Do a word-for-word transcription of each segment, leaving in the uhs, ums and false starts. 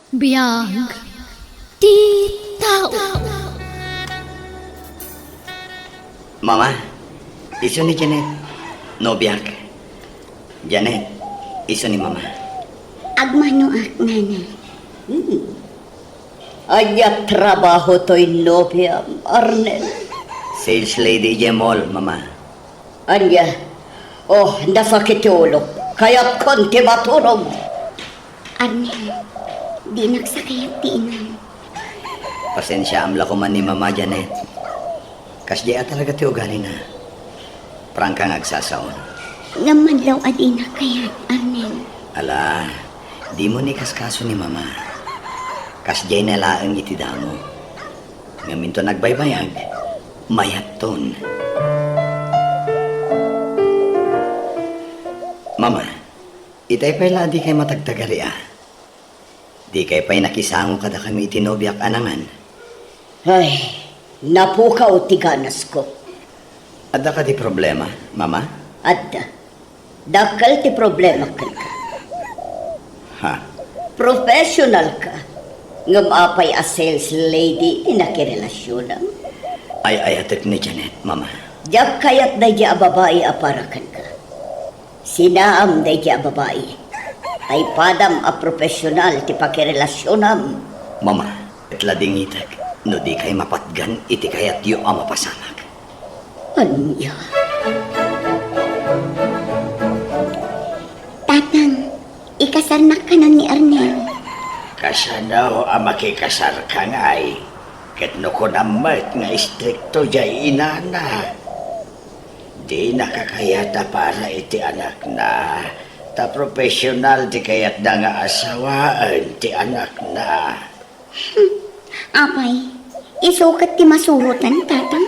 Biag ti tao. Mama, isu ni Janet, nobiak. Janet, isu ni Mama. Agmanoak, Nanay. Hmm. Ania trabaho toy nobiam, Arnel? Sales lady idiay mall, Mama. Ania? Oh, nasakit ti ulok. Kayatkon ti maturog. Arnel, dinak sa kayat ti inam. Pasensiaam la koman ni Mama, Janet. Kasdiay a talaga ti ugalina. Prangka nga agsasaon. Ngem madlaw a dinak kayat, Arnel. Ala, dimo ni kaskaso ni Mama. Kasdiayna laeng iti damo. Ngem inton agbaybayag, mayatton. Mama, itay pay la a dikay matagtagari a. Dikay pay nakisango kadakami iti nobiak a nangan. Ay, napukaw ti ganasko. Adda kadi problema, Mama? Adda. Dakkel ti problema kenka. Ha? Professional ka. Ngem apay a sales lady ti nakirelasionam? Ay-ayatek ni Janet, Mama. Diak kayat daydi a babai a para kenka. Sinaam daydi a babai. Ay padam a professional ti pakirelasionam. Mama, ket ladingitek no dikay mapatgan iti kayatyo a mapasamak. Ania? Tatang, ikasarnak kanon ni Arnel. Kasano a makikasarka ngay? Ket no kunam met nga istrikto diay inana, dina kakayat a para iti anakna, ta professional ti kayatna nga asawaen ti anakna. Hmm. Apay, isu ket ti masuroten, Tatang?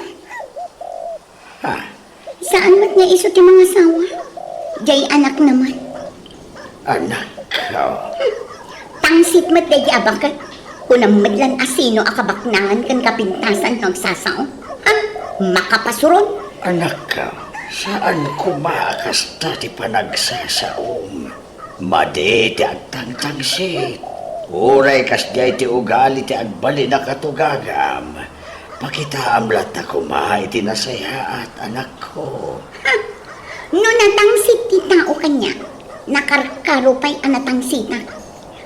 Ha? Saan met nga isu ti mangasawa? Diay anakna met. Anakko. Hmm. Tangsit met daydi a baket. Kunam met lan a sino a kabaknangan ken kapintasan no agsasao. Ha? Makapasuron. Anakko, saan koma a kasta ti panagsasaom. Madi ti agtangtangsit. Uray kasdiay ti ugali ti agbalin a katugagam, pakitaam latta koma iti nasayaat, anakko. Ha! No natangsit ti tao kaniak, nakarkaro pay a natangsitak.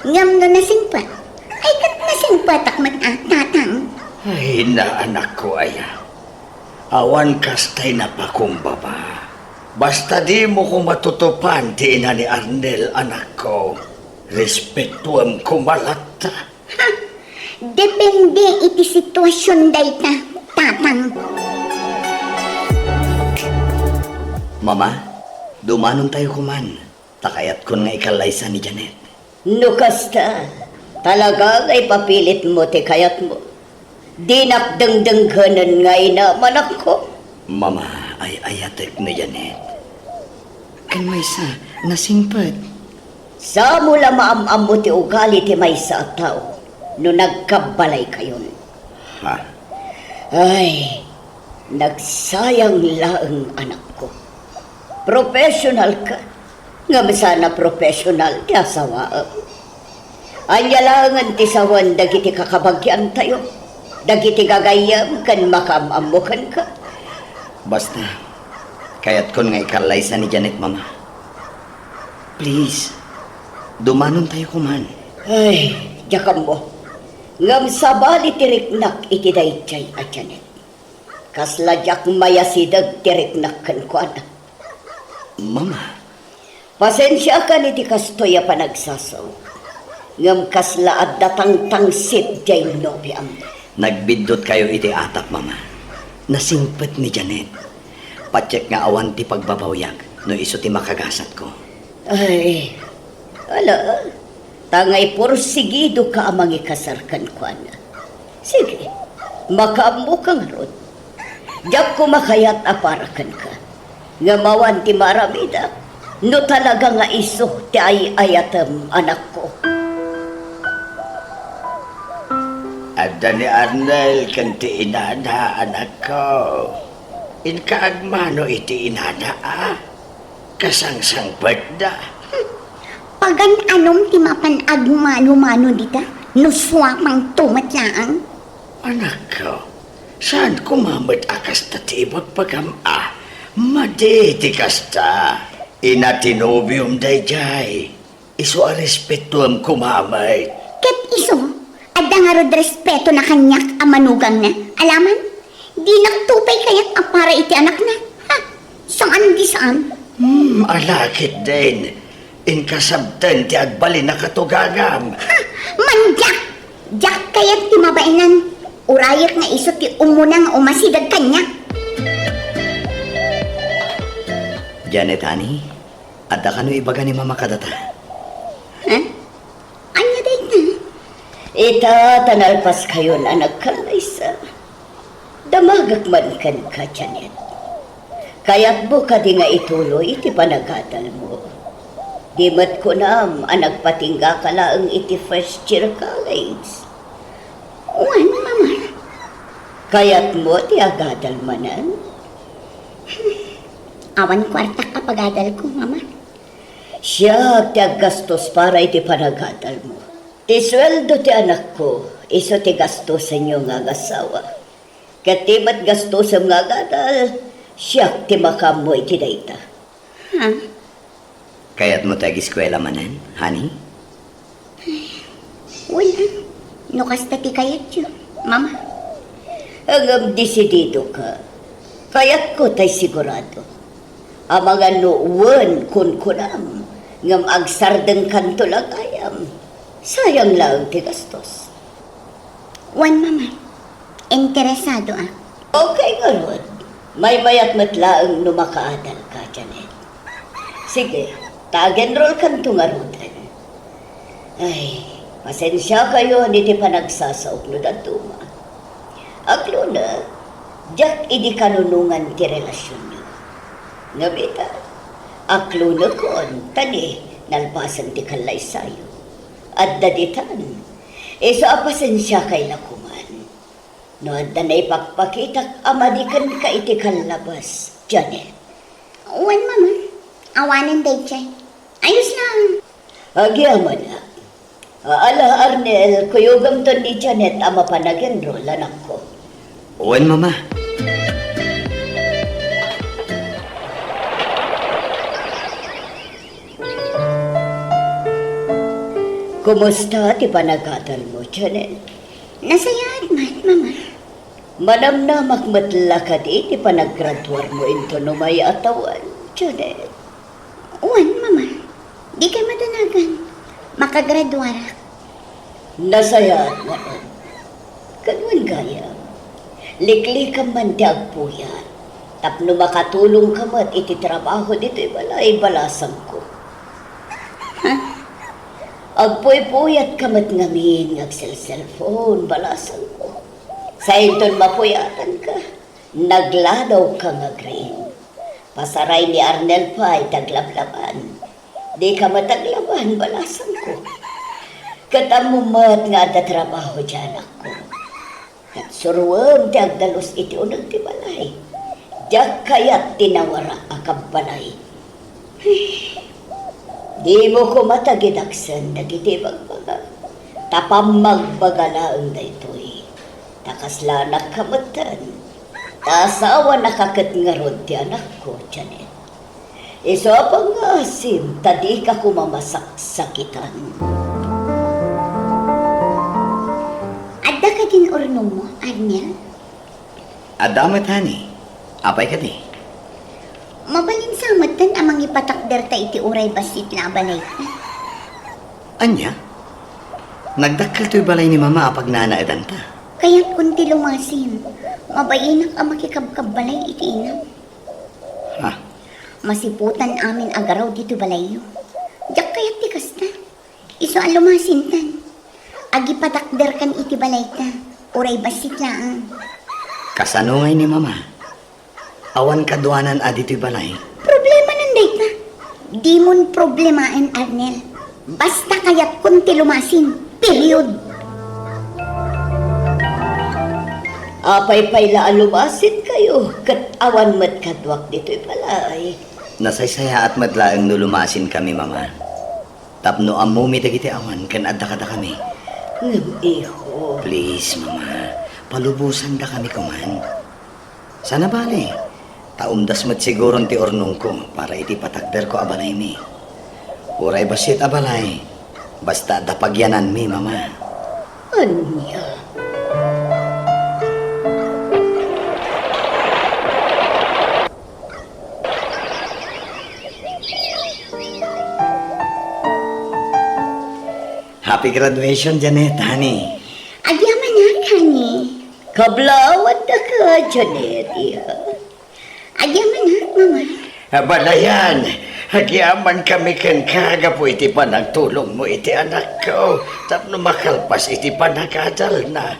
Ngem no nasingpet, ay ket nasingpetak met a, Tatang. Ay, na, anakko aya. Awan kastay napakumbaba. Basta dimo koma tutupan ti ina ni Arnel, anakko. Respetuem koma latta. Ha! Depende iti situasion dayta, Tatang. Mama, dumanontayo koman. Ta kayatkon nga ikallaysa ni Janet. No kasta, talaga nga ipapilitmo ti kayatmo. Dinak dengdengngenen nga inam, anakko. Mama, ay-ayatek ni Janet. Ken maysa, nasingpet. Saan mo la maam-ammo ti ugali ti maysa a tao no nagkabbalaykayon? Ha? Ay, nagsayang laeng, anakko. Professional ka, ngem saan a professional ti asawaem. Ania laengen ti sawen dagiti kakabagiantayo, dagiti gagayyem ken makaam-ammo kenka? Basta, kayatkon nga ikallaysa ni Janet, Mama. Please, dumanontayo koman. Ay, diak ammo. Ngem sabali ti riknak iti daydiay a Janet. Kasla diak mayasideg ti riknak kenkuana. Mama. Pasensiakan iti kastoy a panagsasao. Ngem kasla adda tangtangsit diay nobiam. Nagbiddutkayo iti atap, Mama. Nasingpet ni Janet. Patiek nga awan ti pagbabawiak no isu ti makagasatko. Ay, ala, ta nga ipursigidoka a mangikasar kenkuana. Sige, makaammoka ngarud. Diak koma kayat a para kenka. Ngem awan ti maaramidak no talaga nga isu ti ay-ayatem, anakko. Adda ni Arnel ken ti inana, anakko. Inka agmano iti inana, a? Kasangsangpetda. Pagan-anom ti mapan agmano-mano dita? No suamangto met laeng. Anakko, saan koma met a kasta ti ibagbagam a? Madi ti kasta. Ina ti nobiom daydiay. Isu a respetoem koma met. Ket isu, adda ngarud respetona kaniak a manugangna. Alaman, dinakto pay kayat a para iti anakna. Ha? Saan di saan. Hmm, ala ketdin. Inkasabten ti agbalin a katugagam. Ha? Mandiak! Diak kayat ti mabainan. Urayek nga isu ti umuna nga umasideg kaniak. Janet, honey, adda kano ibaga ni Mama kadata? Ha? Ania dayta? Ita ta nalpaskayon a nagkallaysa. Damagek man kenka, Janet. Kayatmo kadi nga ituloy iti panagadalmo? Di met kunam a nagpatinggaka laeng iti first year college. Wen, Mama. Kayatmo ti agadal manen? Awan kuartak a pagadalko, Mama. Siak ti aggastos para iti panagadalmo. Ti sueldo ti anakko, isu ti gastosenyo nga agasawa. Ket ti met gastosem nga agadal, siak ti makaammo iti dayta. Ha? Kayatmo ti agiskuela manen, honey? Wen, no kasta ti kayatyo, Mama. Ngem desididoka. Kayatko tay sigurado. Amangan no wen kunkunam, ngem agsardengkanto la gayam. Sayang laeng ti gastos. Wen, Mama. Interesadoak. Okay ngarud. Maymayat met laeng no makaadalka, Janet. Sige, ta ag-enrollkanto ngaruden. Ay, pasensiakayon iti panagsasaok no dadduma. Aklona, diak idi kanunongan ti relasionyo. Ngem ita, aklonekon, ta ni, nalpasen ti kallaysayo. Adda ditan, isu a pasensiakay la koman. No adda naipakpakitak a madi kenka iti kallabas, Janet. Wen, Mama. Awanen daydiay. Ayos lang. Agyamanak. Ala, Arnel, kuyogamton ni Janet a mapan ag-enroll, anakko. Wen, Mama. Kumusta ti panagadalmo, Janet? Nasayaat met, Mama. Manamnamak met la kadi ti panagraduarmo inton umay a tawen, Janet? Wen, Mama. Dikay madanagan. Makagraduarak. Nasayaat nga, Ed. Ket wen gayam, liklikam man ti agpuyat tapno makatulongka met iti trabaho ditoy balay, balasangko. Ha? Agpuypuyatka met ngamin nga agselselpon, balasangko. Sainton mapuyatanka, nagladawka nga agriing. Pasaray ni Arnel pay ti aglablaban. Dika met aglaban, balasangko. Ket ammom met nga adda trabaho diay anakko. Ket suroem ti agdalus iti uneg ti balay. Diak kayat ti nawara a kabbalay. Dimo koma tagidaksen dagiti ibagbaga, ta pammagbaga laeng daytoy. Ta kasla anakka metten, ta asawanaka ket ngarud ti anakko, Janet. Isu a pangngaasim ta dika koma masaksakitan. Adda kadin urnongmo, Arnel? Adda met, honey. Apay kadi? Mabalin sa metten a mangipatakderta iti uray bassit la a balayta. Ania? Nagdakkel toy balay ni Mama a pagnanaedanta. Kayatkon ti lumasin. Mabainak a makikabkabbalay iti inam. Ha? Masiputan amin a garaw ditoy balayyo. Diak kayat ti kasta. Isu a lumasintan. Agipatakderkan iti balayta. Uray bassit laeng. Kasano ngay ni Mama? Awan kaduanan a ditoy balay? Problemanan dayta. Dimon problemaen, Arnel. Basta kayatkon ti lumasin. Period. Apay pay la a lumasinkayo ket awan met kaduak ditoy balay? Nasaysayaat met laeng no lumasinkami, Mama. Tapno ammomi dagiti awan ken adda kadakami. Ngem, iho. Please, Mama. Palubosandakami koman. Sana bale, ta umdas met siguron ti urnongko para iti patakderko a balaymi. Uray bassit a balay, basta adda pagyananmi, Mama. Ania? Happy graduation, Janet, honey. Agyamanak, honey. Kablaawan daka, Janet, iha. Agyamanak, Mama. Abalayan, agyamankami kenka gapu iti panagtulongmo iti anakko tapno makalpas iti panagadalna.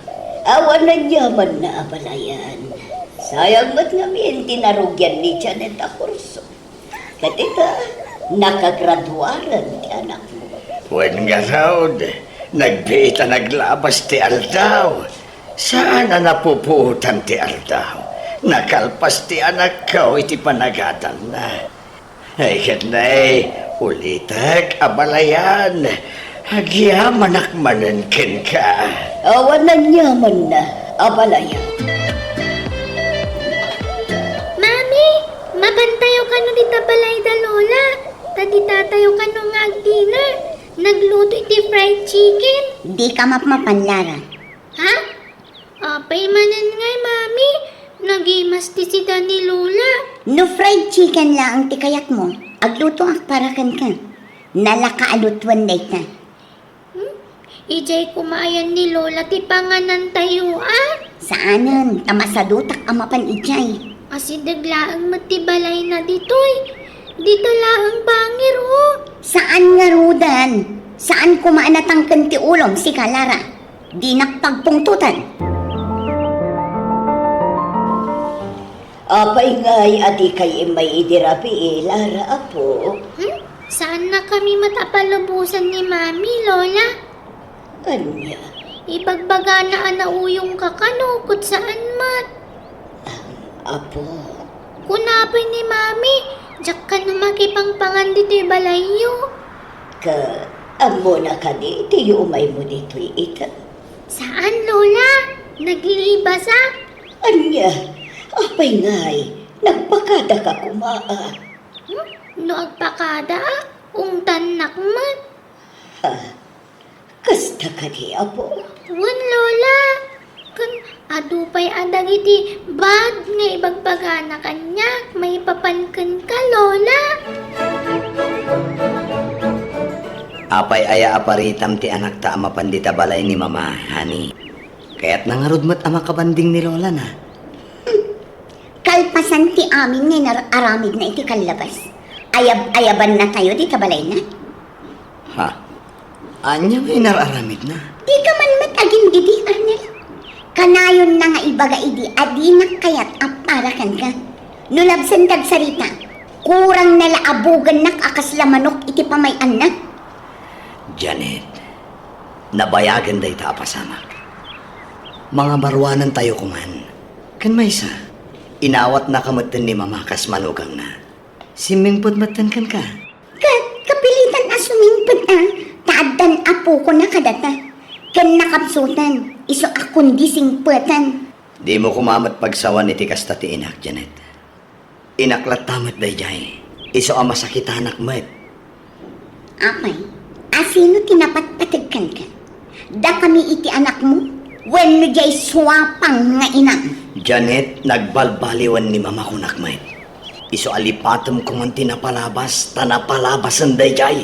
Awan aniamanna, abalayan. Sayang met ngamin ti narugian ni Janet a kurso. Ket ita, nakagraduaren ti anakmo. Wen ngarud, nagbiit a naglabas ti aldaw. Saan a napupuotan ti aldaw. Nakalpas ti anakko iti panagadalna. Ay, ket nay, ulitek, abalayan. Agyamanak manen kenka. Awan aniamanna, abalayan. Mami, mapantayo kano dita balay da Lola. Ta di tatayo kano nga agdinner. Nagluto iti fried chicken. Dika mapmapan, Lara. Ha? Apay manen ngay, Mami? Nagimas ti sida ni Lola. No fried chicken laeng ti kayatmo, aglutoak para kenka. Nalaka a lutuen dayta. Hmm? Idiay koma ayan ni Lola ti panganantayo, a? Saanen, ta masadutak a mapan idiay. Asideg laeng met ti balayna ditoy. Dita laeng bangir, o. Saan ngaruden? Saan koma a natangken ti ulom, sika, Lara? Dinak pagpungtotan. Apay ngay a dikay immay idi rabii, Lara, apo? Hmm? Saannakami met a palubosan ni Mami, Lola. Ania? Ibagbagana a nauyongka kano ket saan met. Am, apo. Kuna pay ni Mami, diak kano makipangpangan ditoy balayyo. Ket ammona kadi ti yumaymo ditoy ita? Saan, Lola. Naglibasa. Ania? Apay ngay, nagpakadaka koma, a? Hmm? No agpakada, a? Ungtannak met. Ha? Kasta kadi, apo? Wen, Lola. Ken adu pay a dagiti bad nga ibagbagana kaniak maipapan kenka, Lola. Apay aya a paritam ti anakta a mapan dita balay ni Mama, honey? Kayatna ngarud met a makabanding ni Lolana. Kalpasan ti amin nga inar-aramidna iti kallabas, ayab-ayabannatayo dita balayna. Ha? Ania nga inar-aramidna? Dika man met agindidi, Arnel. Kanayonna nga ibaga idi a dinak kayat a para kenka. No labsen ti agsarita, kurangna la a bugennak a kasla manok iti pamay-anna. Janet, nabayagen dayta a pasamak. Mangabaruanantayo koman. Ken maysa, inawatnaka metten ni Mama kas manugangna. Simmingpet metten kenka. Ket kapilitan a sumingpet a, ta addan apokona kadata. Ken nakapsutan, isu a kundi singpeten. Dimo koma met pagsawan iti kasta ti inak, Janet. Inak latta met daydiay, isu a masakitanak met. Apay, asino ti napatpateg kenka? Dakami iti anakmo? Wenno diay suapang nga inam? Janet, nagbalbaliwen ni Mama kunak met. Isu a lipatem koman ti napalabas, ta napalabasen daydiay.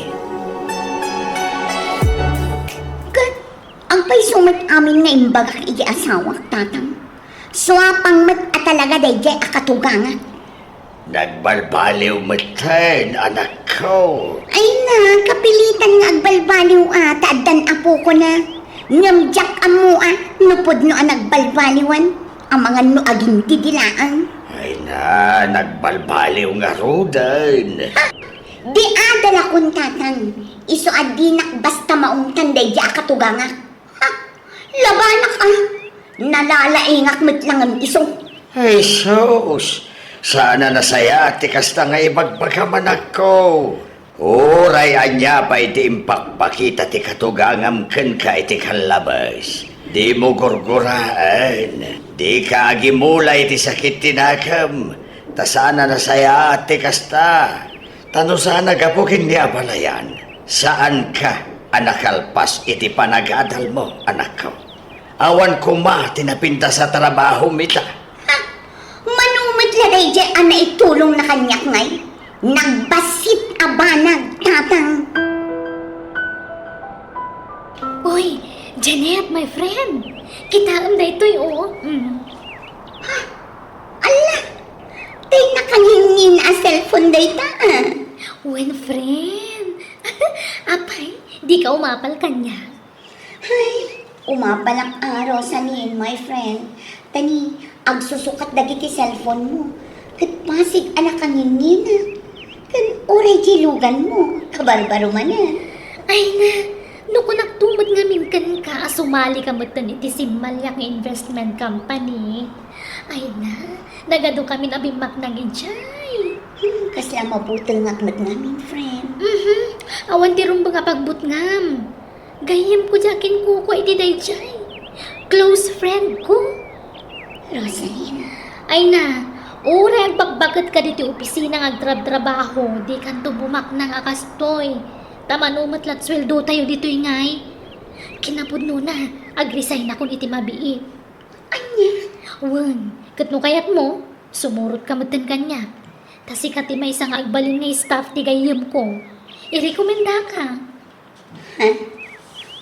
Ket, agpayso met amin nga imbagak iti asawak, Tatang? Suapang met a talaga daydiay a katugangak. Nagbalbaliw metten, anakko. Ay na, kapilitan nga agbalbaliw a, ta addan apokona. Ngem diak ammo a, no pudno a nagbalbaliwan, amangan no agindidi laeng. Ay na, nagbalbaliw ngaruden. Ha? Di adalakon, Tatang. Isu a dinak basta maungtan daydiay a katugangak. Ha? Labanak a? Nalalaingak met laeng isu. Ay, sus! Saan a nasayaat ti kasta nga ibagbagam, anakko. Uray ania pay ti impakpakita ti katugangam kenka iti kallabes, dimo gurguraen. Dika agimula iti sakit ti nakem, ta saan a nasayaat ti kasta. Ta no saan a gapu ken ni abalayan, saanka a nakalpas iti panagadalmo, anakko. Awan koma ti napintas a trabahom ita. Ha? Mano met la daydiay a naitulongna kaniak ngay? Nagbassit a banag, Tatang. Uy, Janet, my friend. Kitaem daytoy, o. Mm. Ha? Ala, tay nakangingin a cellphone dayta, a. Wen, friend. Apay, dika umapal kaniak? Hay, umapalak a, Rosaline, my friend. Ta ni, agsusukat dagiti cellphone mo. Ket basig a nakangingina. Ken uray ti lugan mo, kabarbaro manen. Ay na, no kunakto met ngamin kenka a sumalika metten iti simmaliak nga investment company. Ay na, nagadu kamin a bimmaknang idiay. Hmm, kasla mabutengak met ngamin, friend. Mhm. Awan ti rumbeng a pagbutngam. Gayyemko diay akinkukua iti daydiay. Close friend ko. Rosaline. Ay na, uray agbakbaket ka ditoy opisina nga agtrabtrabaho, dikanto bumaknang a kastoy. Ta mano met la ti sueldotayo ditoy ngay. Kinapudnona, agresign akon iti mabiit. Ania? Wen, ket no kayatmo, sumurot ka metten kaniak. Ta sika ti maysa nga agbalin nga staff ti gayyemko. Irekomendaka. Ha?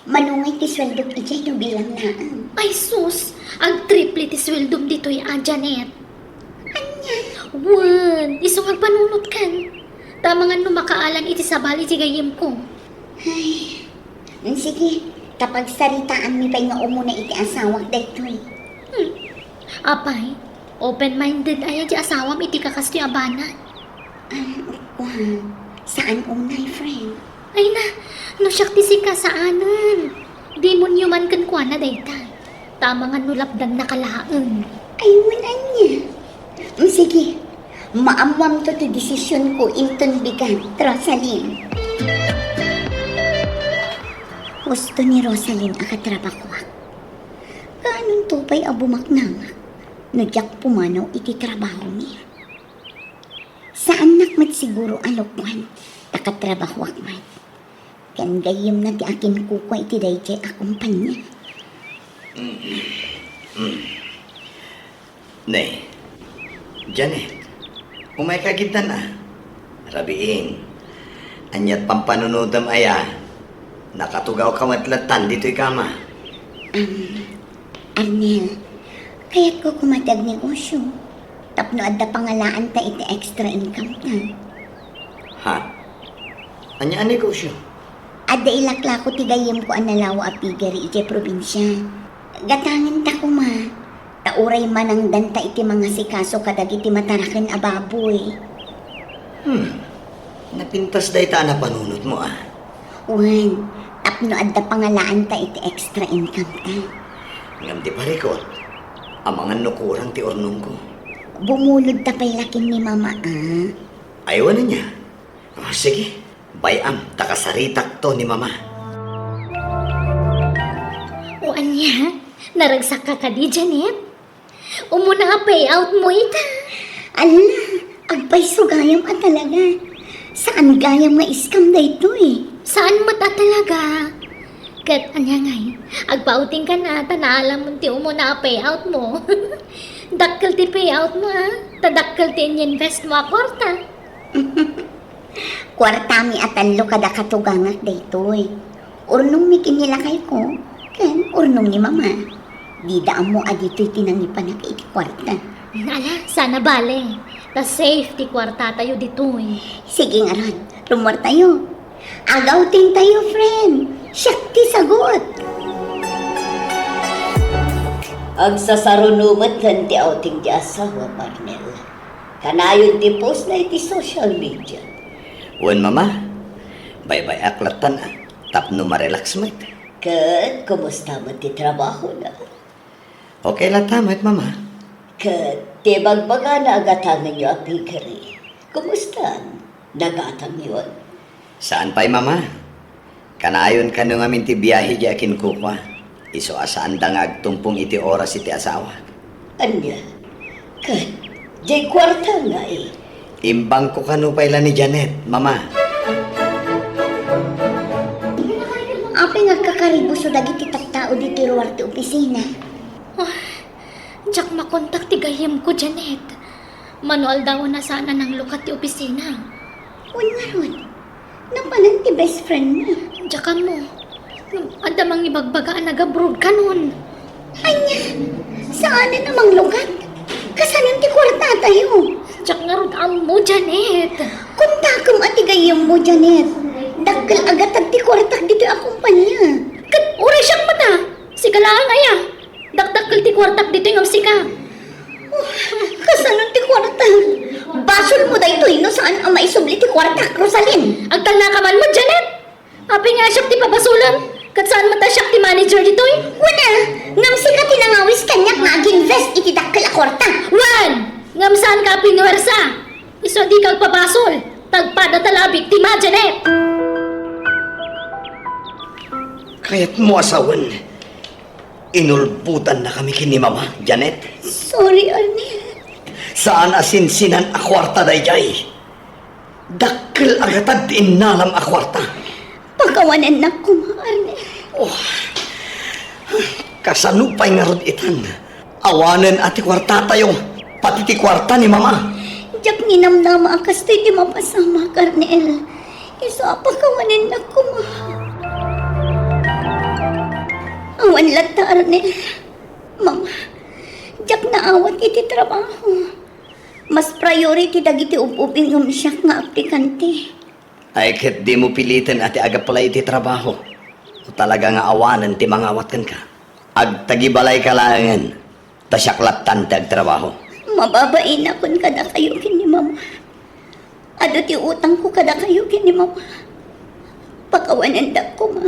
Mano ngay ti sueldok idiay no bilangnaem? Ay sus! Agtriple ti sueldom ditoy a, Janet. Ania? Wen, isu nga agpanunotkan. Ta amangan no makaalan iti sabali ti gayyemko. Ay, mm, sige, ta pagsaritaanmi pay nga umuna iti asawak daytoy. Hmm. Apay, open-minded aya ti asawam iti kakastoy a banag? Um, kuan, saan unay, friend. Ay na, no siak ti sika, saanen. Demonyo man kenkuana dayta. Ta amangan no lapdanna ka laeng. Ay, wen ania. Mm, sige, maammoamto ti desisionko inton bigat, Rosaline. Husto ni Rosaline a katrabahoak. Kaanonto pay a bumaknangak no diak pumanaw iti trabahomi. Saannak met siguro a lokoan ta katrabahoak met. Ken gayyemna ti akinkukua iti daydiay a kompania. Ne, Janet, umayka ketdin a. Rabiin, aniat pampanunotem aya? Nakatugawka met latta ditoy kama. Am, Arnel, kayatko koma ti agnegosyo tapno adda pangalaanta iti extra income ta. Ha? Ania a negosyo? Adda ilaklako ti gayyemko a nalawa a piggery idiay probinsia. Gatangenta koma, ta uray manangdanta iti mangasikaso kadagiti mataraken a baboy. Hmm. Napintas dayta a napanunotmo, a. Wen, tapno adda pangalaanta iti extra income ta. Ngem ti parikut, amangan no kurang ti urnongko. Bumulodta pay la ken ni Mama, a. Ay, wen ania? Ah, sige, bay-am ta kasaritakto ni Mama. O ania, naragsakka kadi, Janet? Umuna a payoutmo ita. Ala, agpayso gayam a talaga. Saan gayam nga scam daytoy? Saan met a talaga. Ket ania ngay, agpa-outingkan a ta naalamon ti umuna a payoutmo. Dakkel ti payoutmo, a, ta dakkel ti ininvestmo a kuarta. Kuartami a tallo kada katugangak daytoy. Urnongmi ken ni lakayko, ken urnong ni Mama. Dida ammo a ditoy ti nangipanak iti kuarta. Ala, saan a bale. Ta safe ti kuartatayo ditoy. Sige ngarud, rummuartayo. Ag-outingtayo, friend. Siak ti sagut. Agsasaruno met ti outing ti asawa, Arnel. Kanayon ti postna iti social media. Wen, Mama. Baybay-ak lattan a tapno marelax met. Ket kumusta met ti trabahona? Okay latta met, Mama. Ket ti bagbagana a gatangenyo a piggery, kumusta? Nagatangyon? Saan pay, Mama. Kanayon kano ngamin ti biahe diay akinkukua. Isu a saanda nga agtumpong iti oras iti asawa. Ania? Ket, diay kuarta ngay? Imbangko kano pay la ni Janet, Mama. Apay nga agkakaribuso dagiti tattao ditoy ruar ti opisina? Ah, diak makontak ti gayyemko, Janet. Mano aldawen a saan a nanglukat ti opisina. Wen ngarud, napanan ti best friend mi. Diak ammo. Adda mangibagbaga a nag-abroad kanon. Ania? Saanen a manglukat? Kasanon ti kuartatayo? Diak ngarud ammo, Janet. Kontakem a ti gayyemmo, Janet. Dakkel a gatad ti kuartak ditoy a kompania. Ket uray siak met a, sika laeng aya. Dakdakkel ti kuartak ditoy ngem sika. Oh, kasanon ti kuarta? Basolmo daytoy no saan a maisubli ti kuartak, Rosalyn. Agtalnaka man met, Janet. Apay nga siak ti pabasolem? Ket saan met a siak ti manager ditoy? Wen a, ngem sika ti nangawis kaniak nga ag-invest iti dakkel a kuarta. Wen, ngem saanka a pinuwersa. Isu a dika agpabasol, ta agpada ta la a biktima, Janet. Kayatmo a sawen, inulbodannakami ken ni Mama, Janet. Sorry, Arnel. Saan a sinsinan a kuarta daydiay. Dakkel a gatad ti innalam a kuarta. Pakawanennak koma, Arnel. Oh. Kasano pay ngarud itan? Awanen a ti kuartatayo, pati ti kuarta ni Mama. Diak ninamnama a kastoy ti mapasamak, Arnel. Isu a pakawanennak koma. Awan latta, Arnel. Mama, diak naawat iti trabaho. Mas priority dagiti ub-ubing ngem siak nga aplikante. Ay, ket dimo piliten a ti ag-apply iti trabaho. No talaga nga awanen ti mangawat kenka, agtagibalayka laengen, ta siak lattan ti agtrabaho. Mababainakon kadakayo ken ni Mama. Adu ti utangko kadakayo ken ni Mama. Pakawanendak koma.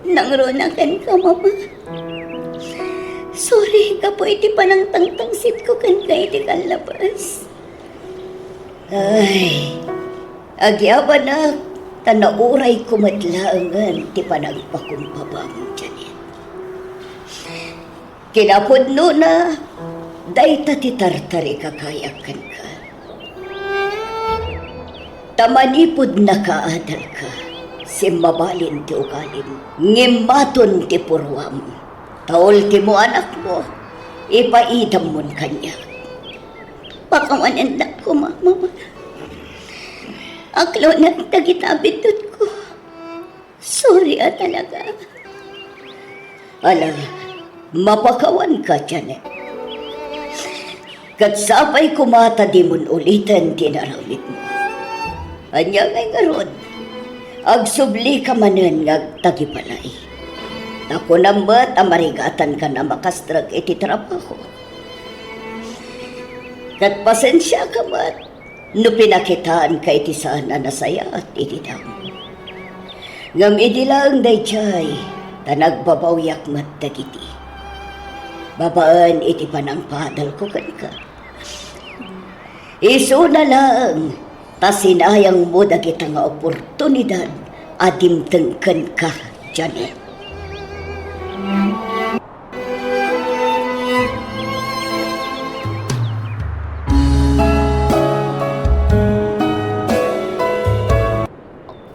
Nangruna kenka, Mama. Sorry gapu iti panangtangtangsitko kenka iti kallabas. Ay, agyabanak, ta naurayko met laengen ti panagpakumbabam, Janet. Kinapudnona, dayta ti tartarikakayak kenka. Ta manipud nakaadalka, simmabalin ti ugalim, ngimmaton ti purruam. Ta ultimo anakmo, ipaidammon kaniak. Pakawanennak koma, Mama. Aklonak dagiti abitudko. Sorry a talaga. Ala, mapakawanka, Janet. Ket sapay koma ta dimon uliten ti inaramidmo. Ania ngay ngarud? Agsublika manen nga agtagibalay. Ta kunam met a marigatankan a makastrek iti trabaho. Ket pasensiaka met no pinakitaanka iti saan a nasayaat iti damo. Ngem idi laeng daydiay, ta nagbabawiak met dagiti babaen iti panangpaadalko kenka. Isuna laeng ta sinayangmo dagita nga oportunidad a dimteng kenka, Janet.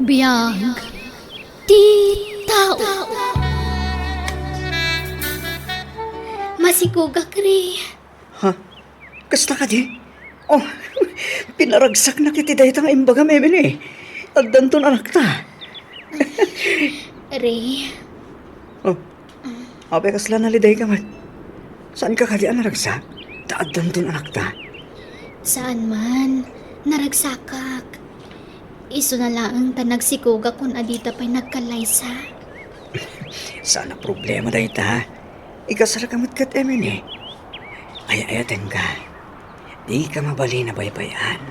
Biag ti tao. Masikogak, Ray. Ha? Kasta kadi? Oh, pinaragsaknak iti dayta nga imbagam, Emily. Addanton anakta. Ray. Oh. Apay kasla nalidayka met? Saanka kadi a naragsak? Ta addanton anakta. Saan man. Naragsakak. Isuna laeng ta nagsikogak kun adita pay nagkallaysa. Saan a problema dayta, ha? Ikasarka met ket Emily. Ay-ayatenka. Dika mabalin a baybay-an.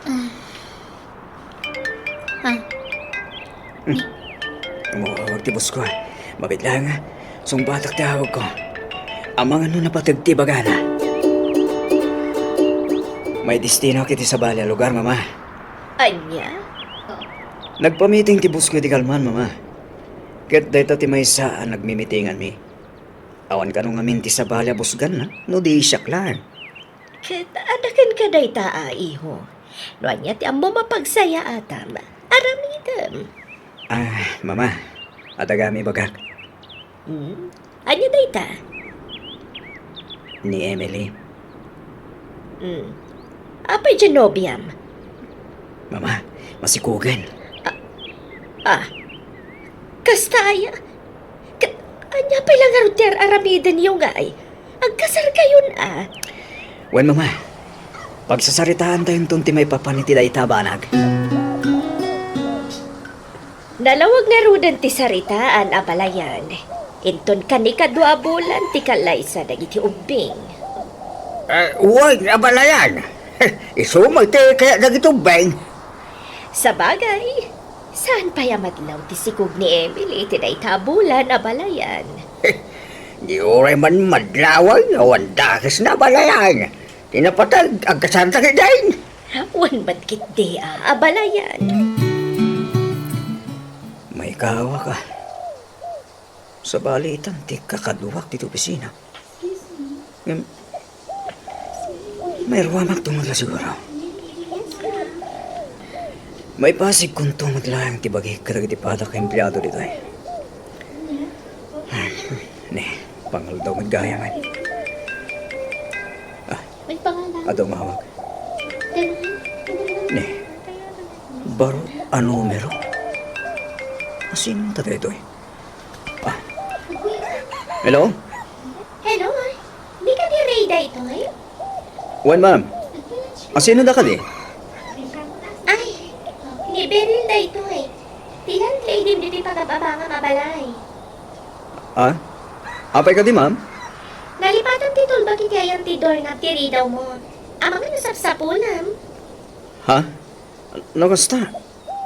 Ah. Ah. Hmm. Umawag ti boss ko, ah. Mabiit laeng, ah. Sungbatak ti awag ko. Amangan no napateg ti ibagana. May destino ket iti sabali a lugar, Mama. Ania? Nagpamiting ti boss ko iti kalman, Mama. Ket dayta ti maysa a nagmimitinganmi. Awan kano ngamin ti sabali a busganna, no di siak laeng. Ket adda kenka dayta a iho. No ania ti ammom a pagsayaatam, aramidem. Ah, Mama, adda gayam ibagak. Hmm? Ania dayta? Ni Emily. Hmm. Apay diay nobiam? Mama, masikugen. Ah, ah. Kasta aya? Ket ania pay la ngarud ti ar-aramidenyo ngay? Agkasarkayon a? Wen, Mama. Pagsasaritaantayonton ti maipapan iti dayta a banag. Nalawag ngaruden ti saritaan, abalayan. Inton kanikadua a bulan ti kallaysa dagiti ubbing. Eh, wen, abalayan. Isu met ti kayat dagiti ubbing. Sabagay, saan pay a madlaw ti sikog ni Emily iti dayta a bulan, abalayan. Di uray man madlaw, awan dakesna, abalayan. Ti napateg, agkasarta ketdin. Wen met ketdi a, abalayan. Maikawak a. Sabali itan ti kakaduak ditoy opisina. Ngem, mairuamakto met la siguro. Maipasigkonto met laeng ti bagik kadagiti padak a empleado ditoy. Ne, pangaldaw met gayam. Ah, adu umawag. Ne, baro a numero. Asino ta daytoy? Ah. Hello? Hello, ay. Di kadi Ray daytoy? Wen, ma'am. Asino da kadi? Ay, ni Beryl daytoy. Ti landlady ditoy pagab-abangam a balay. Ah? Apay kadi, ma'am? Nalipatan ti tulbak iti ayan ti doorknob ti ridawmo. Amangan no sapsapulam. Ha? No kasta,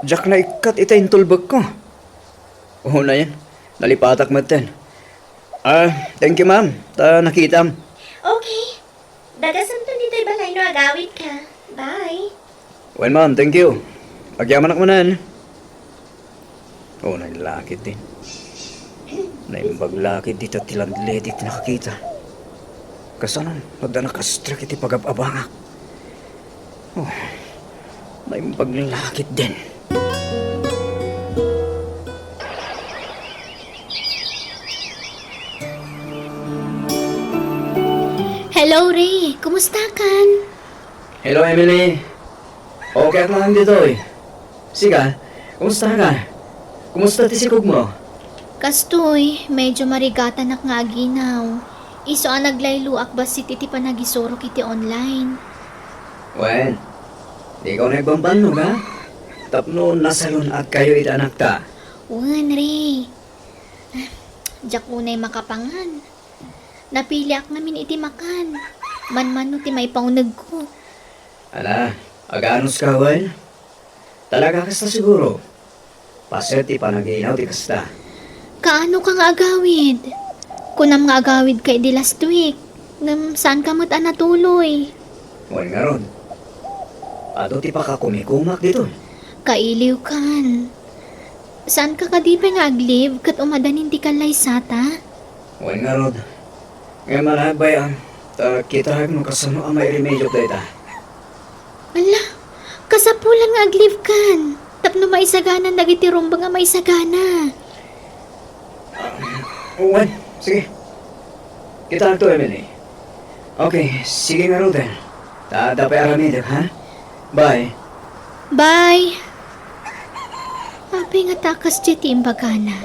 diak naikkat ita intulbekko. Unayen, nalipatak metten. Ah, thank you, ma'am, ta nakitam. Okay. Dagasanton ditoy balay no agawidka. Bye. Well, ma'am, thank you. Agyamanak manen. Oh, nailakid din. Naimbag lakid dita ti landlady ti nakakita. Kasano, adda nakastrek iti pagab-abangak. Oh, naimbag lakid din. Hello, Ray. Kumusta kan? Hello, Emily. Okay ak lang ditoy. Sika, kumusta ka? Kumusta ti sikogmo? Kastoy, medyo marigatanak nga aginaw. Isu a naglayloak bassit iti panagisurok iti online. Wen, dika unay bambannog, ha? Tapno nasalun-atkayo iti anakta. Wen, Ray. Diak unay makapangan. Napiliak ngamin iti makan. Manmano ti maipaunegko. Ala, aganuska wen? Talaga kasta siguro? Paset ti panaginaw ti kasta. Kaano ka nga agawid? Kunam nga agawid ka idi last week. Ngem saan ka met a natuloy. Wen ngarud, adu ti pakakumikumak ditoy. Kailiw kan. Saan ka kadi pay nga ag-leave ket umadanin ti kallaysata? Wen ngarud. Ngem ala, bay-am, ta kitaek no kasano a mairemediok dayta. Ala, kasapulan nga ag-leave kan. Tapno maisaganan dagiti rumbeng a maisagana. Ah, wen, sige. Kitaekto, Emily. Okay, sige ngaruden. Ta adda pay aramidek, ha? Bye. Bye. Apay ngata a kasdiay ti imbagana?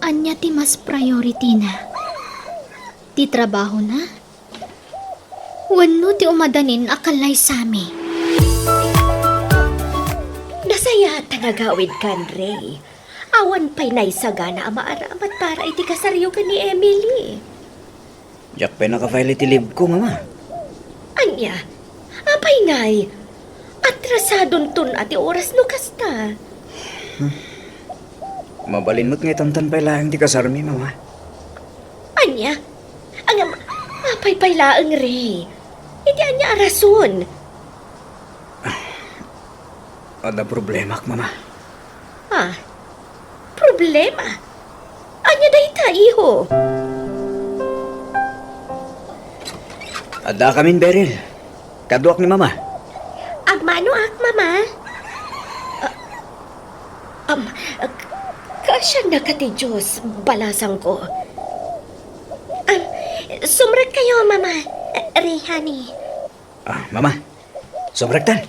Ania ti mas priority-na? Ti trabahona? Wenno ti umadanin a kallaysami? Nasayaat ta nagawidkan, Ray. Awan pay naisagana a maaramat para iti kasaryo ken ni Emily. Diak pay naka-file iti leave ko, Mama. Ania? Apay ngay? Atrasadonton a ti oras no kasta. Mabalin met nga itantan pay laeng ti kasarmi, Mama. Ania? Ngem, apay pay laeng, Ray? Iti ania a rason? Adda problemak, Mama. Ah, problema? Ania dayta, iho? Adda kamin Beryl. Kaduak ni Mama. Agmanoak, Mama. Ah, am, k-, kaasiannaka ti Diyos, balasangko. Am, sumrekkayo, Mama. Ray, honey. Ah, Mama, sumrektan.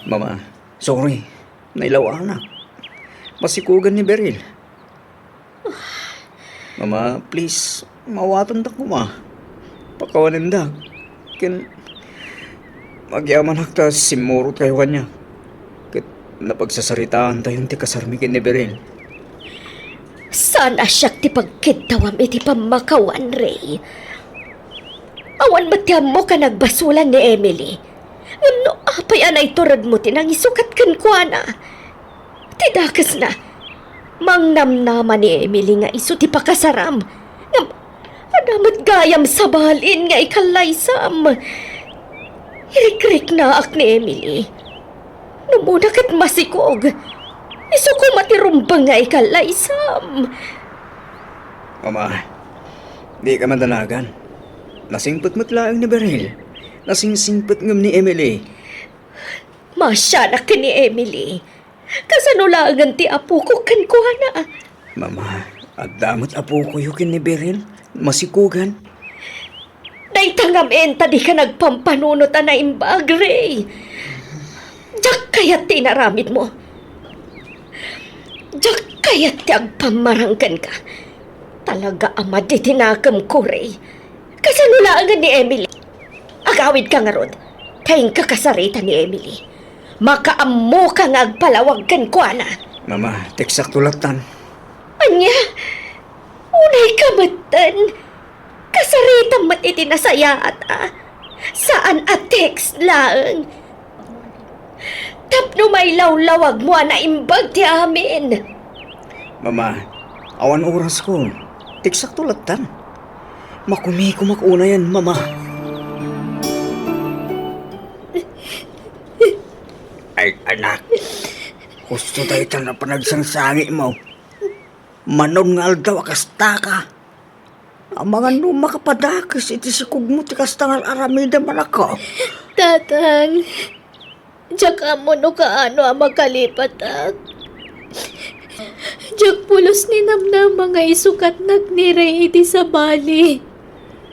Mama, sorry. Nailawanak. Masikugan ni Beryl. Mama, please, mawatenda koma. Pakawanenda. Ken, agyamanak ta simmurotkayo kaniak. Ket napagsasaritaantayon ti kasarmi ken ni Beryl. Saan a siak ti pagkiddawam iti pammakawan, Ray. Awan met ti ammo ka nagbasolan ni Emily. Ngem no apay a naituredmo ti nangisukat kenkuana? Ti dakesna, mangnamnama ni Emily nga isu ti pakasaram. Ngem adda met gayam sabalin nga ikallaysam. Irikriknaak ni Emily. Numona ket masikog. Isu koma ti rumbeng nga ikallaysam. Mama, dika madanagan. Nasingpet met laeng ni Beryl. Nasingsingpet ngem ni Emily. Maasianak ken ni Emily. Kasano laengen ti apoko kenkuana? Mama, adda met apokoyo ken ni Beryl. Masikugan. Dayta ngamin ta dika nagpampanunot a naimbag, Ray. Diak kayat ti inaramidmo. Diak kayat ti agpammarang kenka. Talaga a madi ti nakemko, Ray. Kasano laengen ni Emily? Agawidka ngarud, ta inka kasarita ni Emily. Makaammoka nga agpalawag kenkuana. Mama, teksakto lattan. Ania? Unayka metten? Kasaritam met iti nasayaat a. Saan a text laeng. Tapno mailawlawagmo a naimbag ti amin. Mama, awan orasko. Teksakto lattan. Makumikomak unayen, Mama. Ay, anak. Husto dayta a panagsangsangitmo. Manon nga aldaw a kastaka. Amangan no makapadakes iti sikogmo ti kasta nga ar-aramidem, anakko. Tatang, diak ammo no kaano a makalipatak. Diak pulos ni namnama nga isukatnak ni Ray iti sabali.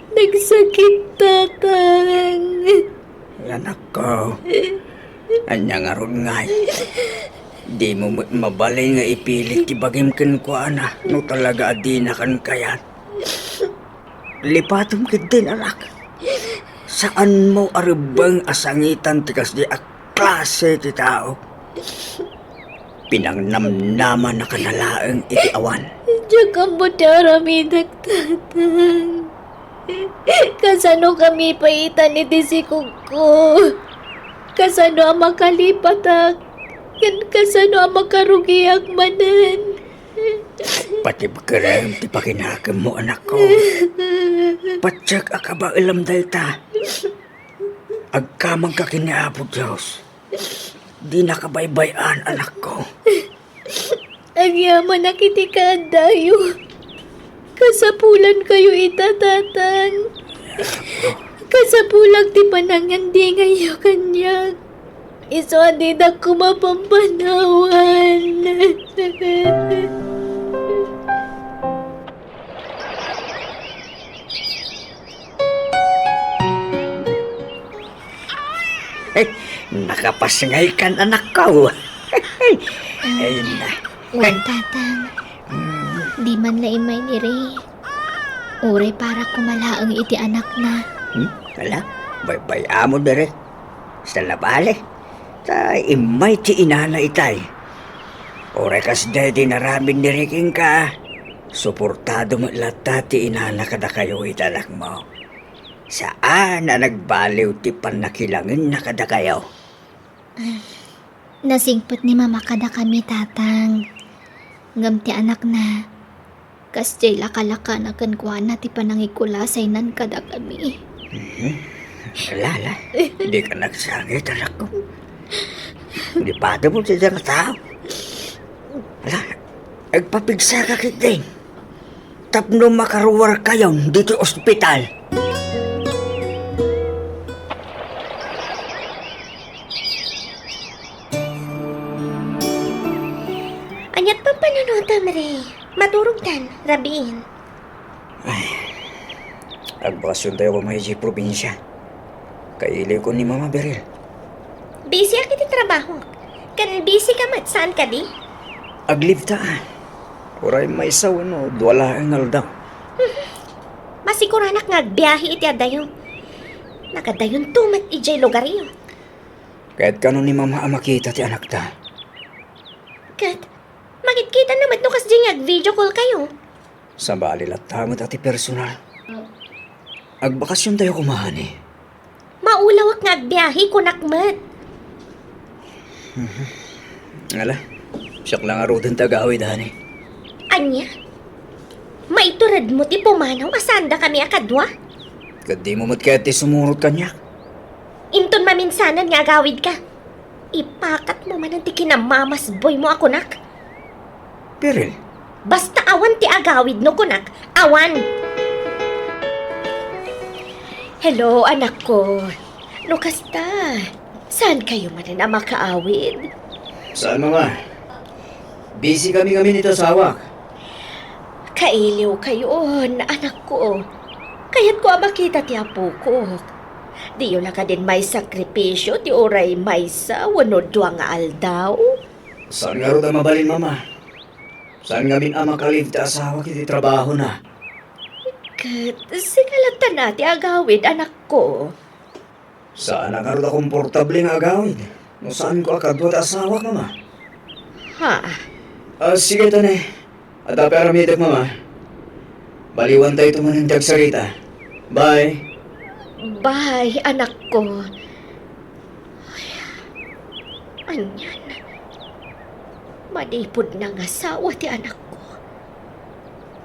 Nagsakit, Tatang. Anakko, ania ngarud ngay? Dimo met mabalin nga ipilit ti bagim kenkuana no talaga a dinakan kayat. Lipatem ketdin, anak. Saanmo a rebbeng a sangitan ti kasdi a klase ti tao. Pinangnamnamanaka na laeng iti awan. Diak ammo ti aramidek, Tatang. Kasano kami paitan iti sikogko? Kasano a makalipatak? Ken kasano a makarugiak manen? Patibkerem ti pakinakemmo, anakko. Patiek a kabaelam dayta. Agkamangka ken ni Apo Dios. Dinaka baybay-an, anakko. Agyamanak iti kaaddayo. Kasapulankayo ita, Tatang. Kasapulak ti panangandingayyo kaniak. Isu a didak koma pampanawan. Eh, nakapasngaykan, anakko. Ay na. Wen, Tatang. Mm. Di man la immay ni Ray. Uray para koma laeng iti anakna. Hmm? Ala, baybay-am diri. Sa labali. Ta immay ti inana itay. Uray kasdi ti inaramid ni Ray kenka, suportado met latta ti inana kadakayo iti anakmo. Saan a nagbaliw ti pannakilangenna kadakayo. Nasingpet ni Mama kadakami, Tatang. Ngem ti anakna, kasdiay lakalakana kenkuana ti panangikulasaynan kadakami. Mhm. Ala, ala. Dika nagsakit, anakko. Di pati mo ti dayta nga tao. Ala, agpapigsaka ketdin. Tapno makaruarkayon ditoy ospital. Aniat pampanunotam, Ray? Maturogtan, rabiin. Ay, agbakasiontayo koma idiay probinsia. Kailiwko ni Mama, Beryl. Busy-ak iti trabaho. Ken busy ka met, saan kadi? Ag-leave ta. Uray maysa wenno dua laeng nga aldaw. Masiguranak nga agbiahe iti adayo. Nagadayonto met idiay lugaryo. Ket kano ni Mama a makita ti anakta? Ket, makitkitanna met no kasdi nga ag-video call kayo. Sabali latta met a ti personal. Agbakasiontayo koma, honey. Maulawak nga agbiahe, kunak met. Ala, siak la ngaruden ti agawid, honey. Ania? Maituredmo ti pumanaw a saandakami a kadua? Ket dimo met kayat ti sumurot kaniak? Inton maminsanan nga agawidka, ipakatmo manen ti kinamamasboymo a kunak. Beryl. Basta awan ti agawid no kunak, awan. Hello, anakko. No kasta, saan kayo manen a makaawid? Saan, Mama? Busy kami ngamin iti asawak. Kailiw kayon, anakko. Kayatko a makita ti apokok. Diyo la kadin maisakripisio ti uray maysa wenno dua nga aldaw? Saan ngarud a mabalin, Mama? Saan ngamin a maka-leave ti asawak iti trabahona? Ket sika latta ti agawid, anakko. Saan a ngarud a komportable nga agawid no saanko a kadua ti asawak, Mama. Ha? Ah, sige, ta ne. Adda pay aramidek, Mama. Baliwantayto manen ti agsarita. Bye. Bye, anakko. Ay, anian? Manipud nangasawa ti anakko.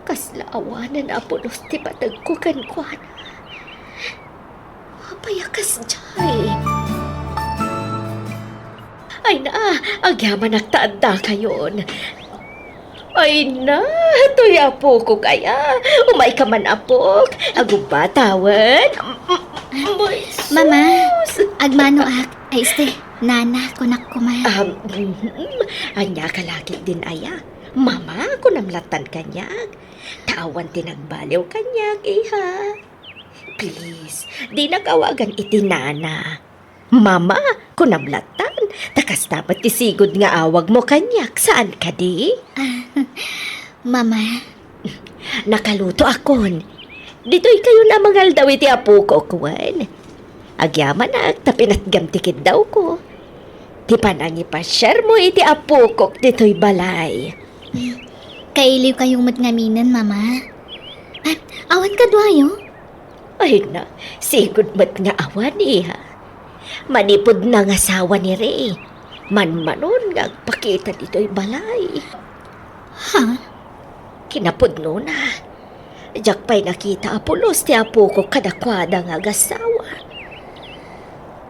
Kasla awanen a pulos ti pategko kenkuana. Apay a kasdiay? Ay na, agyamanak ta addakayon. Ay na, toy apokok aya. Umayka man, apok. Agubba tawen. Mama, agmanoak. Ay, este, nana, kunak koma. Um, mhm. Ania ka la ketdin aya? Mama, kunam lattan kaniak. Ta awan ti nagbaliw kaniak, iha. Please, dinak awagan iti nana. Mama, kunam lattan, ta kasta met ti sigud nga awagmo kaniak, saan kadi? Ah, Mama. Nakalutoakon. Ditoy kayon a mangaldaw iti apokok wen. Agyamanak ta pinatgam ti kiddawko. Ti panangipasiarmo iti apokok ditoy balay. Kailiw kayo met ngaminen, Mama. Ah, awan kaduayo? Ay na, sigud met nga awan, iha. Manipud nangasawa ni Ray, manmanon nga agpakita ditoy balay. Ha? Kinapudnona, diak pay nakita a pulos ti apokok kadakuada nga agasawa.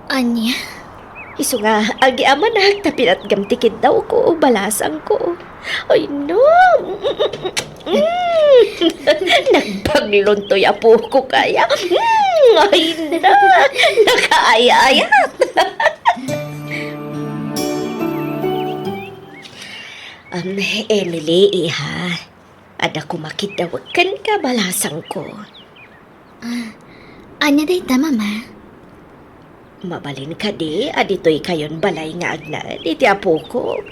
Ania? Isu nga, agyamanak ta pinatgam ti kiddawko, balasangko. Ay, no. Mm. Nagbaglon toy apokok aya. Mm. Ay, na. Nakaayayat. Um, Emily, iha. Adda koma kiddawek kenka, balasangko. Ah, ania dayta, Mama? Mabalin kadi a ditoy kayon balay nga agnaed iti apokok?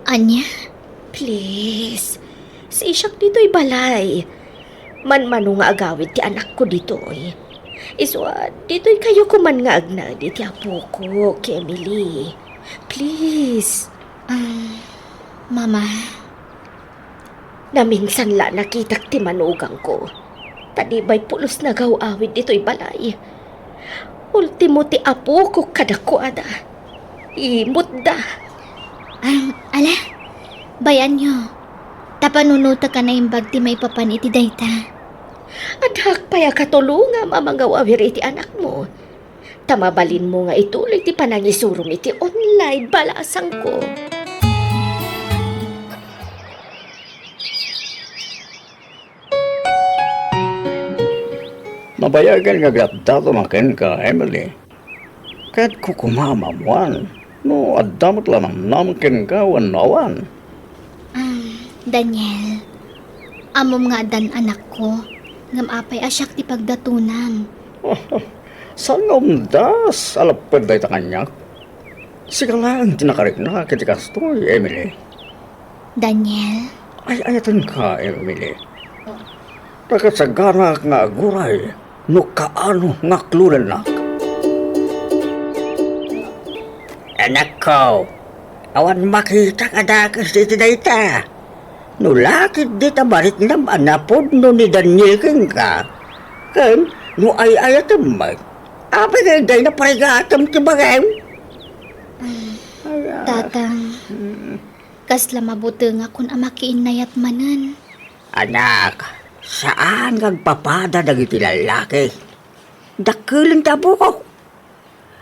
Ania? Please, sisiak ditoy balay. Manmano nga agawid ti anakko ditoy. Isu a, ditoy kayo koman nga agnaed iti apokok, Emily. Please. Ah, Mama. Naminsan la nakitak ti manugangko. Ta di bay pulos nga agaw-awid ditoy balay. Ultimo ti apokok kadakuada. Imutda. Ah, ala, bay-anyo. Ta panunotek a naimbag ti maipapan iti dayta. Addak pay a katulongam a mangawawir iti anakmo. Ta mabalinmo nga ituloy ti panangisurom iti online, balasangko. Nabayagen nga agdatdaton a kenka, Emily. Ket kukumam ammoan no adda met la namnama kenka wenno awan. Ah, Daniel, ammom nga addan anakko, ngem apay a siak ti pagdatonam? Saan nga umdas a lapped dayta kaniak? Sika laeng ti nakariknak iti kastoy, Emily. Daniel? Ay-ayatenka, Emily. Nakasaganak nga aguray no kaano nga aklonennak. Anakko, awan makitak a dakes iti dayta. No la ketdi ta maritnam a napudno ni Daniel kenka, ken no ay-ayatem met, apay nga dayta parigatem ti bagim? Ay, ah. Tatang, mm. Kasla mabutengakon a makiinnayat manen. Anak, saan nga agpapada dagiti lallaki. Dakkelon ti apok.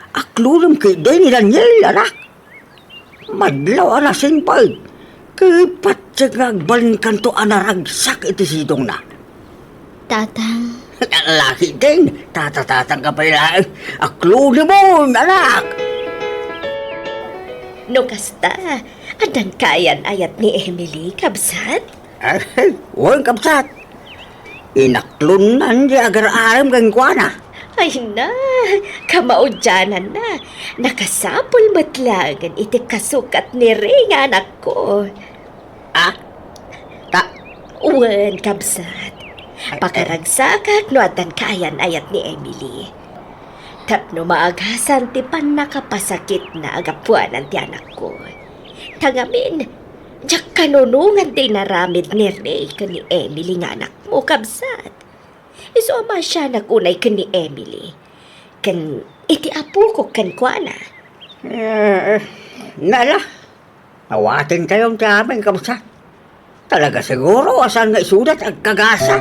Aklonem ketdi ni Daniel, anak. Madlaw a nasingpet, ket patiek nga agbalinkanto a naragsak iti sidongna. Tatang. Laki din, tatatatang ka pay laeng. Aklonemon, anak! No kasta, addan kaayan-ayat ni Emily, kabsat? Ay, wen, kabsat. Inaklonnan ti agar-arem kenkuana. Ay na, kamaudiananna. Nakasapul met laengen iti kasukat ni Ray nga anakko. Ah? Ta- Wen, kabsat. Ay, ay. Pakaragsakak no addan kaayan-ayat ni Emily. Tapno maagasan ti pannakapasakitna a gapuanan ti anakko. Ta ngamin, diak kanunongan ti inaramid ni Ray ken ni Emily nga anakmo, kabsat. Isu a maasianak unay ken ni Emily, ken iti apokok kenkuana. Eh, eh, nala, awatentayon ti amin, kabsat. Talaga siguro a saan nga isuda ti agkagasa.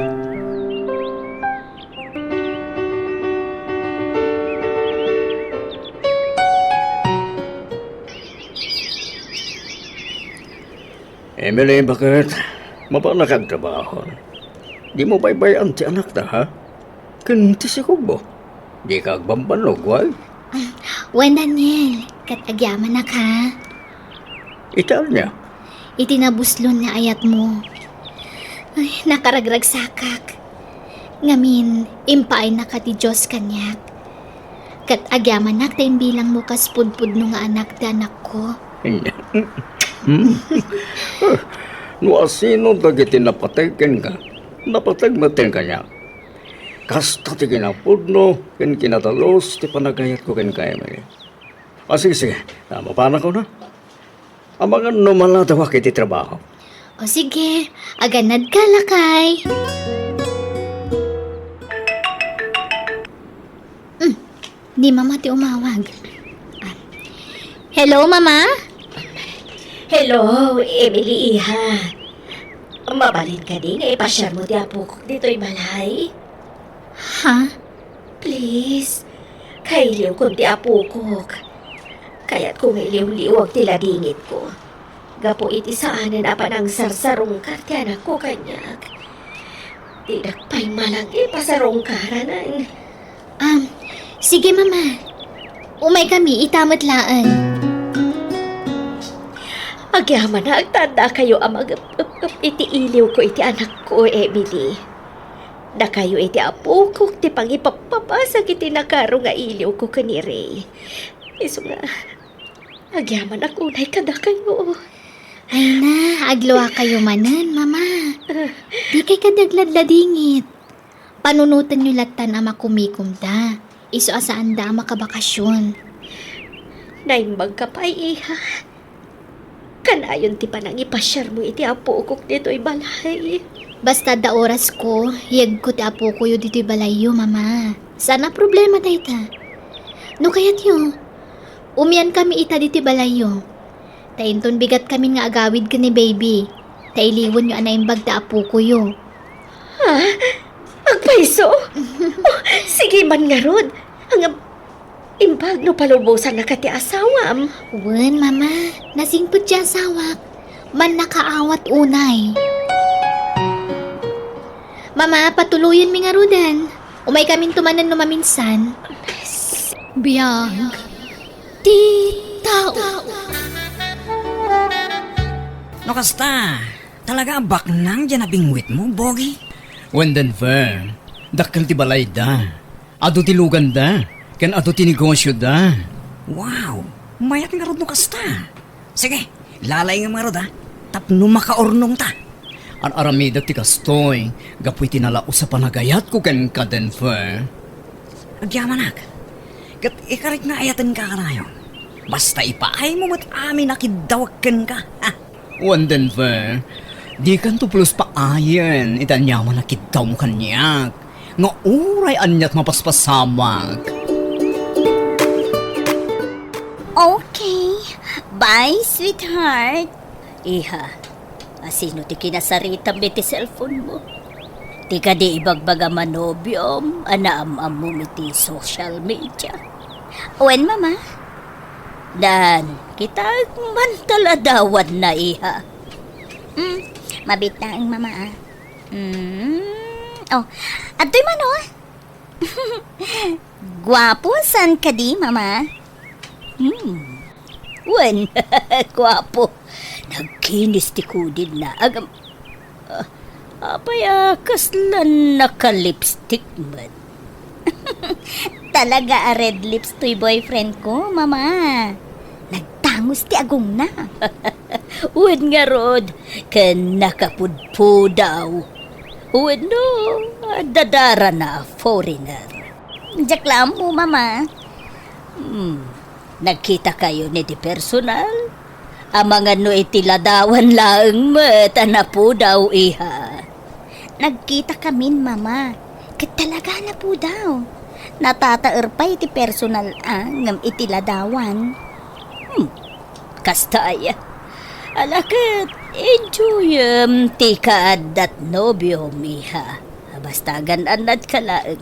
Emily, baket? Mapannak agtrabaho. Dimo baybay-an ti anakta, ha? Ken ti sikogmo. Dika agbambannog, wen? Wen, Daniel, ket agyamanak, ha? Iti ania? Iti nabuslon nga ayatmo. Ay, nakaragragsakak. Ngamin, impaaynak ti Dios kaniak. Ket agyamanak ta imbilangmo kas pudpudno nga anak ti anakko. Hmm? No asino dagiti napateg kenka, napateg met kaniak. Kasta ti kinapudno ken kinadalus ti panagayatko kenka, Emily. Ah, sige, sige. Ah, mapanakon, ha? Amangan no maladawak iti trabaho. O sige, aganadka, lakay. Mm, ni Mama ti umawag. Ah. Hello, Mama? Hello, Emily, iha. Mabalin kadi nga ipasiarmo ti apokok ditoy balay? Ha? Please, kailiwkon ti apokok. Kayatko nga iliwliwag ti ladingitko. Gapu iti saanen a panangsarsarungkar ti anakko kaniak. Dinak pay malang ipasarungkaranen. Um, sige, Mama. Umaykami ita met laeng. Agyamanak ta addakayo a mag-ep-ep-ep iti iliwko iti anakko, Emily. Dakayo iti apokok ti pangipappabasak iti nakaro nga iliwko ken ni Ray. Isu nga, agyamanak unay kadakayo. Ay na, agluakayo manen, Mama. Dikay kadi agladladingit. Panunotenyo lattan a makumikomda. Isu a saanda a makabakasyon. Naimbagka pay, iha. Kanayon ti panangipasiarmo iti apokok ditoy balay. Basta adda orasko, yegko ti apokoyo ditoy balayyo, Mama. Saan a problema dayta. No kayatyo, umiankami ita ditoy balayyo. Ta inton bigatkamin nga agawid ken ni baby, ta iliwenyo a naimbag ti apokoyo. Ha? Ag-, So? Oh, sige man ngarud. Ang imbag no palubosanna ka ti asawam. Wen, Mama. Nasingpet ti asawak. Mannakaawat unay. Mama, patuloyenmi ngaruden. Umaykaminto manen no maminsan. Biag ti tao. No kasta, talaga a baknang diay nabingwitmo, Bogi? Wen, Denver, dakkel ti balayda. Adu ti luganda, ken adu ti negosioda. Wow! Mayat ngarud no kasta. Sige, lalaingem ngarud, a, tapno makaurnongta. Ar-aramidek ti kastoy gapu iti nalaus a panagayatko kenka, Denver. Agyamanak. Ket ikarik nga ayatenka kanayon. Basta ipaaymo met amin a kiddawek kenka. Ha? Wen, Denver, dikanto pulos paayen iti aniaman a kiddawmo kaniak, nga uray aniat mapaspasamak. Okay. Bye, sweetheart. Iha, asino ti kinasaritam iti cellphone mo? Ti kadi ibagbagam a nobiom a naam-ammom iti social media? Wen, Mama. Dan, kitaek man ta ladawanna, iha. Mm, mabiit laeng, Mama, a. Mm, oh, adtoy man, oh. Guapo, saan kadi, Mama? Hmm. Wen, guapo. Nagkinis ti kudilna. Agam, ah, apay a kasla naka-lipstick met? Talaga a red lips toy boyfriend ko, Mama. Nagtangos ti agongna. Wen ngarud, ken nakapudpudaw. Wenno, dadarana a foreigner. Diak la ammo, Mama. Hmm, nagkitakayon iti personal? Amangan no iti ladawan laeng met a napudaw, iha? Nagkitakamin, Mama. Ket talaga a napudaw. Natataer pay iti personal a ngem iti ladawan. Hmm, kasta aya. Ala ket, enjoyem ti kaaddat nobiom, iha. Basta agan-annadka laeng.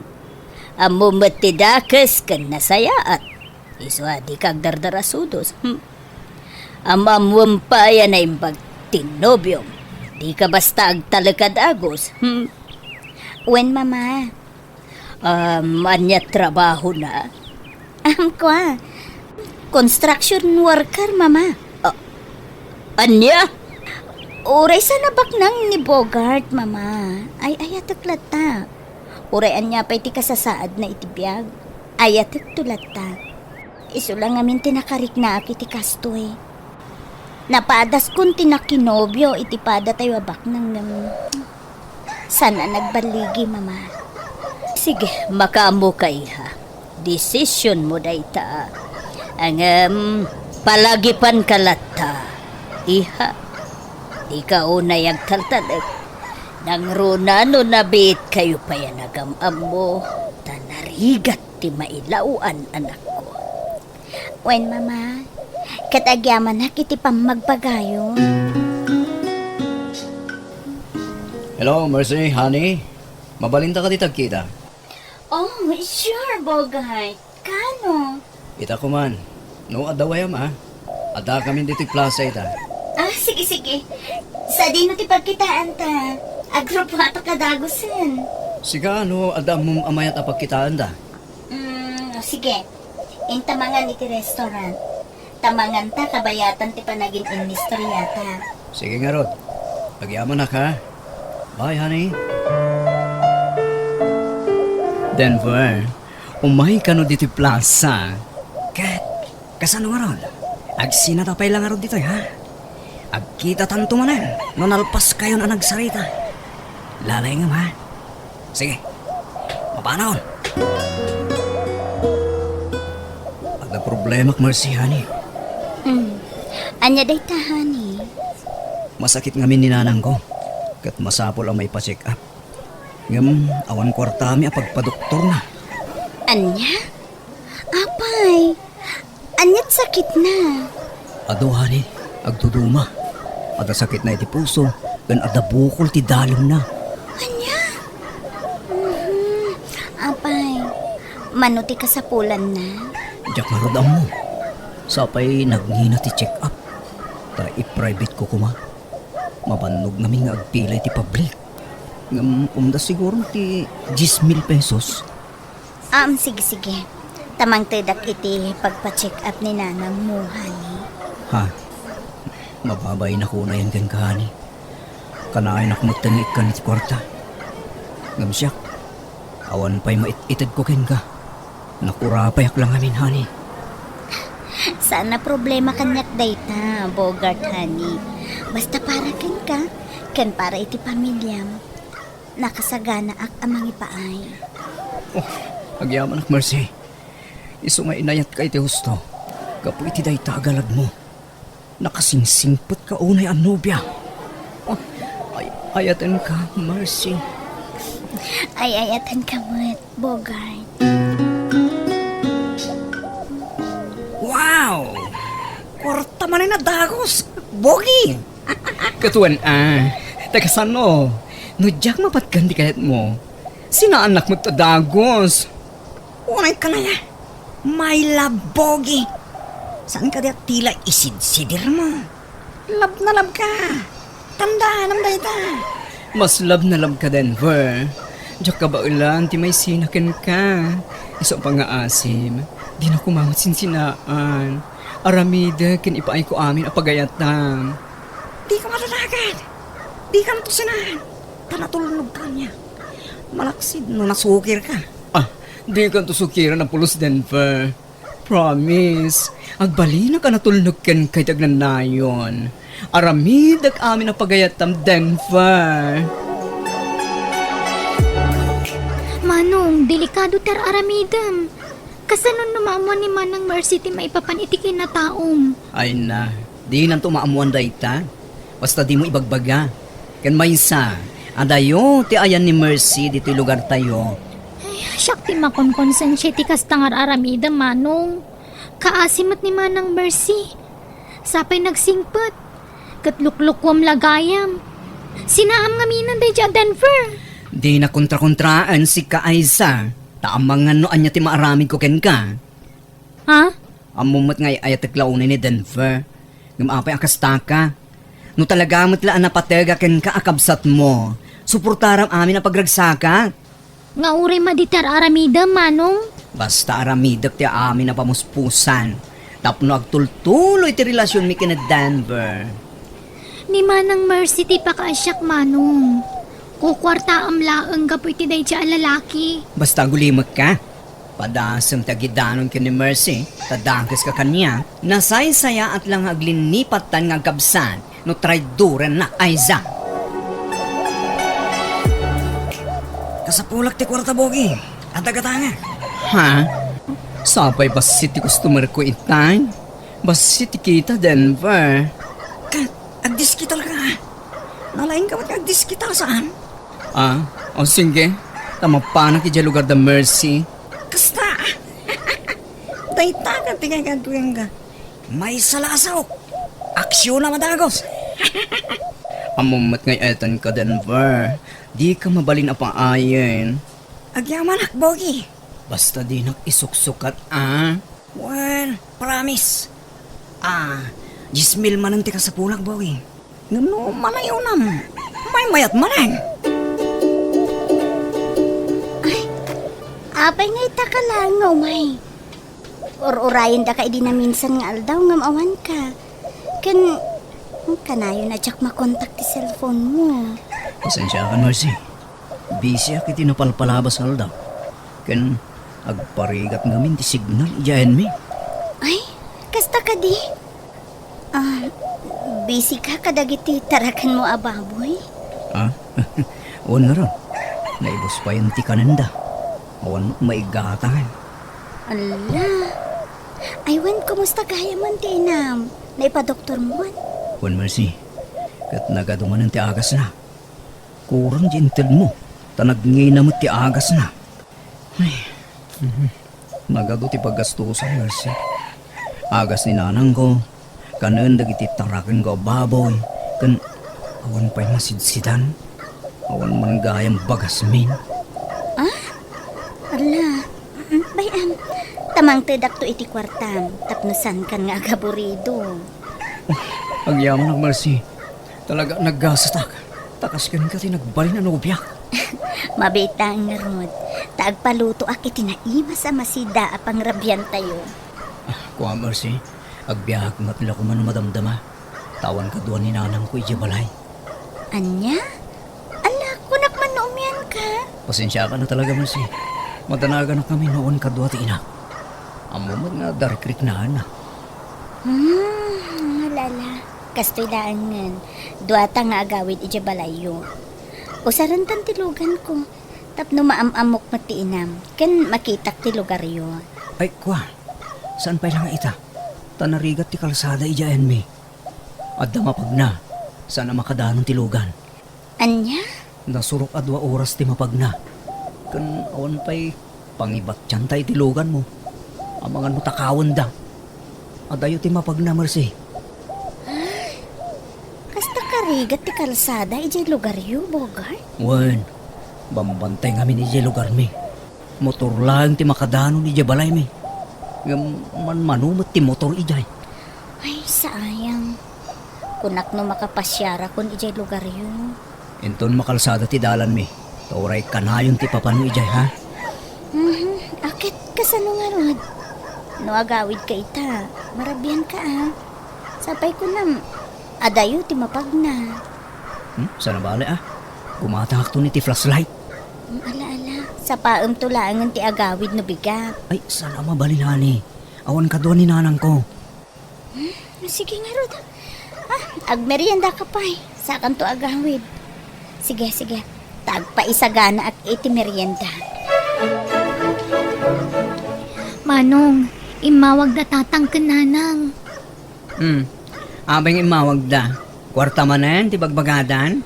Ammom met ti dakes ken nasayaat. Isu a dika agdardarasudos. Hmm. Am-ammoem pay a naimbag ti nobiom. Dika basta agtalek a dagus. Hmm. Wen, Mama. Um, ania trabahona? Am, kua. Construction worker, Mama. Ah, ania? Uray saan a baknang ni Bogart, Mama. Ay-ayatek latta. Uray ania pay ti kasasaadna iti biag, ayatekto latta. Isu la ngamin ti nakariknaak iti kastoy. Napadaskon ti nakinobio iti padatayo a baknang ngem saan a nagballigi, Mama. Sige, makaammoka, iha. Desisionmo dayta. Ngem, palagipanka latta, iha. Dika unay agtaltalek. Nangruna no nabiitkayo pay a nagam-ammo, ta narigat ti mailaw-an, anakko. Wen, Mama, ket agyamanak iti pammagbagayo. Hello, Mercy, honey. Mabalinta kadi ti agkita? Oh, sure, Bogart. Kano? Ita koman. No, adda wayam, a. Addakamin ditoy plaza ita. Ah, sige, sige. Sadino ti pagkitaanta? Agrupoatak a dagusen. Sika, no, adda ammom a mayat a pagkitaanta? Mm, sige. Inta mangan iti restaurant. Ta manganta kabayatan ti panagin-inistoriata. Sige ngarud. Agyamanak, ha? Bye, honey. Denver, umay kano ditoy plaza. Ket, kasano ngarud? Agsinata pay la ngarud ditoy, ha? Agkitatanto manen no nalpaskayon a nagsarita. Lalaingem, ha? Sige. Mapanon. Adda problemak, Mercy, honey. Mm. Ania dayta, honey? Masakit ngamin ni nanangko. Ket masapul a maipa-check up. Ngem awan kuartami a pagpadoktorna. Ania? Apay, aniat sakitna? Adu, honey, agduduma. Adda sakitna iti puso, ken adda bukol ti dalemna. Ania? Mhm. Mano ti kasapulanna? Diak ngarud ammo. Sapay nagngina ti check-up. Ta i-private ko koma. Mabannog ngamin nga agpila iti public. Ngem umda siguro ti diez mil pesos. Am, sige, sige. Ta mangtedak iti pagpa-check up ni nanang mo, honey. Ha? Mababain ako unayan kenka, honey. Kanayon ako met nga ikkan iti kuarta. Ngem siak, awan pay mait-ited ko kenka. Nakurapayak lang amin, honey. Saan a problema kaniak dayta, Bogart, honey. Basta para kenka, ken para iti pamiliam, nakasaganaak a mangipaay. Oh, agyamanak, Mercy. Isu nga inayatka iti husto, gapu iti dayta a galadmo. Nakasingsingpetka unay a nobia. Oh, ay, ayatenka, Mercy. Ay, ayatenka met, Bogart. Wow! Kuarta manen a dagus, Bogi! Ket wen, a, ta kasano? No diak mapatgan ti kayatmo, sinaannak met a dagus. Unay ka na ya. My love, Bogi. Saan ka diak tila isidsidir mo? Love na love ka. Tandaanam dayta. Mas love na love ka, Denver. Diak kabaelan ti maisina kenka. Isu a pangngaasim, dina koma met sinsinaan. Aramidek ken ipaayko amin a pagayatam. Dika madadagan. Dika matusinan. Ta natulnog kaniak. Malaksid no nasukir ka. Ah, dikanto sukiran a pulos, Denver. Promise, agbalinak a natulnog kenka iti agnanayon. Aramidek amin a pagayatam, Denver. Manong, delikado ti ar-aramidem. Kasano no maammuan ni Manang Mercy ti maipapan iti kinataom? Ay na, dinanto maammuan dayta. Basta dimo ibagbaga. Ken maysa, adayo ti ayan ni Mercy ditoy lugartayo. Ay, siak ti makonkonsensia iti kasta nga ar-aramidem, Manong. Kaasi met ni Manang Mercy. Sapay nagsingpet. Ket luklukuam la gayam. Sinaam ngaminen daydiay a Denver. Dina kontrakontraen sika, Aiza. Ta amangan no ania ti maaramidko kenka. Ha? Ammom met nga ay-ayatek la unay ni Denver. Ngem apay a kastaka? No talaga met la a napatega kenka a kabsatmo, suportaram amin a pagragsaka. Nga uray madi ti ar-aramidem, Manong? Basta aramidek ti amin a pamuspusan tapno agtultuloy ti relasionmi ken ni Denver. Ni Manang Mercy ti pakaasiak, Manong. Kukuartaam laeng gapu iti daydiay a lalaki. Basta agulimekka. Padasem ti agidanon ken ni Mercy, ta dakeska kaniak. Nasaysayaat la nga aglinnipatta nga agkabsat no traidorennak, Aiza. Kasapulak ti kuarta, Bogi. Adda gatangak. Ha? Sapay bassit ti customer ko itay? Bassit ti kita, Denver. Ket, agdiskitar ka. Nalaing ka met nga agdiskitar, saan? Ah, o sige. Ta mapanak idiay lugar da Mercy. Kasta! Dayta ka ti kagaguyang ka. Maysa la a sao. Aksyon a madagus. Ammom met nga ay-ayatenka, Denver. Dika mabalin a paayen. Agyamanak, Bogi. Basta dinak isuksukat, a? Well, promise. Ah, diez mil manen ti kasapulak, Bogi. Ngem no manayonam, maymayat manen. Ay, apay nga ita ka laeng nga umay? Ur-urayendaka idi naminsan nga aldaw ngem awanka. Ken, kanayon a diak makontak ti cellphone mo. Pasensiakan, Mercy. Busyak iti napalpalabas nga aldaw. Ken agparigat ngamin ti signal idiay ayanmi. Ay, kasta kadi? Ah, busy ka kadagiti tarakenmo a baboy? Ah? Wen ngarud, naibuspay ti kanenda. Awan met maigatang. Ala. Ay, wen, kumusta gayam ti inam? Naipadoktormon? Wen, Mercy. Ket nagadu manen ti agasna. Kurang ti intedmo, ta nagngina met ti agasna. Ay, mhm. Nagadu ti paggastusan, Mercy. Agas ni nanangko, kanen dagiti tarakenko a baboy, ken awan pay masidsidan. Awan man gayam bagasmin. Ah? Ala, mm, bay, Mangtedakto iti kuartam tapno saankan nga agaburido. Agyamanak, Mercy. Talaga naggastak. Ta kas kenka ti nagbalin a nobiak. Mabiit laeng ngarud, ta agpalutoak iti naimas a masida a pangrabiantayo. Ah, kua, Mercy, agbiag met la koma no madamdama. Ta awan kadua ni nanangko idiay balay. Ania? Ala, kunak man no umianka? Pasensiakan a talaga, Mercy. Madanaganak ngamin no awan kadua ti inak. Ammom met nga adda rikriknaanna. Hmm, ala, ala. Kastoy laengen. Duata nga agawid idiay balayyo. Usarentan ti luganko. Tapno maam-ammok met ti inam. Ken makitak ti lugaryo. Ay, kua. Saan pay la nga ita? Ta narigat ti kalsada idiay ayanmi. Adda mapagna. Saan a makadanon ti lugan. Ania? Nasurok a dua oras ti mapagna. Ken awan pay pangibatianta iti luganmo. Amangan no takawenda. Adayo ti mapagna, Mercy. Kasta karigat ti kalsada idiay lugaryo, Bogart? Wen, bambantay ngamin idiay lugarmi. Motor laeng ti makadanon idiay balaymi. Ngem manmano met ti motor idiay. Ay, sayang. Kunak no makapasiarakon idiay lugaryo. Inton makalsada ti dalanmi, ta uray kanayon ti papano idiay, ha? Mhm. Aket kasano ngarud? No agawidka ita, marabianka, a. Sapay kunam, adayo ti mapagna. Hmm? Saan a bale, a? Gumatangakton iti flashlight. Hmm, ala, ala. Sapaemto laengen ti agawid no bigat. Ay, saan a mabalin, honey. Awan kadua ni nanangko. Hmm? Sige ngarud, a. Ah, agmeriendaka pay. Sakanto agawid. Sige, sige. Ta agpaisaganaak iti merienda. Manong, immawagda tatang ken nanang. Hmm. Apay nga immawagda? Kuarta manen ti bagbagadan?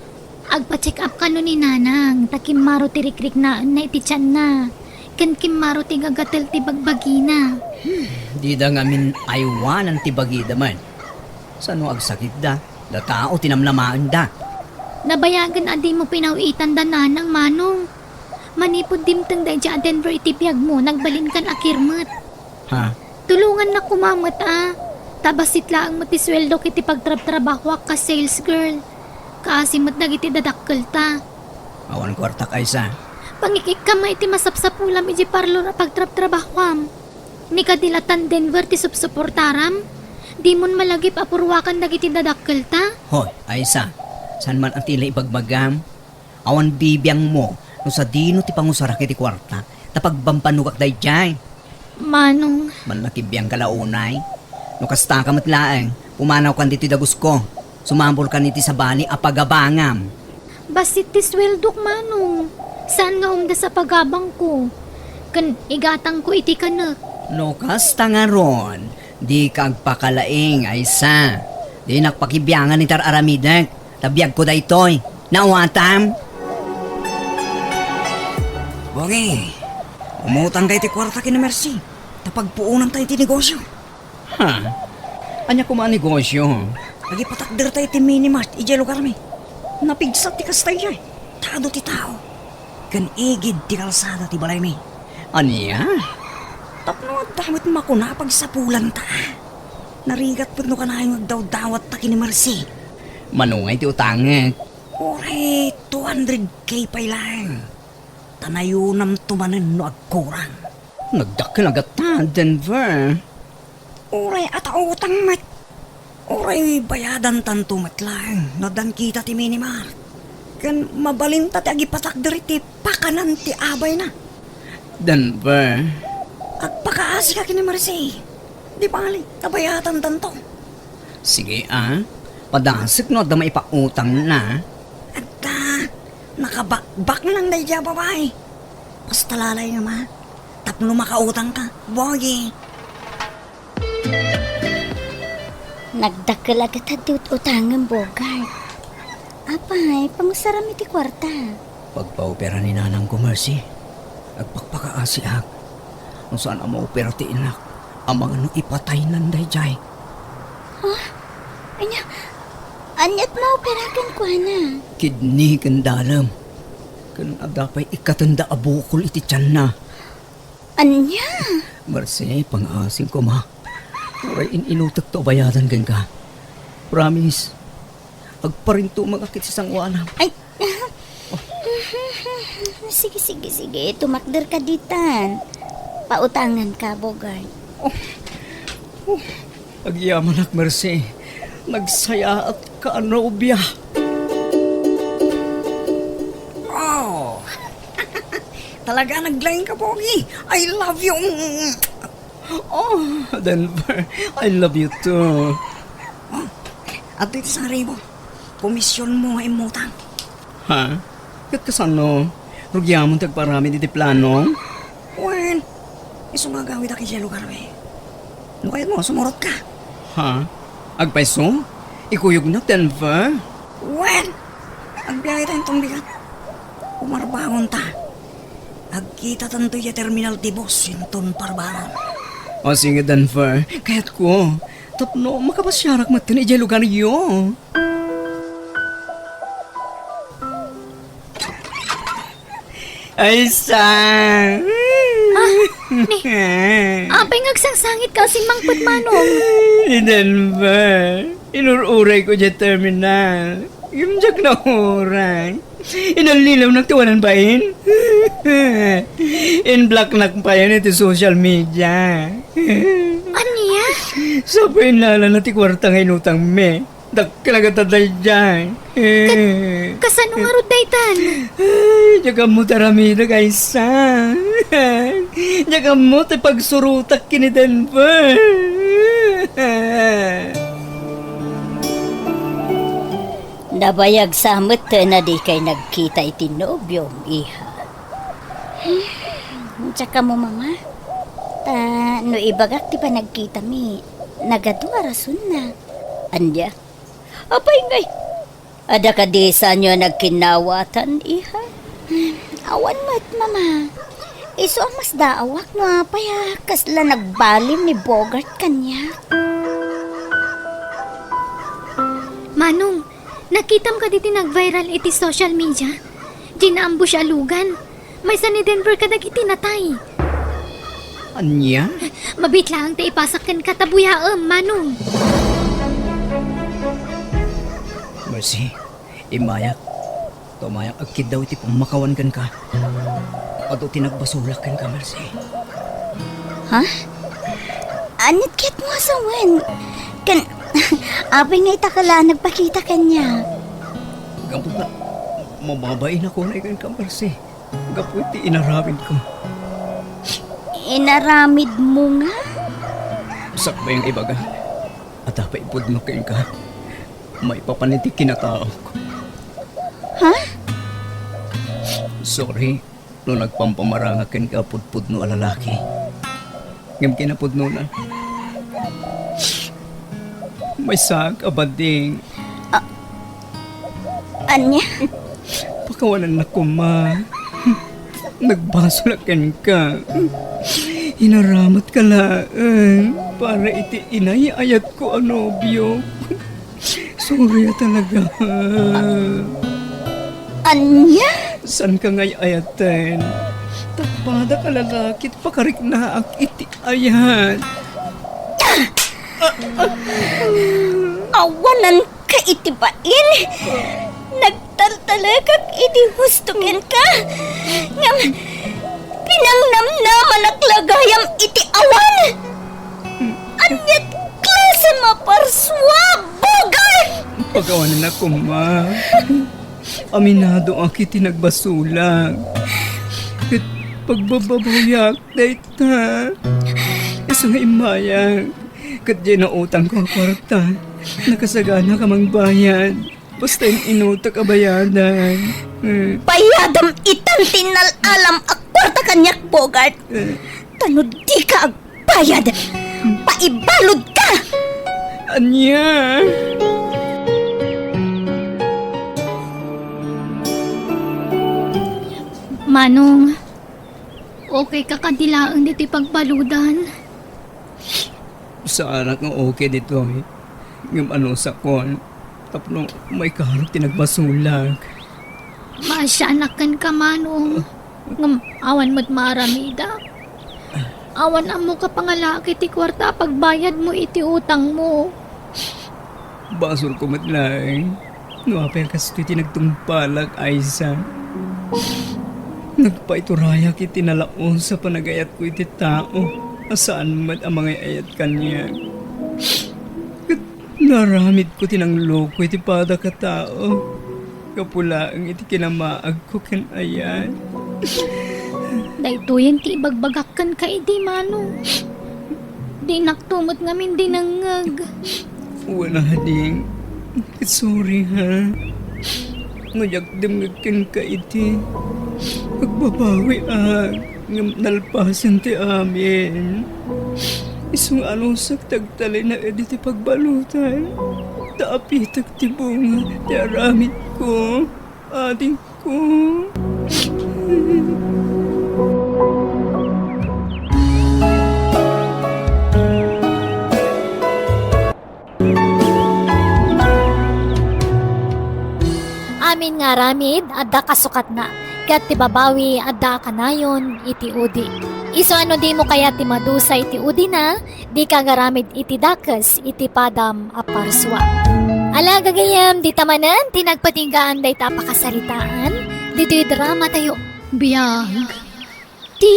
Agpa-check up kano ni nanang ta kimmaro ti rikriknaenna iti tianna, ken kimmaro ti gagatel ti bagbagina. Hmm, dida ngamin aywanan ti bagida man. Sano agsakitda? Da tao ti namnamaenda. Nabayagen a dimo pinaw-itanda nanang, manong. Manipud dimteng daydiay a Denver iti biagmo, nagbalinkan a kirmet. Ha? Tulongannak koma met a. Ta bassit laeng met ti sueldok iti pagtrabtrabahoak kas sales girl. Kaasi met dagiti dadakkelta. Awan kuartak, Aisa. Pangik-ikkam iti masapsapulam iti parlor a pagtrabtrabahoam. Ni kadi la tan Denver ti supsuportaram? Dimon malagip a purruakan dagiti dadakkelta? Hoy, Aisa, saan man a ti la ibagbagam? Awan bibiangmo no sadino ti pangusarak iti kuarta, ta pagbambanogak daydiay. Manong. Mannakibiangka la unay? No kastaka met laeng, pumanawkan ditoy dagusko. Sumambolkan iti sabali a pagabangam. Bassit ti sueldok, manong. Saan nga umdas a pagabangko? Ken igatangko iti kanek. No kasta ngarud, dika agpakalaing, Aisa. Dinak pakibiangan iti ar-aramidek. Ta biagko daytoy. Naawatam? Bongi, umutangka iti kuarta ken ni Mercy. Ta pagpuonanta iti negosyo. Ha? Ania koma a negosyo? Agipatakderta iti mini mart idiay lugarmi. Napigsat ti kasta idiay. Ta adu ti tao. Ken igid ti kalsada ti balaymi. Ania? Tapno adda met makuna a pagsapulanta. Narigat met no kanayon nga agdawdawatta ken ni Mercy. Mano ngay ti utangek? Uray two hundred K pay laeng. Ta nayonamto manen no agkurang. Nagdakkel a gatta, Denver. Uray adda utang met. Uray bayadantanto met laeng no addan kita ti mini mart. Ken mabalinta ti agipatakder iti pakanan ti abayna. Denver. Agpakaasika ken ni Mercy. Di bale, ta bayadantanto. Sige, a. Padasek no adda maipautangna. Adda, nakabakbak lang daydiay a babai. Kasta la laeng, a. Tapno makautangka, Bongi. Nagdakkel a gatta ti ut-utangem, Bogart. Apay, pangusaram iti kuarta? Pagpaopera ni nanangko, Mercy. Agpakpakaasiak. No saan a maopera ti inak, amangan no ipataynan daydiay. Ha? Ania? Aniat maopera kenkuana? Kidney ken dalem. Ken adda pay ikkatenda a bukol iti tianna. Ania? Mercy, pangasim koma. Uray in-inutekto a bayadan kenka. Promise, agparintumengak iti sangoanam. Ay, sige, sige, sige. Tumakder ka ditan. Pautangan ka, Bogart. Oh, oh, agyamanak, Mercy. Nagsayaat ka a nobia. Oh, talaga naglaing ka, Pogi. I love you. Oh, Denver, I love you too. Oh, adtoy ti sangribo. Komisyon mo nga immutang. Ha? Ket kasano? Rugiamon ti agparamid iti plano? Wen, isu nga agawidak idiay lugarmi. No kayatmo, sumurot ka. Ha? Agpayso? Ikuyognak, Denver? Wen, agbiaye ta inton bigat. Umarbangonta. Agkitatanto idiay terminal ti bus inton parbangon. O sige, Denver, kayatko. Tapno makapasiarak metten idiay lugaryo. Ay, sa. Ah, ni, apay nga agsangsangit ka a simmangpet, Manong? Ni Denver, inur-urayko idiay terminal. Ngem diak nauray. Inallilawnak ti wanan bain. In-blocknak payen iti social media. Ania? Sa payen nalana ti kuarta nga inutangmi. Dakkel a gatad daydiay. Kat-, kasano ngarud daytan? Ay, diak ammo ti aramidek, Aisa. Diak ammo ti pagsurotak ken ni Denver. Nabayag sa met a dikay nagkita iti nobiom, iha. Diak ammo, Mama. Ta no ibagak ti panagkitami, nagadu a rasonna. Ania? Apay ngay, adda kadi saanyo a nagkinnawatan, iha? Awan met, Mama. Isu a masdaawak no apay a kasla nagbalim ni Bogart kaniak. Manong, nakitam kadi ti nag-viral iti social media? Diay naambush a lugan. Maysa ni Denver kadagiti natay. Ania? Mabiit laeng ti ipasak kenka ta buyaem, Manong. Mercy, immayak. Tumayak agkiddaw iti pammakawan kenka. Adu ti nagbasolak kenka, Mercy. Ha? Aniat ket mo a sawen? Ken, apay nga ita ka la nagpakita kaniak? Gapu ta, mababain ako na kenka, Mercy. Gapu iti inaramidko. Inaramidmo nga? Sakbay nga ibaga, adda pay pudno kenka. Maipapan iti kinataok. Ha? Sorry no nagpampamarangak kenka a pudpudno a lalaki. Ngem kinapudnona, maysaak a bading. A-, ania? Pakawanannak koma. Nagbasolak kenka. Inaramat ka laeng para iti inay-ayatko a nobio. Sorry a talaga. Ania? Saanka nga ay-ayaten. Tappadak a lalaki ti pakariknaak iti ayat. Awananka iti bain. Nagtaltalekak iti husto kenka. Ngem pinangnamnamanak la gayam iti awan. Aniat klase maparsua, Bogart? Pagawanannak koma. Aminadoak iti nagbasolak. Ket pagbababawiak dayta. Isu nga immayak. Ket diay nautangko a kuarta, nakasaganak a mangbayad. Basta in-inutek a bayadan. Eh. Bayadam itan ti nal-alam a kuarta kaniak, Bogart. Eh. Ta no dika agbayad, paibaludka! Ania? Manong, okay ka kadi laeng ditoy pagbaludan? Saanak nga okay ditoy. Ngem anusakon tapno maikarog ti nagbasolak. Maasianak kenka, Manong. Ngem awan met maaramidak. Awan ammok a pangalaak iti kuarta a pagbayadmo iti utangmo. Basolko met laeng no apay a kastoy ti nagtungpalak, Aiza. Nagpaiturayak iti nalaus a panagayatko iti tao a saan met a mangay-ayat kaniak. Ket naaramidko ti nangloko iti padak a tao. Gapu laeng iti kinamaagko ken ayat. Daytoyen ti ibagbagak kenka idi, Manong. Dinakto met ngamin dinengngeg. Wen a, Ding. Sorry, ha. No diak dimngeg kenka idi, agbabawiak. Ngem nalpasen ti amin. Isu nga anusak ti agtalinaed iti pagbalutan, ta apitek ti bunga ti aramidko, adingko. Amin nga aramid, adda kasukatna, ket ti babawi, adda a kanayon iti udi. Isu a no dimo kayat ti madusa iti udina, dika agaramid iti dakes iti padam a parsua. Ala, gagayyem, dita manen ti nagpatinggaan dayta a pakasaritaan, ditoy dramatayo. Biag ti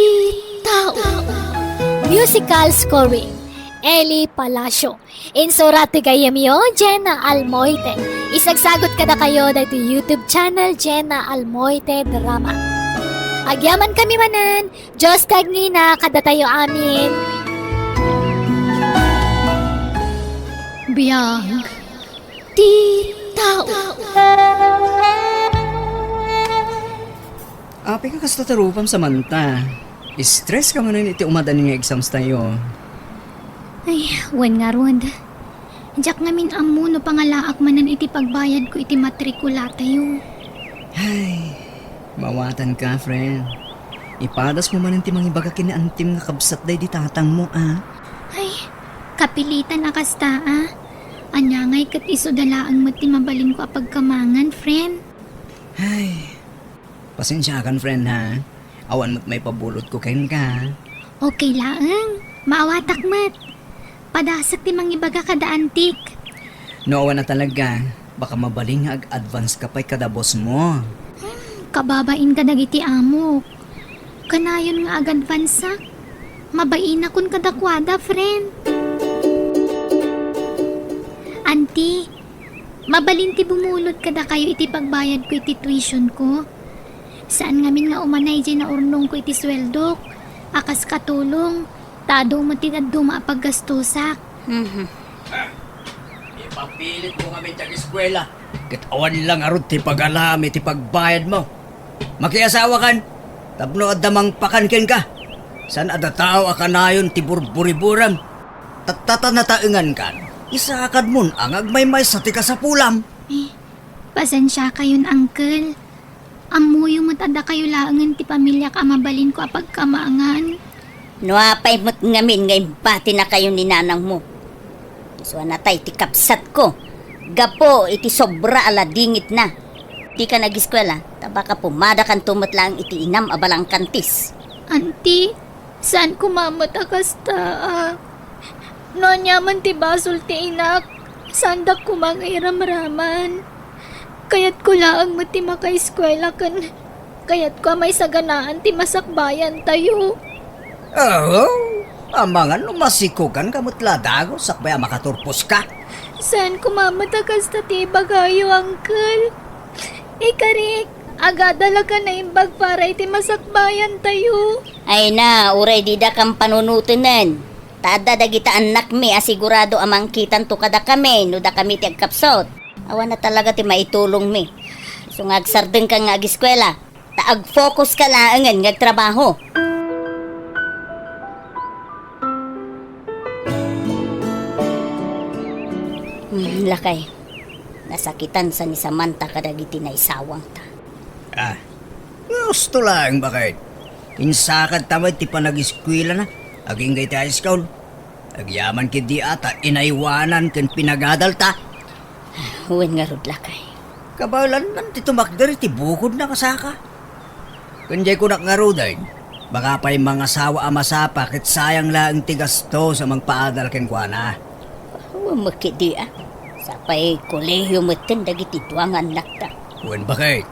tao. Musical scoring, Eli Palacio. Insurat ti gayyemyo, Jenna Almoite. Isagsagut kadakayo daytoy YouTube channel, Jenna Almoite Drama. Agyamankami manen, Dios ti agngina kadatayo amin. Biag ti tao. Apay nga kasta ti rupam, Samantha? Stress ka manen iti umadanin nga exams tayo. Ay, wen ngarud. Diak ngamin ammo no pangalaak manen iti pagbayadko iti matrikulatayo. Ay, maawatanka, friend. Ipadasmo manen ti mangibaga ken ni antim nga kabsat daydi tatangmo, a? Ay, kapilitan a kasta, a. Ania ngay ket isuda laeng met ti mabalinko a pagkamangan, friend? Ay, pasensiakan, friend, ha? Awan met maipabulodko kenka. Okay laeng. Maawatak met. Padasek ti mangibaga kada antik. No awan a talaga, baka mabalin nga ag-advance ka pay kada boss mo. Hmm, kababain kadagiti amok. Kanayon nga ag-advanceak. Mabainakon kadakuada, friend. Anti, mabalin ti bumulod kadakayo iti pagbayadko iti tuitionko. Saan ngamin nga umanay diay naurnongko iti sueldok a kas katulong, ta adu met ti dadduma a paggastosak. Mhm. Ipapilitmo ngamin ti ageskuela, ket awan la ngarud ti pagalam iti pagbayadmo. Makiasawakan, tapno adda mangpakan kenka. Saan a datao a kanayon ti burburiburem. Tatta ta nataengankan, isakadmon a nga agmaymaysa ti kasapulam. Eh, pasensiakayon, uncle. Ammoyo met a dakayo laengen ti pamiliak a mabalinko a pagkamangan. No apay met ngamin nga imbatinakayo ni nanangmo? Isu a natay ti kabsatko gapu iti sobra a ladingitna. Dika nageskuela, ta baka pumadakanto met laeng iti inam a balangkantis. Anti, saan koma met a kasta, a. No aniaman ti basol ti inak, saandak koma nga iramraman. Kayatko laeng met ti makaeskuela ken kayatko a maisaganaan ti masakbayantayo. Oo, amangan no masikoganka met la dagus sakbay a makaturposka. Saan koma met a kasta ti ibagayo, uncle. Ikarik, agada la ka naimbag para iti masakbayantayo. Ay na, uray dida kan panunotenen. Ta adda dagita annakmi a sigurado a mangkitanto kadakami no dakami ti agkapsut. Awan a talaga ti maitulongmi. Isu nga agsardengka nga ageskuela, ta agfokuska laengen nga agtrabaho. Hmm, lakay, nasakitan sa ni Samantha kadagiti naisawangta. Ah, gusto laeng, baket. Insakadta met ti panageskuelana agingga iti high school. Agyaman ketdi a ta inaywanan ken pinagadalta. Wen ngarud, lakay. Kabaelanna ti tumakder iti bukodna nga saka. Ken diay kunak ngaruden, Baka pay mangasawa a masapa ket sayang laeng ti gastos a mangpaadal kenkuana. Awan met ketdi a. Sapay kolehiyo metten dagiti dua nga annakta. Wen, baket.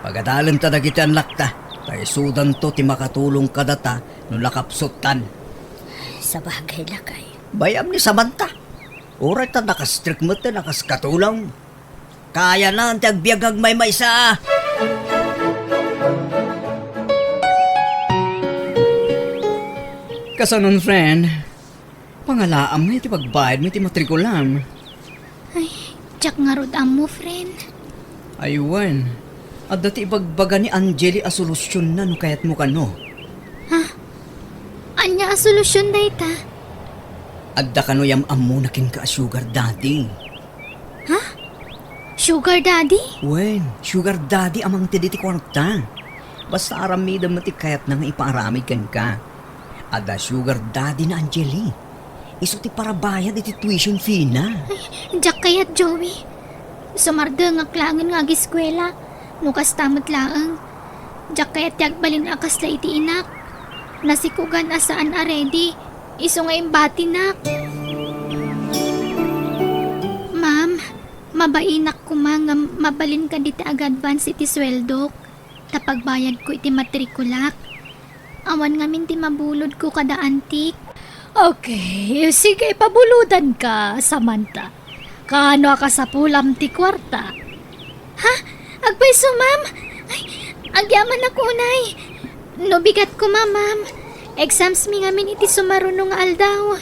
Pagadalenta dagiti annakta, ta isudanto ti makatulong kadata no nakapsuttan. Sabagay, lakay. Bayam ni Samantha. Uray ta nakastrek met ti nakaskatulong. Kayanan ti agbiag agmaymaysa. Kasanon, friend? Pangalaam nga iti pagbayadmo iti matrikulam. Ay, diak ngarud ammo, friend. Ay, wen. Adda ti ibagbaga ni Angeli a solusionna no kayatmo kano. Ha? Ania a solusion dayta? Adda kano yam-ammona kenka a sugar daddy. Ha? Sugar daddy? Wen, sugar daddy a mangted iti kuarta. Basta aramidem ti kayatna nga ipaaramid kenka. Adda sugar daddy na Angeli. Isu ti parabayad iti tuition fee na. Ay, diak kayat, Joey. Sumardengak laengen nga agiskuela. No kasta met laeng, diak kayat ti agbalin a kasla iti inak. Nasikugan a saan a ready. Isu nga imbatinak. Ma'am, mabainak koma nga mabalinka dita ag-advance iti sueldok, ta pagbayadko iti matrikulak. Awan ngamin ti mabulodko kada antik. Okay, sige, pabulodanka, Samantha. Kaano a kasapulam ti kuarta? Ha? Agpayso, ma'am? Ay, agyamanak unay. No bigat koma, ma'am. Exams mi ngamin iti sumaruno nga aldaw.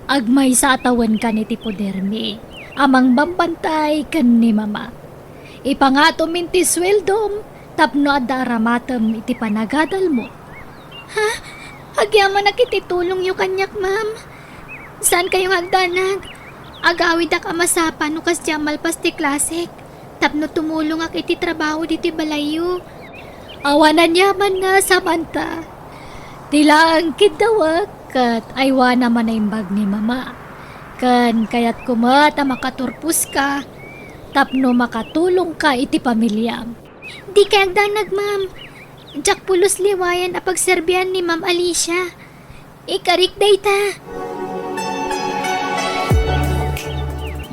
Agmaysa a tawenkan iti podermi a mangbambantay ken ni Mama. Ipangatom ti sueldom tapno adda aramatem iti panagadalmo. Ha? Agyamanak iti tulongyo kaniak, ma'am. Saankayo nga agdanag. Agawidak a masapa no kasdiay a malpas ti klasek tapno tumulongak iti trabaho ditoy balayyo. Awan aniamanna, Samantha. Ti laeng kiddawek ket aywana a naimbag ni Mama. Ken kayatko met a makaturposka tapno makatulongka iti pamiliam. Dikay agdanag, ma'am. Diak pulos liwayan a pagserbian ni Ma'am Alicia. Ikarik dayta.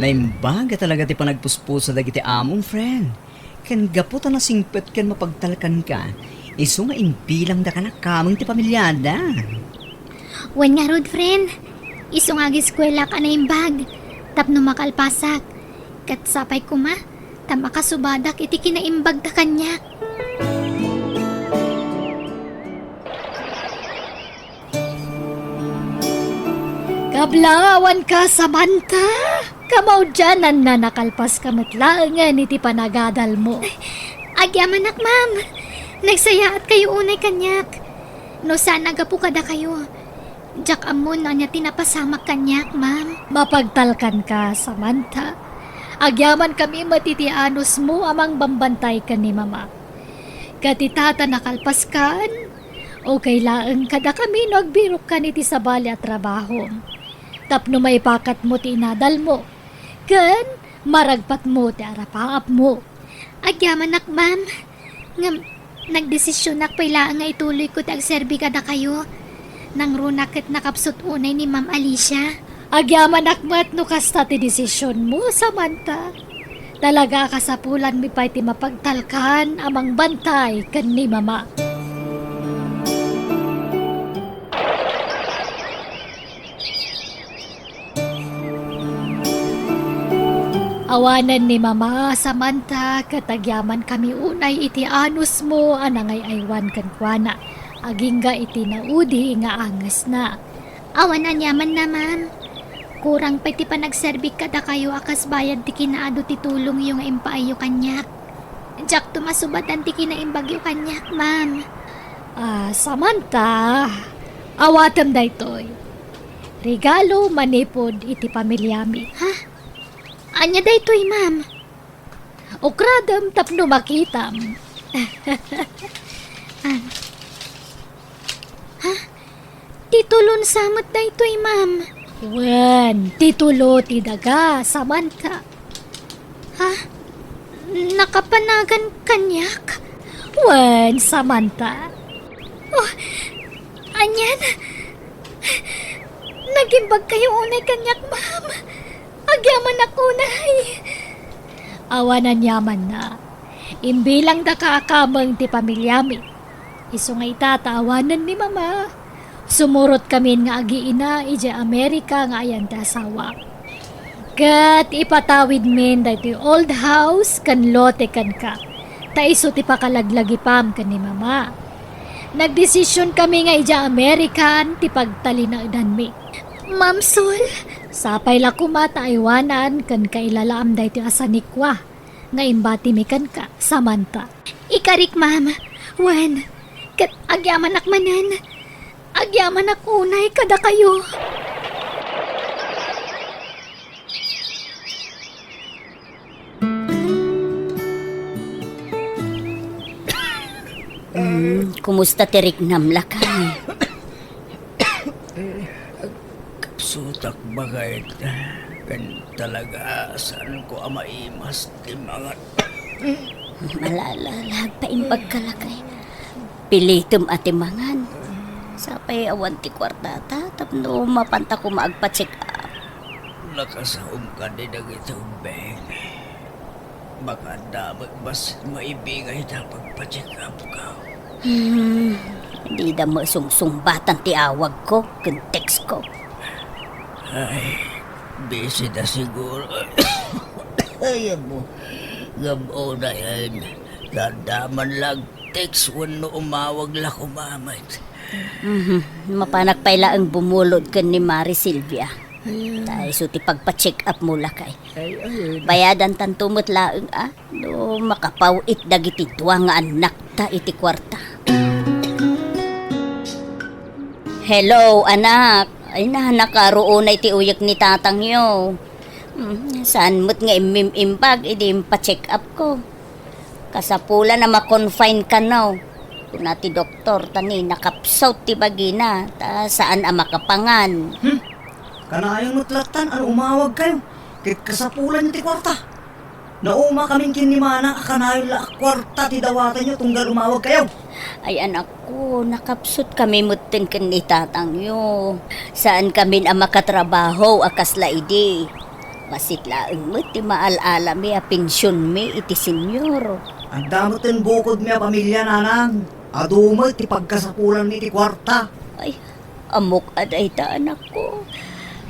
Naimbag a talaga ti panagpuspuso dagiti amom, friend. Ken gapu ta nasingpet ken mapagtalkanka, isu nga imbilangda kaniak kameng ti pamiliada. Wen ngarud, friend. Isu nga agiskuelak a naimbag tapno makalpasak. Ket sapay koma ta makasubadak iti kinaimbagda kaniak. Kablawanka, Samantha! Kamaudiananna, nakalpaska met laengen iti panagadalmo. Agyamanak, ma'am. Nagsayaatkayo unay kaniak. No saan a gapu kadakayo, diak ammo no ania ti napasamak kaniak, ma'am. Mapagtalkanka, Samantha. Agyamankami met iti anusmo a mangbambantay ken ni Mama. Ket ita ta nakalpaskan, okay laeng kadakami no agbirokkan iti sabali a trabahom tapno maipakatmo ti inadalmo ken maragpatmo ti arapaapmo. Agyamanak, ma'am. Ngem, nagdesisionak pay laeng nga ituloyko ti agserbi kadakayo. Nangruna ket nakapsut unay ni Ma'am Alicia. Agyamanak met no kasta ti desisionmo, Samantha. Talaga a kasapulanmi pay ti mapagtalkan a mangbantay ken ni Mama. Awanen ni Mama, Samantha, ket agyamankami unay iti anusmo a nangay-aywan kenkuana, agingga iti naudi nga angesna. Awan aniamanna, ma'am. Kurang pay ti panagserbik kadakayo a kas bayad ti kinaadu ti tulongyo nga impaayyo kaniak. Diakto masubadan ti kinaimbagyo kaniak, ma'am. Ah, Samantha, awatem daytoy. Regalo manipud iti pamiliami. Ha? Ania daytoy, ma'am? Ukradem tapno makitam. Ah. Ha? Titulon sa met daytoy, ma'am. Wen, titulo ti daga, Samantha. Ha? Nakapanagan kaniak? Wen, Samantha. Oh, Anian? Nagimbagkayo unay kaniak, ma'am. Agyamanak unay. Awan aniamanna. Imbilangdaka a kameng ti pamiliami. Isu nga ita ta awanen ni Mama, sumurotkamin nga agiina idiay Amerika nga ayan ti asawak. Ket ipatawidmin daytoy old house ken lote kenka, ta isu ti pakalaglagipam ken ni Mama. Nagdesisionkami nga idiay Amerikan ti pagtalinaedanmi. Ma'am Sol, sapay la koma ta aywanan ken kailalaam daytoy a sanikua nga imbatimi kenka, Samantha. Ikarik, ma'am. Wen, ket agyamanak manen. Agyamanak unay kadakayo. Hmm, kumusta ti riknam, lakay? Kapsutak, baket. Ken talaga, saanko a maimas ti mangan. Malala, agpaimbagka, lakay. Pilitem a ti mangan. Sapay awan ti kuartata tapno mapanta koma agpa-check up. Lakasaom kadi dagiti ubbing. Baka adda met bassit maibingay ta pagpa-check up ka. Hmm, dida met sungsungbatan ti awagko ken textko. Ay, busy da siguro. Ay, amo. Gab-o na yan. Tanda man lang text wenno umawag la koma met. Mhm. Mapanak pay laeng bumulod ken ni Mari Silvia. Ayan. Ta isu ti pagpa-check up mo, lakay. Ay, ayun. Bayadantanto met laeng a no makapaw-it dagiti dua nga annakta iti kuarta. Hello, anak. Ay na, nakaruonay ti uyek ni tatangyo. Hmm, saan met nga immim-imbag idi impa-check up ko. Kasapulan a ma-confine kano, kuna ti doktor, ta ni nakapsut ti bagina, ta saan a makapangan. Hmm? Kanayon met lattan a no umawagkayo, ket kasapulanyo ti kuarta. Naumakamin ken ni Manang a kanayon la a kuarta ti dawatanyo tunggal umawagkayo. Ay, anakko, nakapsutkami metten ken ni tatangyo. Saankamin a makatrabaho a kasla idi. Bassit laeng met ti maal-alami a pensionmi iti senior. Adda metten bukodmi a pamilya, nanang. Adu met ti pagkasapulanmi iti kuarta. Ay, ammok a dayta, anakko.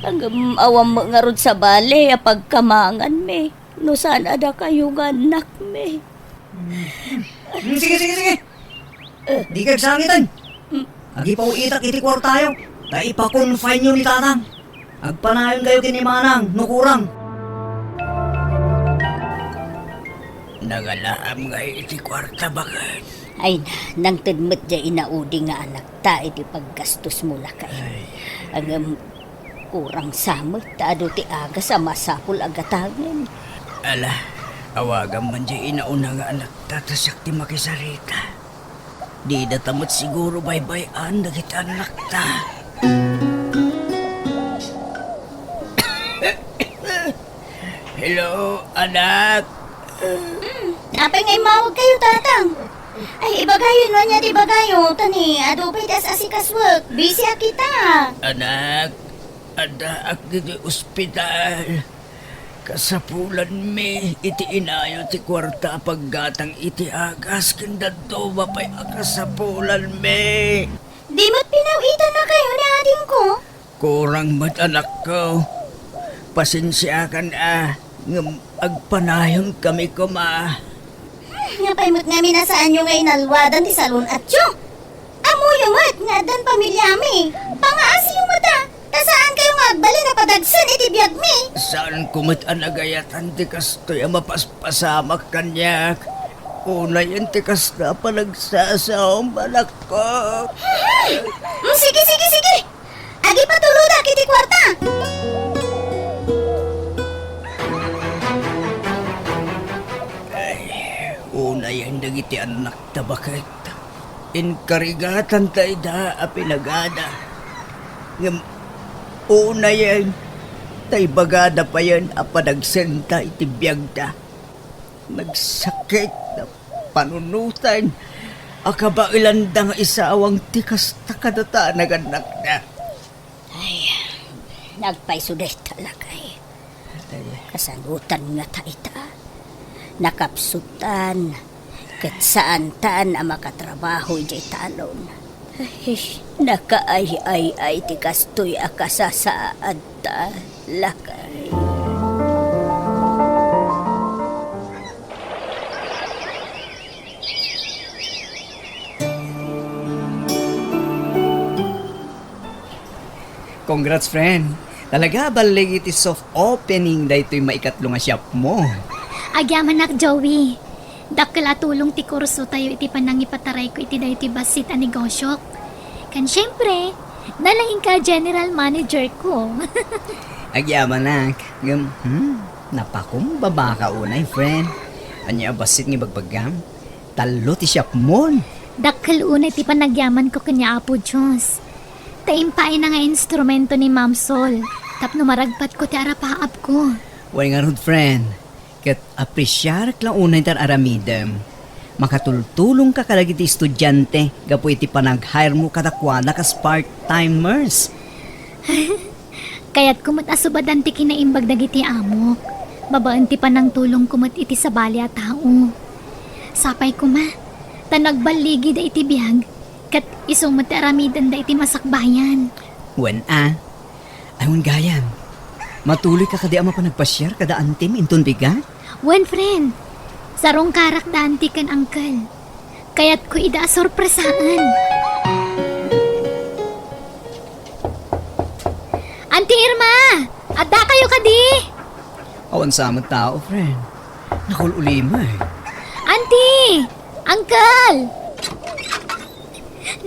Ngem awan met ngarud sabali a pagkamanganmi no saan a dakayo nga annakmi. Hmm, sige, sige, sige. Eh. Dika agsangiten. Hmm. Agipaw-itak iti kuartayo, ta ipa-confineyo ni tatang. Agpanayonkayo ken ni manang no kurang. Nangalaam ngay iti kuarta, baket? Ay na, nangted met diay inaudi nga anakta iti paggastosmo, lakay. Ay. Ngem, kurang sa met ta adu ti agas a masapul a gatangen. Ala, awagam man diay inauna nga anakta ta siak ti makisarita. Didata met siguro baybay-an dagiti annakta. Hello, anak. Mm, apay nga immawagkayo, tatang? Ay, ibagayo no ania ti ibagayo, ta ni adu pay ti as-asikasuek. Busy a kita. Anak, addaak ditoy ospital. Kasapulanmi iti inayo ti kuarta a paggatang iti agas ken dadduma pay a kasapulanmi. Di met pinaw-itannakayo ni adingko? Kurang met, anakko. Pasensiakan a, ngem agpanayonkami koma. Hmm, apay met ngamin a saanyo nga inalwadan ti salun-atyo? Ammoyo met nga addan pamiliami. Pangaasiyo met a, ta saankayo nga agbalin a padagsen iti biagmi. Saanko met a nagayatan ti kastoy a mapaspasamak kaniak. Unayen ti kasta a panagsasaom, anakko. Hmm, sige, sige, sige. Agipatulodak iti kuarta. Ay, unayen dagiti annakta, baket. Inkarigatanta ida a pinagada. Ngem unayen ta ibagada payen a padagsenta iti biagda. Nagsakit a panunoten. a kabaelanda nga isawang ti kasta kadata a nagannakda. Ay, nagpayso dayta, lakay. Ay. Kasanutan ngata ita. Nakapsutan, ket saantan a makatrabaho idiay talon. Ay, nakaay-ay-ay ti kastoy a kasasaadta, lakay. Congrats, friend. Talaga, ballig iti soft opening daytoy maikatlo nga shop mo. Agyamanak, Joey. Dakkel a tulong ti kurso tayo iti panangipatarayko iti daytoy bassit a negosiok. Kan siyempre, nalaingka a general manager ko. Agyamanak. Ngem, hmm, napakumbaba ka unay, friend. Ania a bassit nga ibagbagam? Tallo ti siapmon. Dakkel unay ti panagyamanko ken ni Apo Dios. Ta impaayna nga instrumento ni Ma'am Sol tapno maragpatko ti arapaapko. Wen ngarud, friend, ket apresiarek la unay ti ar-aramidem. Makatultulongka kadagiti estudiante gapu iti panag-hire mo kadakuada kas part-timers. Kayatko met a subadan ti kinaimbag dagiti amok, babaen ti panangtulongko met iti sabali a tao. Sapay koma, ta nagballigida iti biag, ket isu met ti aramidenda iti masakbayan. Wen a, ay wen gayam, matuloyka kadi a mapan agpasiar kada antim inton bigat? Wen, friend. Sarungkarak da anti ken uncle. Kayatko ida a sorpresaen. Auntie Irma! Adda kayo kadi? Awan sa met tao, friend. Nakul-ulimay. Auntie! Uncle!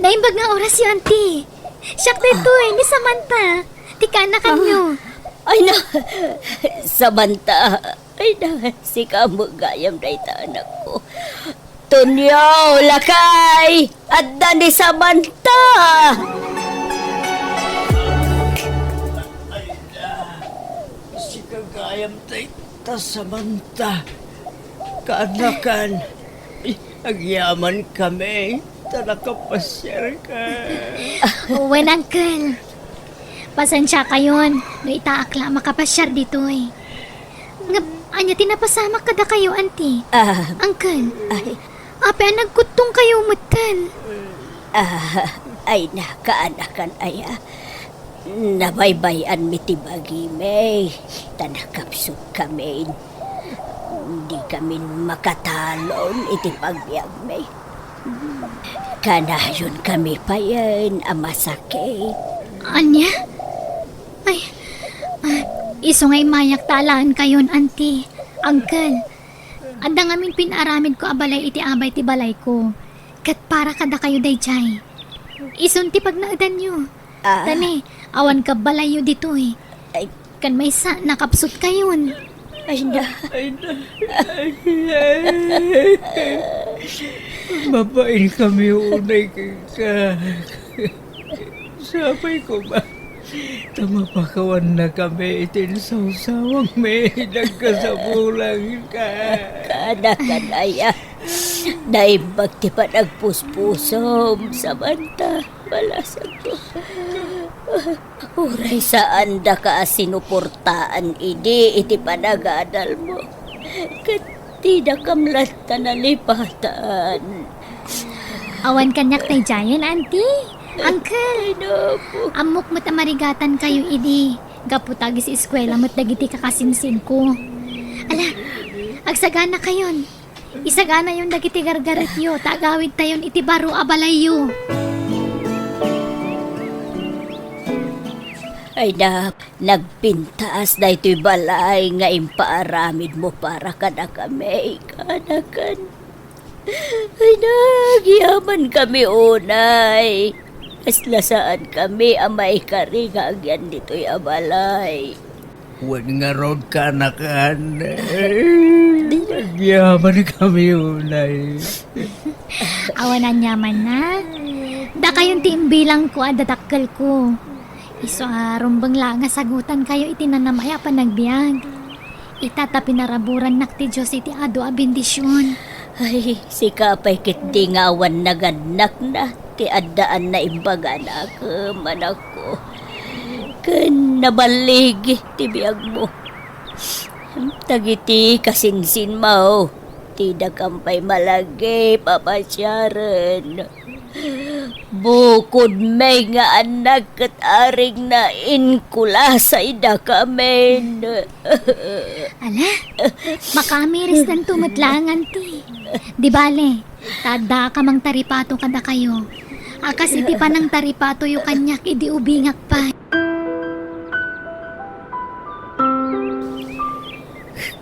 Naimbag nga orasyo, Auntie. Siak daytoy, ni Samantha. Ti kaanakanyo. Ah. Ay na, Samantha. Ay na, sika met gayam dayta, anakko. Tonyo, lakay! Adda ni Samantha! Ay na, sika gayam dayta, Samantha. Kaanakan, agyamankamin, ta nakapasiarka. Wen, uncle. Pasensiakayon, no itaak la a makapasiar ditoy. Ngem, ania ti napasamak kadakayo, Auntie? Ah. Uncle, ay. Apay a nagkuttongkayo metten? Ah, ay na, kaanakan aya. Nabaybay-anmi ti bagimi, ta nakapsutkami. Dikami makatalon iti pagbiagmi. Kanayonkami payen a masakit. Ania? Ay, ah, isu nga immayak ta alaenkayon, Auntie, Uncle. Adda ngamin pinaaramidko a balay iti abay ti balayko. Ket para kadakayo daydiay. Isun ti pagnaedanyo. Ah. Tani, awan kabbalayyo ditoy. Ay. Kan maysa, nakapsutkayon. Ay na. Ay na. Ay, ay. Mabain kami unay kenka. Sapay koma, ta mapakawannakami iti insawsawangmi, nagkasapulanka. Kaanakan aya, naimbag ti panagpuspusom, Samantha, balasangko. Uray saandaka a sinuportaan idi iti panagadalmo. Ket Ti dakam latta nalipatan. Awan kaniak daydiayen, Auntie. Uncle, ay, naku. Ammok met a marigatankayo idi. Gapu ta agis-eskuela met dagiti kakasinsinko. Ala, agsaganakayon. Isaganayon dagiti gargaretyo, ta agawidtayon iti baro a balayyo. Ay, nak, Nagpintas daytoy balay nga impaaramidmo para kadakami, kaanakan. Ay, nagyamankami unay. Kasla saankami a maikari nga agyan ditoy a balay. Wen ngarud, kaanakan. Nagyamankami unay. Awan aniamanna. Dakayon ti imbilangko a dadakkelko. Isu a rumbeng la nga sagutankayo iti nanamay a panagbiag. Ita ta pinaraburannak ti Dios iti adu a bendision. Ay, sika pay ketdi nga awan nagannakna ti addaan naimbag a nakem, anakko. Ken naballigi ti biagmo. Dagiti kasinsinmo, ti dakam pay malagip a pasiaren. Bukod may nga annak ket arigna, inkulasay dakamin. Ala, makaamirisdanto met laengen ti. Di bale, ta addaak a mangtaripato kadakayo. A kas iti panangtaripatoyo kaniak idi ubingak pay.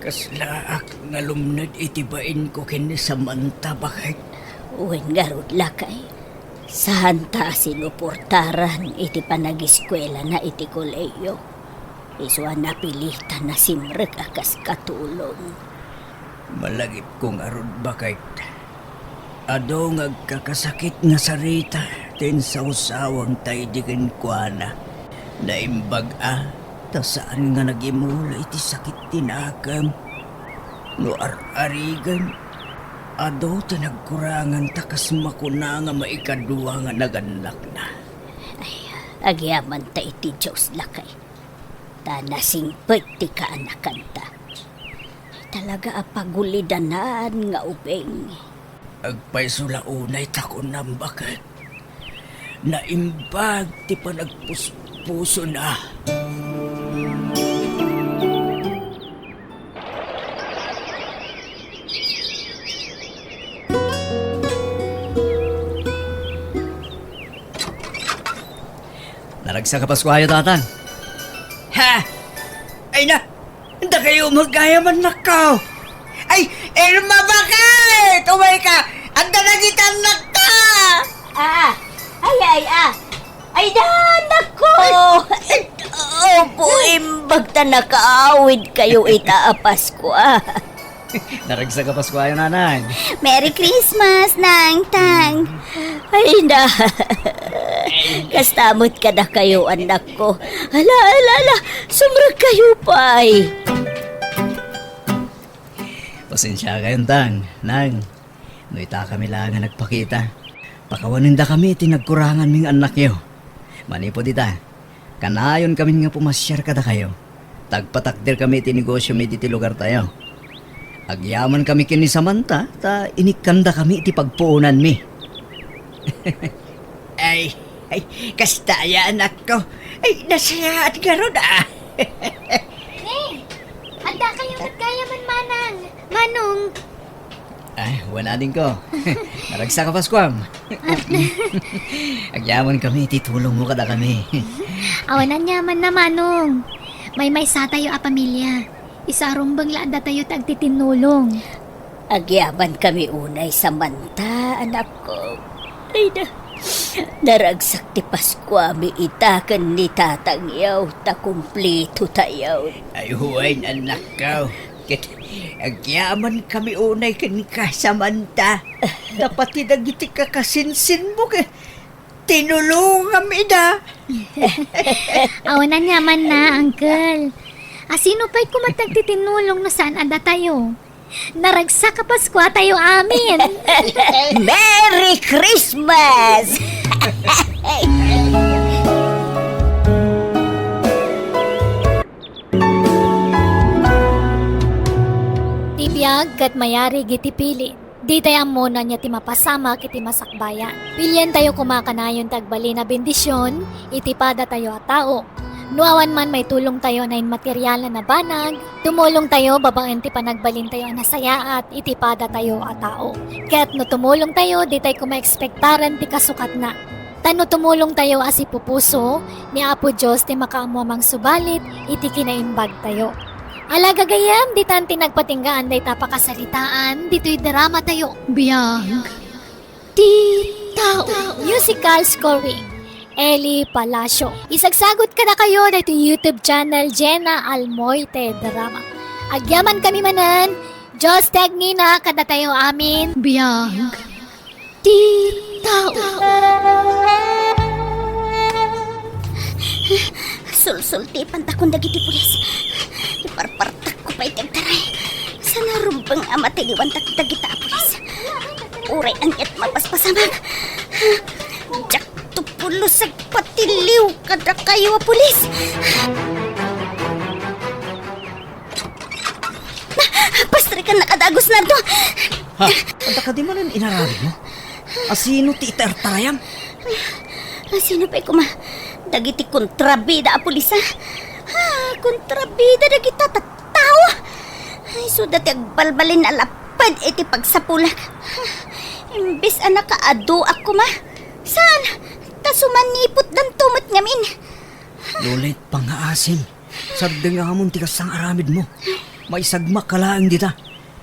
Kaslaak nga lumned iti bainko ken ni Samantha, baket. Wen ngarud, lakay, saanta a sinuportaran iti panagiskuelana iti kolehiyo. Isu a napilitan a simrek a kas katulong. Malagipko ngarud, baket. Adu nga agkakasakit nga sarita ti insawsawangta idi kenkuana. Naimbag a, ta saan nga nagimula iti sakit ti nakem. No ar-arigen, adu ti nagkurangan ta kas makuna nga maikadua nga nagannakna. Ay, agyamanta iti Dios, lakay. Ta nasingpet ti kaanakanta. Talaga a pagulidanan nga ubing. Agpayso la unay ta kunam, baket. Naimbag ti panagpuspusona. Naragsak a Paskuayo, Tatang. Ha? Ay na, dakayo met gayam, annakko. Ay, Irma, baket? Umayka! Adda dagiti annakta! Ah, ay, ay, ah. Ay, da, annakko! Ay, opo, imbag ta nakaawidkayo ita a Paskua. Naragsak a Paskuayo, Nanang. Merry Christmas, Nangtang. Ay, na. Kasta met kadakayo, annakko. Ala, ala, ala. Sumrekkayo pay. Pasensiakayon, Tang. Nang, no itakami laeng a nagpakita, pakawanendakami iti nagkuranganmi nga annakyo. Manipud ita, kanayon kami nga pumasiar kadakayo. Tagpatakderkami iti negosiomi ditoy lugartayo. Agyamankami ken ni Samantha, ta inikkandakami iti pagpuonanmi. Ay, ay, kasta aya, annakko. Ay, nasayaat ngarud, ah. Ne, addakayo met gayam, Manang, Manong. Ay, wen, adingko. Naragsak a Paskuam. Agyamankami iti tulongmo kadakami. Awan aniamanna, Manong. Maymaysatayo a pamilia. Isu a rumbeng la addatayo ti agtitinnulong. Agyamankami unay, Samantha, annakko. Ay, na, naragsak ti Paskuami ita ken ni Tatangyo, ta kumpletotayo. Ay, wen, annakko. Ket agyamankami unay kenka, Samantha. Ta pati dagiti kakasinsinmo ket tinulongam ida. Awan aniamanna, Uncle. A, sino pay koma ti agtitinnulong no saan a datayo? Naragsak a Paskuatayo amin. Merry Christmas! Ti biag ket mayarig iti pili. Ditay ammo no ania ti mapasamak iti masakbayan. Pilientayo koma kanayon ti agbalin a bendision iti padatayo a tao. No awan man maitulongtayo a nainmaterial a nabanag, tumulongtayo babaen ti panagbalintayo a nasayaat iti padatayo a tao. Ket no tumulongtayo, ditay koma ekspektaren ti kasukatna. Ta no tumulongtayo a sipupuso, ni Apo Dios ti makaammo a mangsubalit iti kinaimbagtayo. Ala, gagayyem, ditan ti nagpatinggaan dayta a pakasaritaan ditoy dramatayo. Biag ti tao. Musical scoring, Eli Palacio. Isagsagut kadakayo daytoy YouTube channel, Jenna Almoite Drama. Agyamankami manen, Dios ti agnina kadatayo amin. Biag ti tao. Sulsultipantakon dagiti pulis. Iparpartakko pay ti agtaray. Saan a rumbeng a matiliwantak dagita a pulis. Uray aniat mapaspasamak. Diakto pulos agpatiliw kadakayo a pulis. Pastrikannaka dagus, Nardo. Ha? Adda kadi manen inaramidmo? Asino ti itartarayam? Asino pay koma? Dagiti kontrabida a pulis, a? Ha, kontrabida dagita tattao. Ay, isuda ti agbalbalin a laped iti pagsapulak. Imbes a nakaaduak koma. Saan? Ta sumanipotdanto met ngamin. Lolit, pangngaasim. Sardeng amon ti kasta nga aramidmo. Maisagmak ka laeng dita.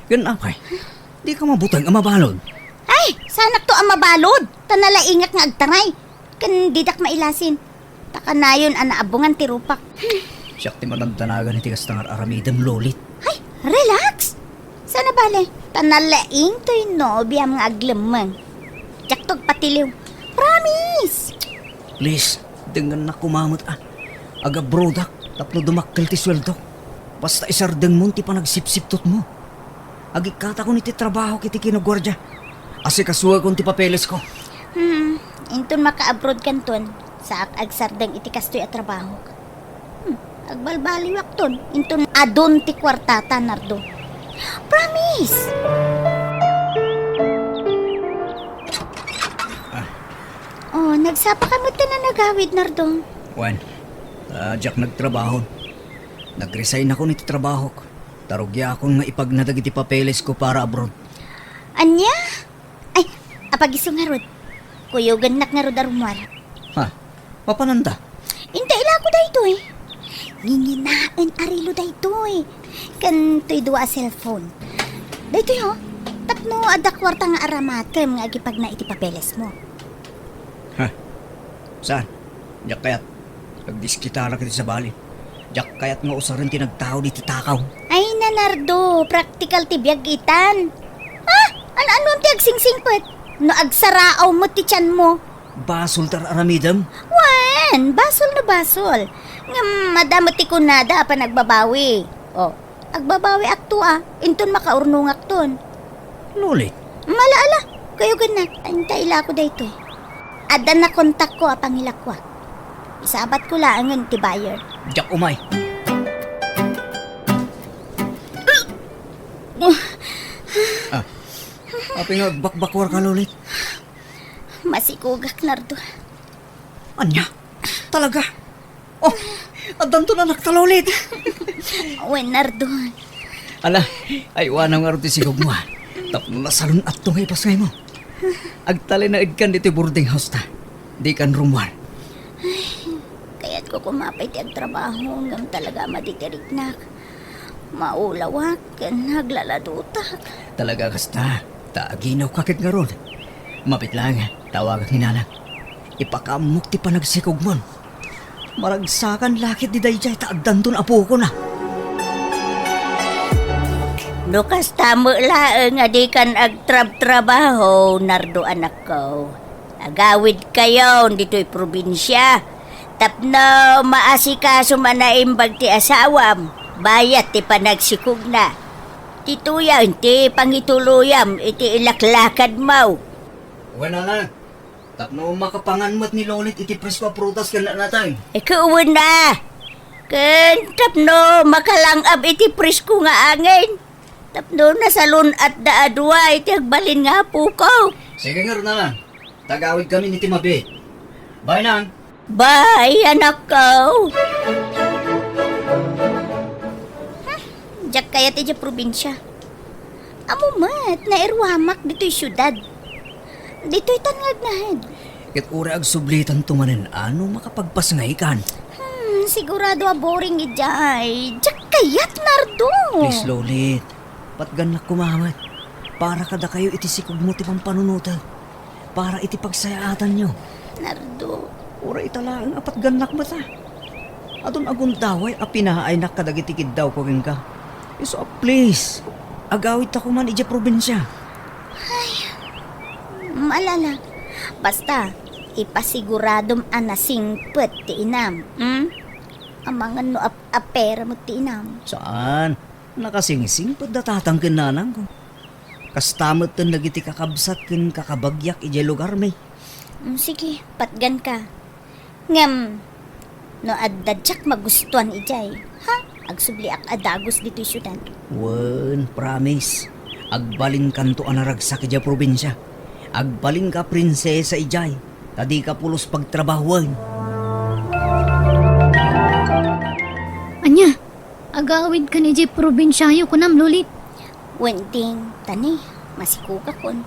Ken apay, dika mabuteng a mabalud. Ay, saanakto a mabalud, ta nalaingak nga agtaray. Ken didak mailasin. Ta kanayon a naabungan ti rupak. Siak ti managdanagan iti kasta nga ar-aramidem, Lolit. Ay, relax. Saan a bale, ta nalaing toy nobiam nga aglemmeng. Diakto agpatiliw. Promise! Please, dengngennak koma met, a. Agabroadak tapno dumakkel ti sueldok. Basta isardengmon ti panagsipsiptutmo. Agikkatakon iti trabahok iti kinaguardia. Asikasuekon ti papelesko. Hmm, inton makaabroadkanton, saak agsardeng iti kastoy a trabahok. Hmm, agbalbaliwakton inton adun ti kuartata, Nardo. Promise! Ah. Oh, nagsapaka met ta nagawid, Nardo. Wen, ah, diak nagtrabaho. Nag-resignakon iti trabahok. Ta rugiakon nga ipagna dagiti papelesko para abroad. Ania? Ay, apagiso ngarud. Kuyogennak ngarud a rummuar. Ha? Mapananda? Inta ilako daytoy. Nginginaen a relo daytoy. Ken toy dua a cellphone. Daytoy, oh. Tapno adda kuarta nga aramatem nga agipagna iti papelesmo. Ha? Saan? Diak kayat. Agdiskitarak iti sabali. Diak kayat nga usaren ti nagtaud iti takaw. Ay, Nardo, praktikal ti biag itan. Ah, an-anon ti agsingsingpet? No agsaraaw met ti tianmo. Basol ti ar-aramidem? Wen, basol no basol. Ngem adda met ti kunada a panagbabawi. Oh, agbabawiakto a, inton makaurnongakton. Lolit. Ala, ala, kuyogennak, inta ilako daytoy. Adda nakontakko a pangilakuak. Isabatko laengen ti buyer. Diak umay. Ah, apay nga agbakbakuarka, Lolit? Masikogak, Nardo. Ania? Talaga? Oh, addanton anakta, Lolit. Wen, Nardo. Ala, aywanam ngarud ti sikogmo, a. Tapno nasalun-atto nga ipasngaymo. Agtalinaedkan ditoy boarding house ta. Dikan rummuar. Ay, kayatko koma pay ti agtrabaho, ngem talaga a maditiriknak. Maulawak ken aglaladutak. Talaga kasta, ta aginawka ket ngarud. Mabiit laeng, tawagak ni Nanang. Ipakaammok ti panagsikogmon. Maragsakan la ketdi daydiay ta addanton apokon a. No kasta met laeng a dikan agtrabtrabaho, Nardo anakko, agawidkayon ditoy probinsia tapno maasikasom a naimbag ti asawam bayat ti panagsikogna. Ditoyen ti pangituloyam iti ilaklakadmo. Wen, Nanang. Tapno makapangan met ni Lolit iti presko a prutas ken natay. Ikaw na! Ken tapno makalang-ab iti presko nga angin. Tapno nasalun-atda a dua iti agbalin nga apoko. Sige ngarud, Nanang. Tagawidkami iti mabiit. Bye, Nang. Bye, anakko. Hmm, diak kayat idiay probinsia. Ammom met, nairuamak ditoy siudad. Ditoytan nga agnaed. Ket uray agsublitanto manen a no makapagpasngaykan. Hmm, sigurado a boring idiay. Diak kayat, Nardo. Please, Lolit. Patgannak koma met. Para kadakayo iti sikogmo ti pampanunotek. Para iti pagsayaatanyo. Nardo. Uray ita laeng a patgannak met a. Adun a gundaway a pinaaynak kadagiti kiddawko kenka. Isu a please, agawidta koman idiay probinsia. Ay, maalala. Basta, ipasiguradom a nasingpet ti inam, hmm? Amangan no ap-apera met ti inam. Saan? Nakasingsingpet da tatang ken nanangko. Kasta metten dagiti kakabsat ken kakabagyak idiay lugarmi. Mm, sige, patganka. Ngem, no adda diak magustuan idiay, ha? Agsubliak a dagus ditoy siudad. Wen, promise. Agbalinkanto a naragsak idiay probinsia. Agbalinka a prinsesa idiay, ta dika pulos pagtrabahoen. Ania? Agawidkan idiay probinsiayo, kunam, Lolit? Wen, Ding, tani, masikugakon.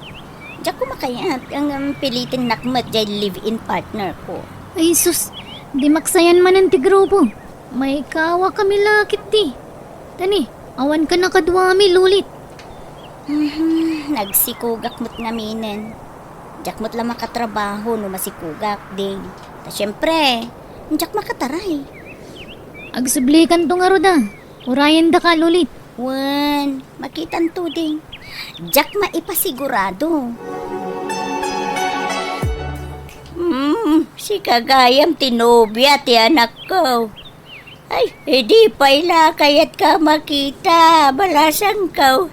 Diak ko makayat, ngem pilitennak met diay live-in partner ko. Ay sus, di maksayan manen ti grupo. Maikawakami la ketdi. Tani, awankan a kaduami, Lolit. Mhm, nagsikugak met ngaminen. Diak met la makatrabaho no masikugak, Ding. Ta siempre, diak makataray. Agsublikanto ngarud a. Urayendaka, Lolit. Wen, makitanto, Ding. Diak maipasigurado. Hmm, sika gayam ti nobia ti anakko. Ay, idi pay la kayatka makita, balasangko.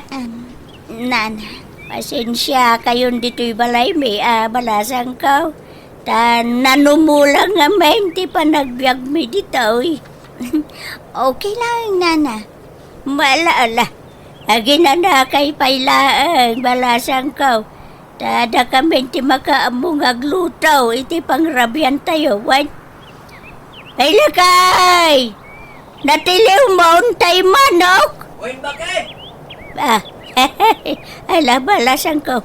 Am, Nana, pasensiakayon ditoy balaymi a balasangko. Ta nanumulang ngamin ti panagbiagmi ditoy. Okay lang, Nana. Ala, ala. Aginanakay pay laeng, balasangko. Ta adda ngamin ti makaammo nga agluto iti pangrabiantayo, wen? Ay, lakay! Natiliwmo tay manok? Wen, bakit? Ah, ala, balasangko.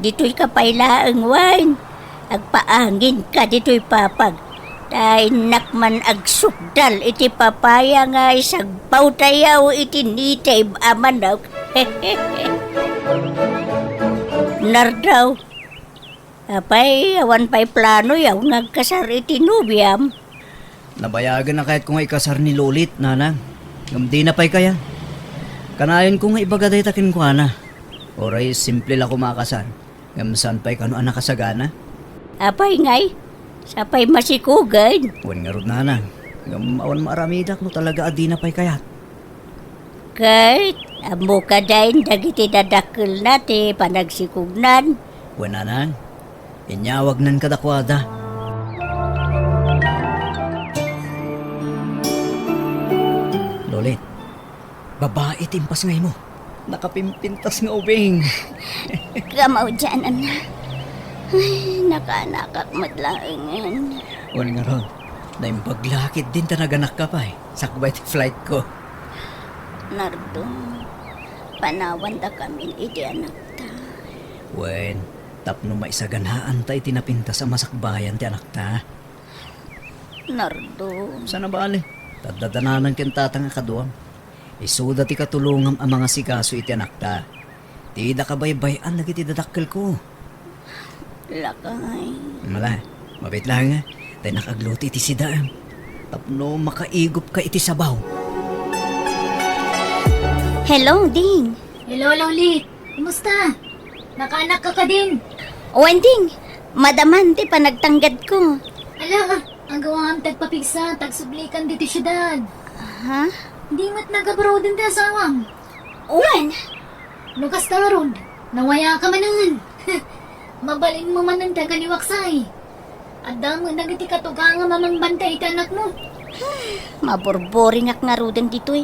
Ditoyka pay laeng, wen. Agpaanginka ditoy papag. Ta innak man agsukdal iti papaya nga isagpawtayo iti native a manok. Nardo, apay, awan pay planoyo nga agkasar iti nobiam? Nabayagen a kayatko nga ikasar ni Lolit, Nana. Ngem dina pay kayat. Kanayonko nga ibaga dayta kenkuana. Uray simple la koma a kasar. Ngem saan pay kano a nakasagana? Apay ngay? Sapay masikugen? Wen ngarud, Nana. Ngem awan maaramidak no talaga a dina pay kayat. Ket, ammo kadi dagiti dadakkelna ti panagsikugnan? Wen, Nana. Inyawagnan kadakuada. Lolit, babai ti impasngaymo. Nakapimpintas nga ubing. Kamaudian, Nana. Ay, nakaanakak met laengen. Wen ngarud, naimbag la ketdin ta naganakka pay, sakbay ti flight ko. Nardo, panawandakamin iti anakta. Wen, tapno maisaganaanta iti napintas a masakbayan ti anakta. Nardo. Saan a bale, ta adda nana ken tatang a kaduam. Isuda ti katulongam a mangasikaso iti anakta. Ti dakabaybay-an dagiti dadakkelko. Lakay. Ala, mabiit laeng, ta innak agluto iti sidaem. Tapno makaigupka iti sabaw. Hello, Ding. Hello, Lolit. Kumusta? Nakaanakka kadin? Wen, Ding, madaman ti panagtanggadko. Ala, agawaam ti agpapigsa, ta agsublikan ditoy siudad. Ha? Di met nag-abroaden ti asawam? Wen. No kasta ngarud, nawayaka manen. Mabalinmo manen ti agaliwaksay. Adda met dagiti katugangam a mangbantay iti anakmo. Maburburingak ngaruden ditoy.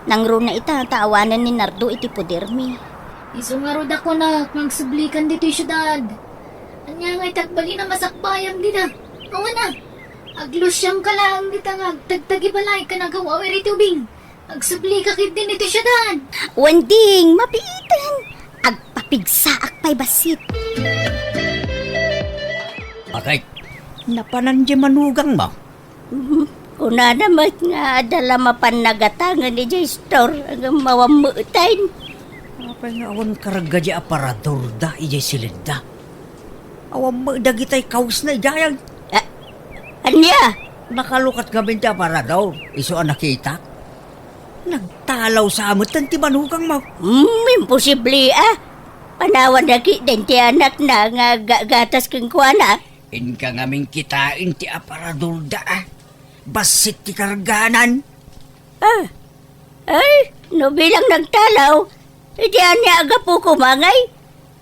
Nangruna ita ta awanen ni Nardo iti podermi. Isu ngarud a kunak nga agsublikan ditoy siudad. Ania ngay ti agbalin a masakbayam dita? Awan a, aglusiangka laeng dita nga agtagtagi balay ken agaw-awir iti ubing. Agsublika ketdin iti siudad. Wen, Ding, mabiiten. Agpapigsaak pay bassit. Bakit? Napanan diay manugangmo? Mhm. Kunana met nga adda la mapan nagatangen idiay store, ngem awan met. Apay nga awan karga diay aparadorda idiay silidda? Awan met dagitay kawesna idiay. Ah, ania? Nakalukat ngamin ti aparador, isu a nakitak. Nagtalaw sa metten ti manugangmo. Hmm, imposible a. Panawanna ketdin ti anakna nga aggagatas kenkuana. Inka ngamin kitaen ti aparadorda a. Bassit ti karganan. Ah, ay, no bilang nagtalaw, Iti ania a gapu koma ngay?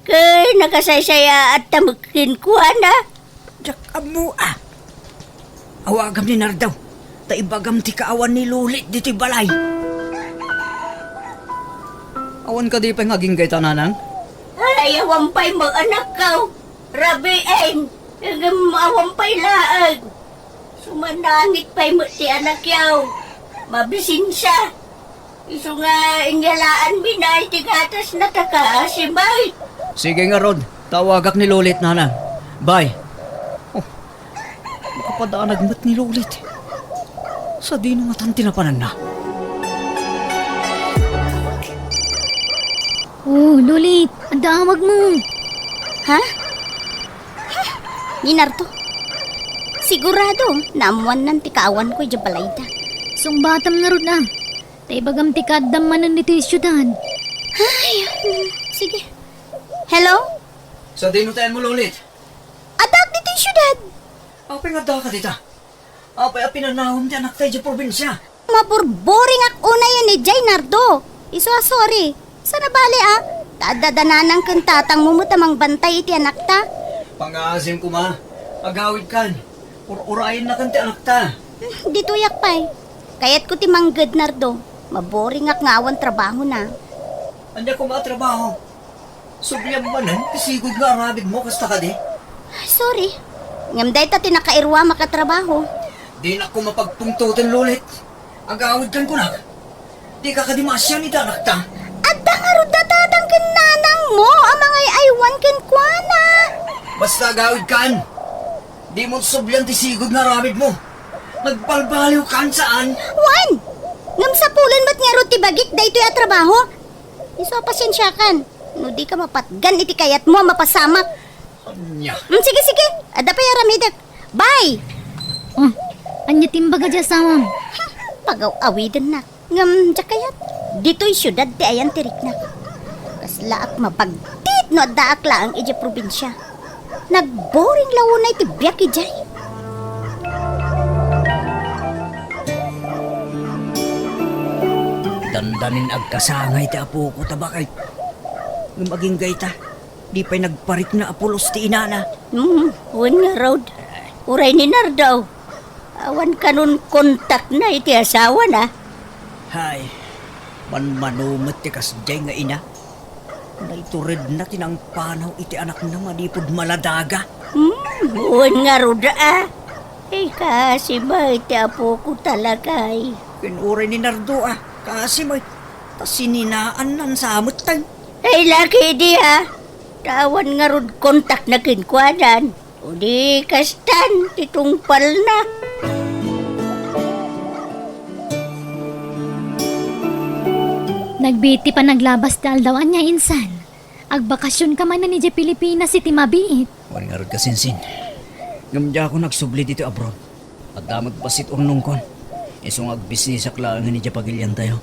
Ket nakasaysayaatta met kenkuana. Diak ammo a. Awagam ni Nardo, ta ibagam ti kaawan ni Lolit ditoy balay. Awan kadi pay nga agingga ita, nanang? Ay, awan pay met, anakko. Rabiin, ngem awan pay laeng. Sumanangit pay met ti anakyo. Mabisinsia. Isu nga inyalaanmi na iti gatasna ta kaasi met. Sige ngarud, ta awagak ni Lolit, nanang. Bye. Oh, makapadanag met ni Lolit. Sadino ngatan ti napananna? Oh, Lolit, adda awagmo. Ha? Ni Nardo. Sigurado, naammoanna ti kaawanko idiay balayda. Sungbatam ngarud a. Ta ibagam ti kaaddam manen ditoy siudad. Ay, mm, sige. Hello? Sadino ti ayanmo, Lolit? Addaak ditoy siudad. Apay nga addaka dita? Apay a pinanawem ti anakta idiay probinsia? Maburboringak unayen idiay, Nardo. Isu a sorry. Saan a bale a, ta adda da nanang ken tatangmo met a mangbantay iti anakta. Pangaasim koma, agawidkan. Ur-urayennakan ti anakta. Hmm, ditoyak pay. Kayatko ti mangged, Nardo. Maboringak nga awan trabahona. Ania koma a trabaho? Subliam manen ti sigud nga aramidmo kasta kadi? Sorry. Ngem dayta ti nakairuamak a trabaho. Dinak koma pagpungtoten, Lolit. Agawidkan kunak. Dika kadi maasian iti anakta? Adda ngarud da tatang ken nanangmo a mangay-aywan kenkuana. Basta agawidkan. Dimo sublian ti sigud nga aramidmo. Nagbalbaliwkan, saan? Wen! Ngem sapulen met ngarud ti bagik daytoy a trabaho. Isu a pasiensiakan. No dika mapatgan iti kayatmo a mapasamak. Ania? Mm, sige, sige. Adda pay aramidek. Bye! Oh, ania ti imbaga ti asawam? Pagaw-awidennak. Ngem, diak kayat. Ditoy siudad ti ayan ti riknak. Kaslaak mabagtit no addaak laeng idiay probinsia. Nagboring la unay ti biag idiay. Dandanin agkasangay ti apoko ta bakay. Ngem agingga ita, di pay nagparikna a pulos ti inana. Hmm, wen ngarud. Uray ni Nardo. Awan kanon kontakna iti asawana. Hay, manmano met ti kasdiay nga ina. Naituredna ti nangpanaw iti anakna manipud maladaga. Hmm, wen ngarud a. Ay, kaasi met ti apoko talakay. Ken uray ni Nardo a, kaasi met. Ta sininaannan sa ametten. Ay, laki idi a. Ta awan ngarud kontakna kenkuanan. O di kastan ti tungpalna. Nagbiit ti panaglabas ti aldaw, ania insan? Agbakasionka manen idiay Pilipinas iti mabiit. Wen ngarud, kasinsin. Ngem diakon agsubli ditoy abroad. Adda met bassit urnongkon. Isu nga agbisnisak laengen idiay pagiliantayo.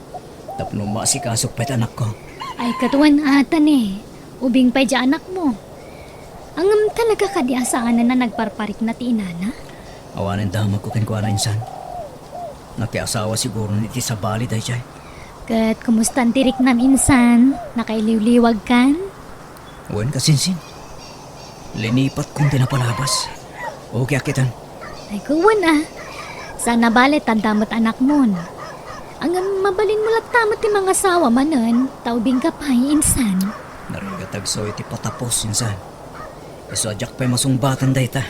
Tapno maasikasok pay ti anakko. Ay, ket wen ata ne. Ubing pay diay anakmo. Ngem talaga kadi a saanen a nagparparikna ti inana? Awanen damagko kenkuana insan. Nakiasawa siguron iti sabali daydiay. Ket kumustan ti riknam insan? Nakailiwliwagkan? Wen, kasinsin. Linipatkon ti napalabas. Okay a kitaem. Ay, wen a. Saan a bale ta adda met anakmon. Ngem mabalinmo latta met ti mangasawa manen, ta ubingka pay insan. Narigat agsaw iti patapos insan. Isu a diak pay masungbatan dayta.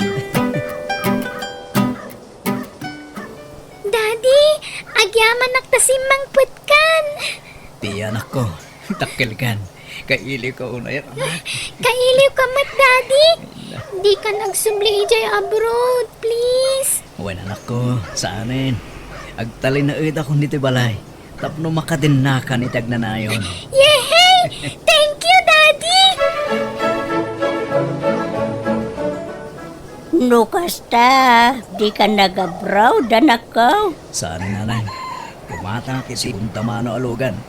Daddy, agyamanak ta simmangpetkan. Pia, anakko, dakkelkan. Kailiwka unay, anak. Kailiwka met, Daddy. Dikan agsubli idiay abroad, please. Wen, anakko, saanen. Agtalinaedakon ditoy balay tapno makadennakan iti agnanayon. Yehey! Thank you, Daddy! No kasta, dika nag-abroad, anakko? Saan, nanang. Kumatangak iti segunda mano a lugan.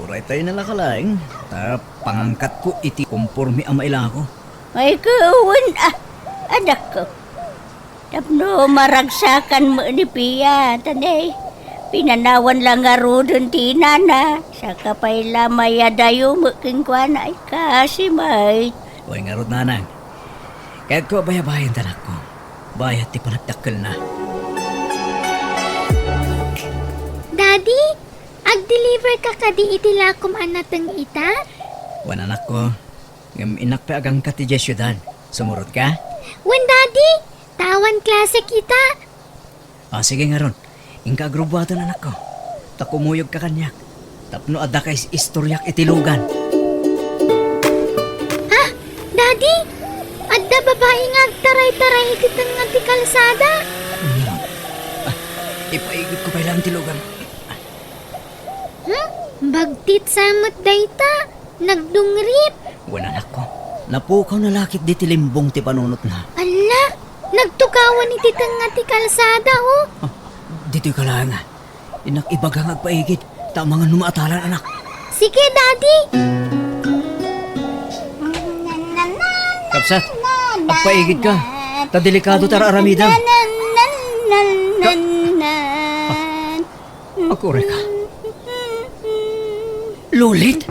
Uray tayo na laka laeng, ta pangangkatko iti komporme a mailako. Ay, kawan, ah, anakko. Tapno maragsakan met ni Pia, tanay. Pinanawan la ngaruden ti inana, saka pay la mayadayo met kenkuana, ay kasi met. Wen ngarud, nanang. Kayatko a bayabayen ti anakko. Bayat ti panagdakkelna. Daddy, ag-deliver ka kadi iti lakom a nateng ita? Wen, anakko. Ngem innak pay agangka ti diay siudad. Sumurot ka? Wen, Daddy. Ta awan klasek ita. Ah, sige ngarud. Inka agrubuaten, anakko. Ta kumuyogka kaniak. Tapno adda ka is-istoriak iti lugan. Ha? Daddy? Adda babai nga agtaray-taray iti tengnga ti kalsada? Ngarud. Ah, ipaigidko pay laeng ti lugan. Hmm? Bagtit sa met dayta. Nagdungrit. Wen, anakko. Napukawna la ketdi ti limbong ti panunotna. Alla, nagtukawan iti tengnga ti kalsada, oh. Ah, ditoyka laeng, ah. Innak ibaga nga agpaigid, ta amangan no maatalan, anak. Sige, Daddy. Kabsat, agpaigidka. Ta delikado ti ar-aramidem. Ka-, ah. Agurayka. Lulit?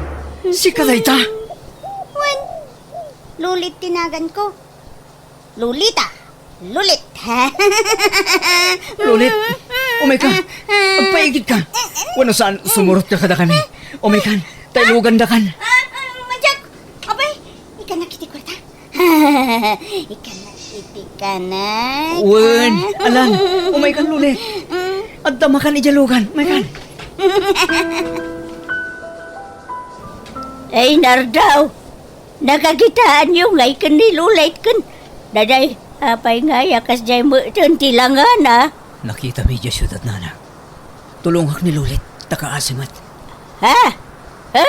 Sika dayta? Wen, Lulit ti naganko. Lolita. Lulit. Lulit, umayka. Agpaigidka. Wenno saan, sumurotka kadakami. Umaykan, ta ilugandakan. Ah, ah, Madiak. Apay, ikanak iti kuarta? Ikanak iti kanay. Wen, ah. Alan, umaykan, Lulit. Mm. Adda makan idiay lugan, umaykan. Ay, Nardaw, nakakitaanyo ngay ken ni Lulit ken daday, apay ngay a kasdiay met ti langana? Nakitami idiay siudad, nana. Tulongak ni Lulit, ta kaasi met. Ha? Ha?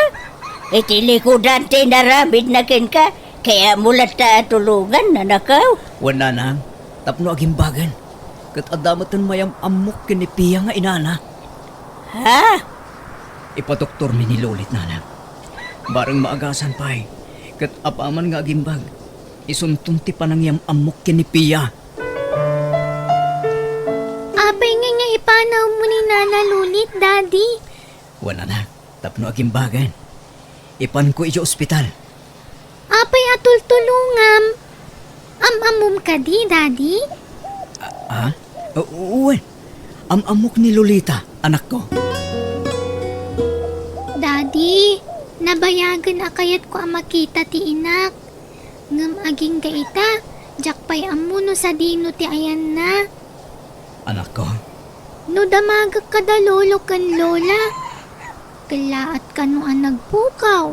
Iti likudan ti inaramidna kenka, kayatmo latta a tulongan, anakaw? Wen, nanang, tapno agimbagen. Ket adda met mayam-ammok ken ni Pia nga inana. Ha? Ipadoktormi ni Lulit, nanang. Bareng maagasan pay, ket apaman nga agimbag, isunton ti panangyam-ammok ken ni Pia. Apay ngay nga ipanawmo ni Nana Lulit, Daddy? Wen, anak, tapno agimbagen. Ipanko idiay ospital. Apay a tultulongam? Am-ammom kadi, Daddy? A-, ah? U-, wen. Am-ammok ni Lolita, anakko. Daddy, nabayagen a kayatko a makita ti inak. Ngem agingga ita, diak pay ammo no sadino ti ayanna. Anakko. No damagek kada lolo ken lola, kellaat kano a nagpukaw.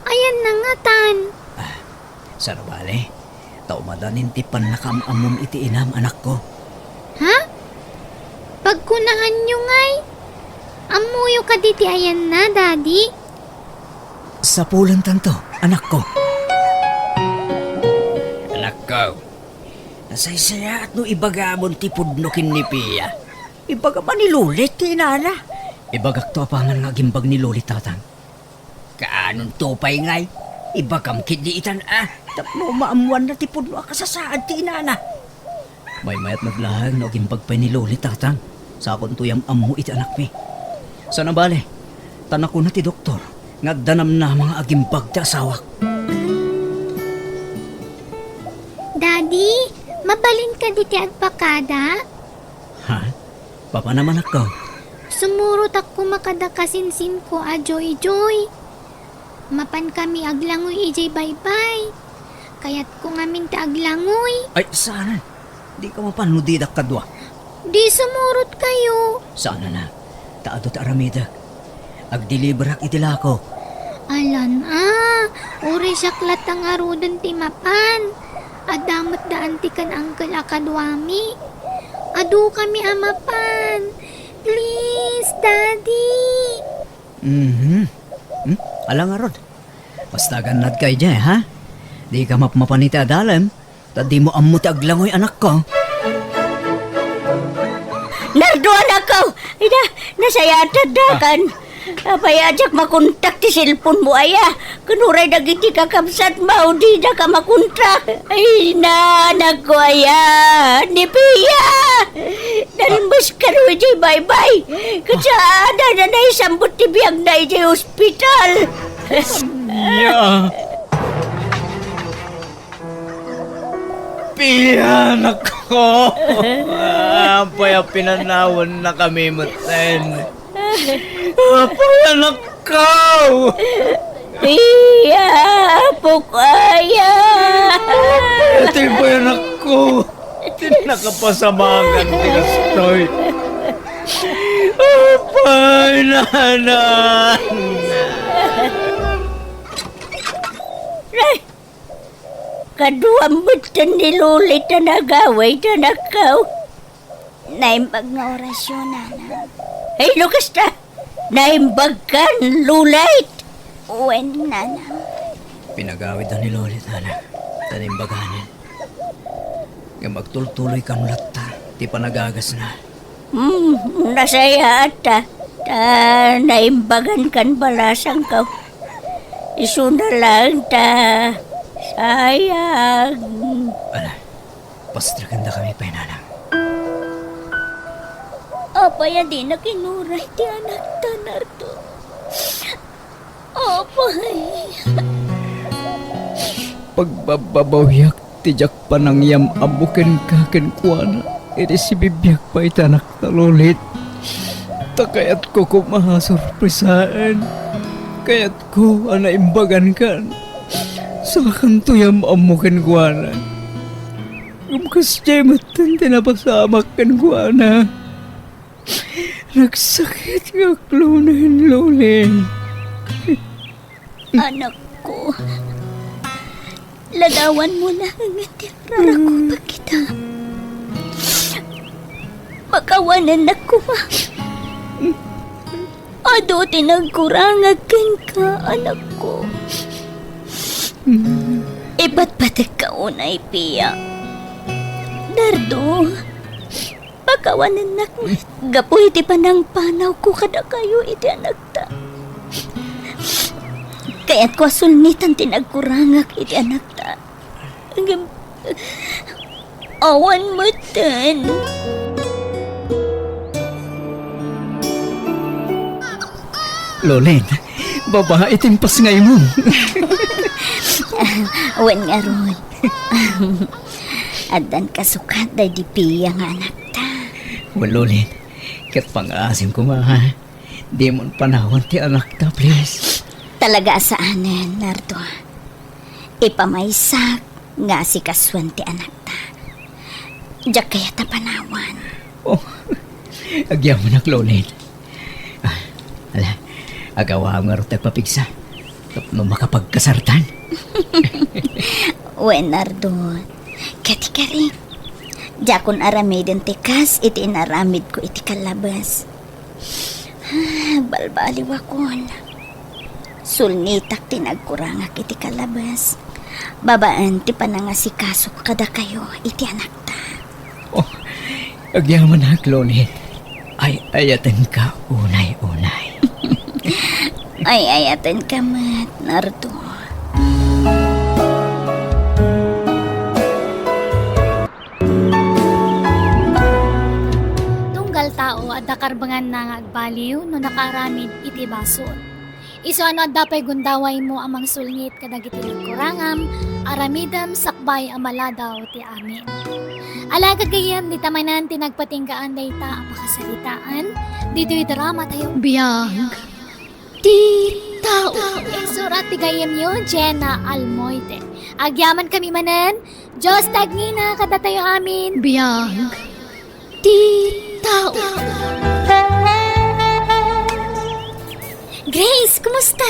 Ayanna ngatan? Ah, saan a bale, ta umadanin ti pannakaam-ammom iti inam, anakko. Ha? Pagkunaanyo ngay, ammoyo kadi ti ayanna, Daddy? Sapulentanto, anakko. Anakko, nasaysayaat no ibagamon ti pudno ken ni Pia. Ibagam a ni Lulit ti inana. Ibagakto apaman nga agimbag ni Lulit, tatang. Kaanonto pay ngay? Ibagam ketdi itan a, tapno maammoanna ti pudno a kasasaad ti inana. Maymayat met laeng no agimbag pay ni Lulit, tatang. Sakonto yam-ammo iti anakmi. Saan a bale, ta nakuna ti doktor nga adda namnama nga agimbag ti asawak. Daddy, mabalin kadi ti agpakada? Ha? Papanam, anakko? Sumurotak koma kada kasinsinko a Joy-Joy. Mapankami aglangoy idiay baybay. Kayatko ngamin ti aglangoy. Ay, saanen. Dika mapan no didak kadua. Di sumurotkayo. Saanen a. Ta adu ti aramidek. Agdeliberak iti lakok. Alan a, uray siak latta ngaruden ti mapan. Adda met da anti ken angkel a kaduami. Adukami a mapan. Please, Daddy. Mhm. Hmm? Ala ngarud. Basta agannadka idiay, ha? Dika mapmapan iti adalem. Ta dimo ammo ti aglangoy, anakko. Nardo, anakko! Ida, nasayaat ti addakan. Ah. Apay a diak makontak ti cellphone mo aya? Ken uray dagiti kakabsat mo, didaka makontak. Ay, na, anakko aya, ni Pia! Nalmes kano idiay baybay. Ket saan a naisambut ti biagna idiay ospital. Ania? Pia, anakko! Apay a pinanawannakami metten? Apay, anakko! Pia, apok aya! Apay, anakko! Ti nakapasamak ti kastoy. Apay, nana! Nay! Kaduam metten ni Lolit a nagawid, anakko. Naimbag nga orasyon, nanang. Ay, no kasta, naimbagkan, Lolit? Wen, nanang. Pinagawidda ni Lolit, nanang, ta naimbaganen. Ngem agtultuloy kano latta ti panagagasna. Hmm, nasayaat ta, ta naimbagan kan balasangko. Isuna laeng ta, sayang. Ala, pastrekendakami pay, nanang. Apay a dinak inuray ti anakta, Nardo? Apay. Pagbabbabawiak ti diak panangyam-ammo kenka kenkuana iti sibibiag pay ti anakta, Lolit. Ta kayatko koma a sorpresaen. Kayatko a naimbagankan. Sakanto yam-ammo kenkuana. Ngem kasdiay metten ti napasamak kenkuana. Nagsakit nga aklonen, Lolit. Anakko, ladawanmo laeng ti rarakupak ita. Pakawanennak koma. Adu ti nagkurangak kenka, anakko. Ipatpatekka unay, Pia. Nardo, pakawanennak met gapu iti panangpanawko kadakayo iti anakta. Kayatko a sulnitan ti nagkurangak iti anakta. Ngem, awan metten. Lolit, babae ti impasngaymo. Wen ngarud. Addan kasukat daydi Pia nga anakta. Wen, Lolit, ket pangaasim koma, ha? Dimon panawan ti anakta, please. Talaga a saanen, Nardo. Ipamaysak nga asikasuen ti anakta. Diak kayat a panawan. Oh, agyamanak, Lolit. Ah, ala, agawaam ngarud ti agpapigsa tapno makapagkasartan. Wen, Nardo, ket ikarik, diakon aramiden ti kas iti inaramidko iti kallabes. Ah, balbaliwakon. Sulnitak ti nagkurangak iti kallabes babaen ti panangasikasok kadakayo iti anakta. Oh, agyamanak, Lolit. Ay-ayatenka unay-unay. Ay-ayatenka met, Nardo. Tunggal tao, adda karbenganna nga agbaliw no nakaaramid iti basol. Isu a no adda pay gundawaymo a mangsulngit kadagiti nagkurangam, aramidem sakbay a maladaw ti amin. Ala, gagayyem, dita manen ti nagpatinggaan dayta a pakasaritaan ditoy drama tayo. Biag ti tao. Insurat ti gayyemyo, Jenna Almoite. Agyamankami manen, Dios ti agnina kadatayo amin. Biag ti tao. Grace, kumusta?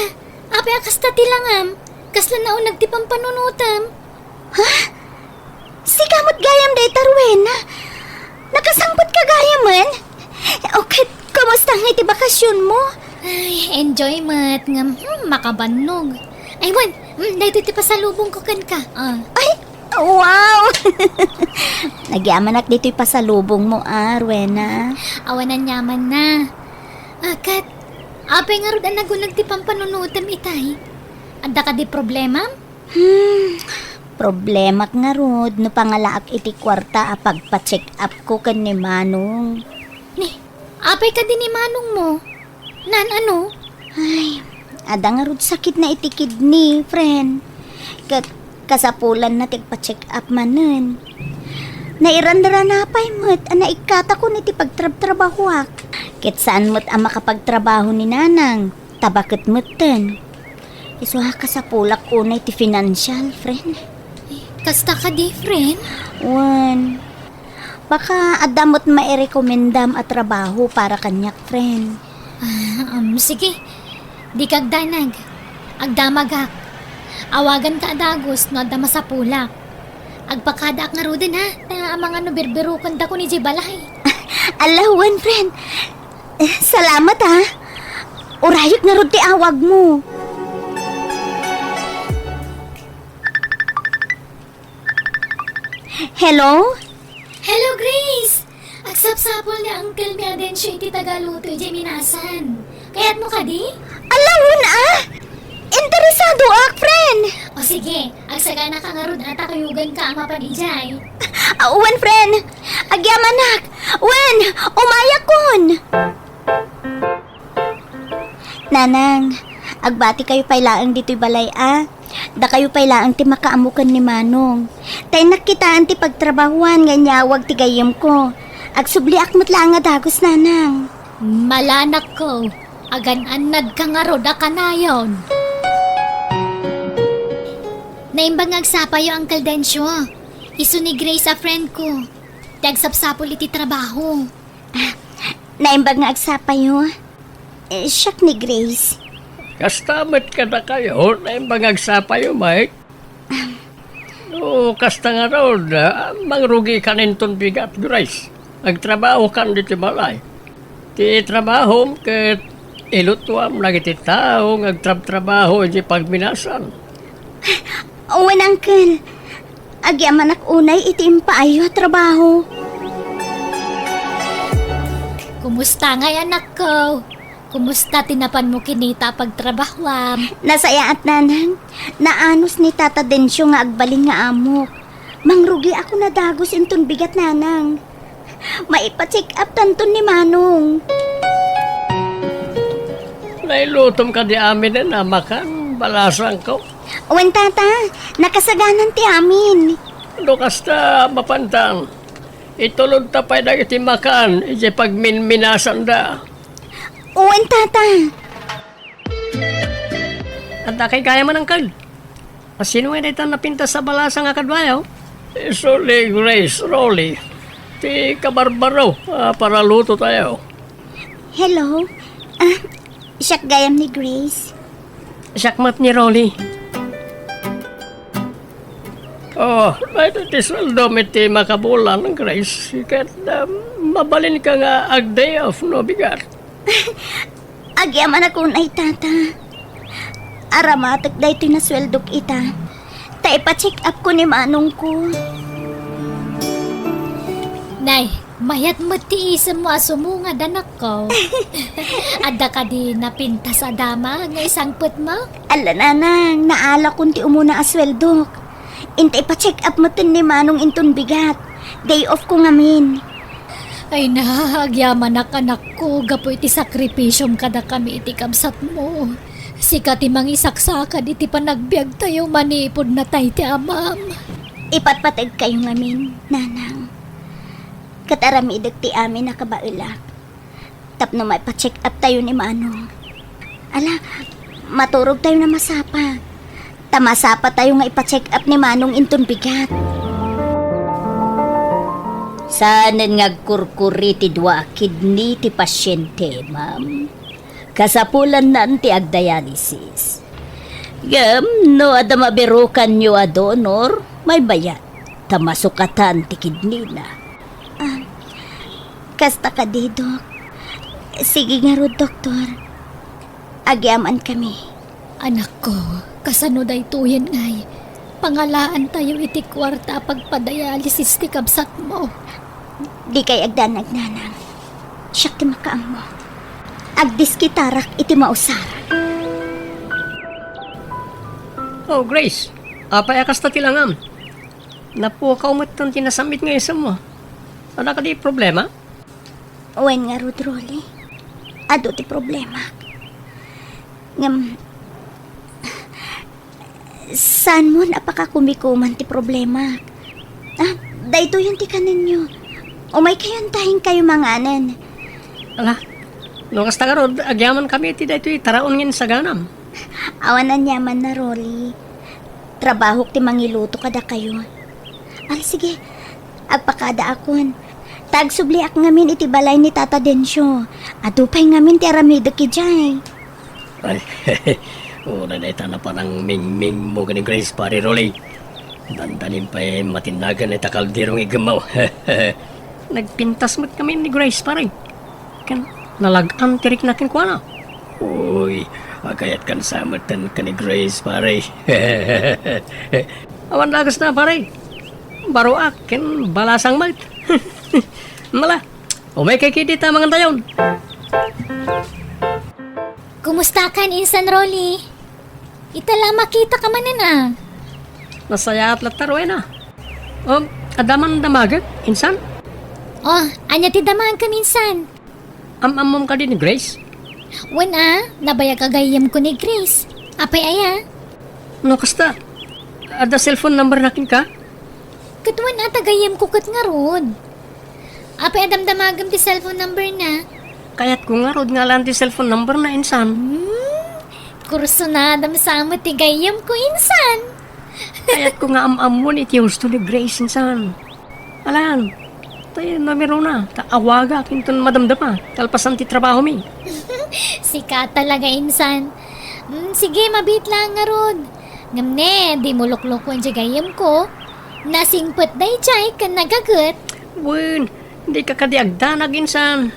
Apay a kasta ti langam? Kasla nauneg ti pampanunotem? Ha? Sika met gayam dayta, Rowena? Nakasangpetka gayamen? O ket, kumusta ngay ti bakasionmo? Ay, enjoy met ngem, hmm, makabannog. Ay, wen, hmm, daytoy ti pasalubongko kenka. Ah. Ay, wow! Nagyamanak ditoy pasalubongmo, a, Rowena. Awan aniamanna. Ah, ket, apay ngarud a naguneg ti pampanunotem itay? Adda kadi problemam? Hmm, Problemak ngarud no pangalaak iti kuarta a pagpa-check-upko ken ni Manong. Ni, apay kadi ni Manongmo? Nan, ano? Ay, adda ngarud sakitna iti kidney, friend. Ket kasapulanna ti agpa-check-up manen. Nairanrana pay met a naikkatakon iti pagtrabtrabahoak. Ket saan met a makapagtrabaho ni Nanang, ta baket metten. Isu a kasapulak unay ti financial, friend. Kasta kadi, friend? Wen, baka adda met mairekomendam a trabaho para kaniak, friend. Ah, um, sige. Dika agdanag. Agdamagak. Awaganka a dagus no adda masapulak. Agpakadaak ngaruden, ha? Ta amangan no birbirokendakon idiay balay. Ala, wen, friend. Eh, salamat, ha. Urayek ngarud ti awagmo. Hello? Hello, Grace! Agsapsapul ni Uncle mi a Dencio iti tagaluto idiay minasan. Kayatmo kadi? Ala, wen a! Interesadoak, friend! O sige, agsaganaka ngarud a ta kuyuganka a mapan idiay. Ah, wen, friend! Agyamanak! Wen! Umayakon! Nanang, agbati kayo pay laeng ditoy balay a. Dakayo pay laeng ti makaammo ken ni Manong. Ta innak kitaen ti pagtrabahuan nga inyawag ti gayyemko. Agsubliak met laeng a dagus, Nanang. Malanakko, agan-annadka ngarud a kanayon. Naimbag nga agsapayo, Uncle Dencio. Isu ni Grace a friend ko. Ti agsapsapul iti trabaho. Ah, naimbag nga agsapayo. Eh, siak ni Grace. Kasta met kadakayo, naimbag nga agsapayo, Mike. No kasta ngarud, ah, mangrugikan inton bigat, Grace. Agtrabahokan ditoy balay. Ti trabahom ket ilutuam dagiti tao nga agtrabtrabaho iti pagminasan. Wen, Uncle. Agyamanak unay iti impaayyo a trabaho. Kumusta ngay, anakko? Kumusta ti napanmo kinita a pagtrabahuam? Nasayaat, Nanang. Naanus ni Tata Dencio nga agbalin nga amok. Mangrugiakon a dagus inton bigat, Nanang. Maipa-check-up tanton ni Manong. Nailutom kadi aminen a makan, balasangko? Wen, Tata, nakasaganan ti amin. No kasta, mapantan, itulodta pay dagiti makan idiay pagminminasanda. Wen, Tata. Adda kay gayam, Uncle? Asino ngay dayta napintas a balasang a kaduayo? Isu ni Grace, Rolly. Ti kabarbaro a paralutotayo. Hello. Ah, siak gayam ni Grace. Siak met ni Rolly. Oh, daytoy ti sueldom iti makabulan, Grace. Ket, um, mabalinka nga ag-day off no bigat. Agyamanak unay, Tata. Aramatek daytoy nasueldok ita. Ta ipa-check-upko ni manongko. Nay, mayat met ti isemmo a sumungad, anakko. Adda kadi napintas a damag nga isangpetmo? Ala, Nanang, naalakon ti umuna a sueldok. Inta ipa-check-up metten ni Manong inton bigat. Day off ko ngamin. Ay na, agyamanak, anakko, gapu iti sakripisiom kadakami iti kabsatmo. Sika ti mangisaksakad iti panagbiagtayo manipud natay ti amam. Ipatpategkayo ngamin, Nanang. Ket aramidek ti amin a kabaelak. Tapno maipa-check-up tayo ni Manong. Ala, maturog tayo na masapa. Ta masapa tayo nga ipa-check-up ni Manong inton bigat. Saanen nga agkurkuri ti dua a kidney ti pasiente, ma'am. Kasapulannan ti agdialysis. Ngem no adda mabirukanyo a donor, maymayat ta masukatan ti kidneyna. Ah, kasta kadi, Dok. Sige ngarud, Doktor. Agyamankami. Anakko, kasano daytoyen ngay? Pangalaantayo iti kuarta a pagpadialysis ti kabsatmo. Dikay agdanag, Nanang. Siak ti makaammo. Agdiskitarak iti mausar. Oh, Grace, apay a kasta ti langam? Napukaw metten ti nasam-it nga isemmo. Adda kadi problema? Wen ngarud, Rolly. Adu ti problemak. Ngem, saanmon a pakakumikuman ti problemak. Ah, daytoyen ti kanenyo. Umaykayon ta inkayo manganen. Ala, no kasta ngarud, agyamankami iti daytoy taraon nga insaganam. Awan aniamanna, Rolly. Trabahok ti mangiluto kadakayo. Al, sige, agpakadaakon. Ta agsubliak ngamin iti balay ni Tata Dencio. Adu pay ngamin ti aramidek idiay. Ay, uray dayta napan nangmingmingmo ken ni Grace, Pare Rolly. Dandanin pay matinnagan dayta kaldero nga iggemmaw. Nagpintas met ngamin ni Grace, pare. Ken nalag-an ti rikna kenkuana. Uy, agayatkan sa metten ken ni Grace, pare. Awan da kasta, pare. Baroak ken balasang met. Nala, umaykay ketdi ta mangantayon. Kumustakan, Insan Rolly? Ita la makitaka manen a. Nasayaat latta, Rowena. Um, adda man damagek, Insan? Oh, ania ti damagem, Insan? Am-ammom kadi ni Grace? Wen a, nabayag a gayyemko ni Grace. Apay aya? No kasta, adda cellphone number na kenka? Ket wen a, ta gayyemko ket ngarud. Apay a damdamagem ti cellphone number na? Kayatko ngarud nga alan ti cellphone number na, Insan. Hmm? Kursunadam sa met ti gayyemko, Insan. Kayatko nga am-ammon iti husto ni Grace, Insan. Alan, tay numero na, ta awagak inton madamdama, kalpasan ti trabahomi. Sika talaga, Insan. Hmm, sige, mabiit lang ngarud. Ngem ne, dimo luklukon ti gayyemko. Nasingpet daydiay ken nagaget. Wen, dika kadi agdanag, Insan.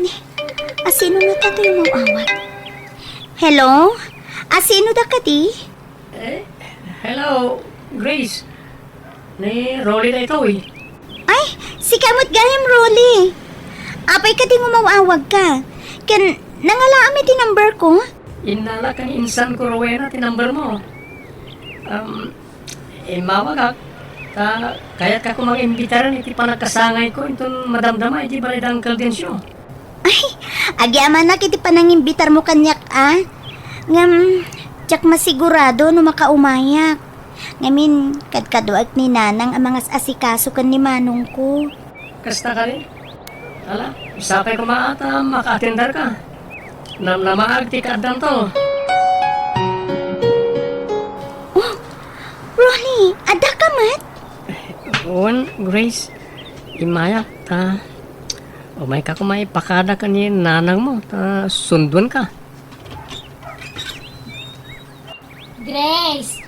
Ni, asino ngata toy umaw-awag? Hello? Asino da kadi? Eh, hello, Grace. Ni Rolly daytoy. Ay, sika met gayam, Rolly. Apay kadi nga umaw-awagka? Ken nangalaam iti number ko? Innala ken insan ko, Rowena, ti number mo. Um, immawagak, ta kayatka koma nga imbitaren iti panagkasangayko inton madamdama iti balay da Uncle Dencio. Ay, agyamanak iti panangimbitarmo kaniak a. Ngem, diak masigurado no makaumayak. Ngamin, kadkaduak ni Nanang a mangas-asikaso ken ni manongko. Kasta kadi? Ala, sapay koma a ta maka-atenderka. Namnamaag ti kaaddanto. Oh, Ronnie, addaka met? Wen, Grace, immayak ta umayka koma ipakada ken ni nanangmo ta sunduenka. Grace,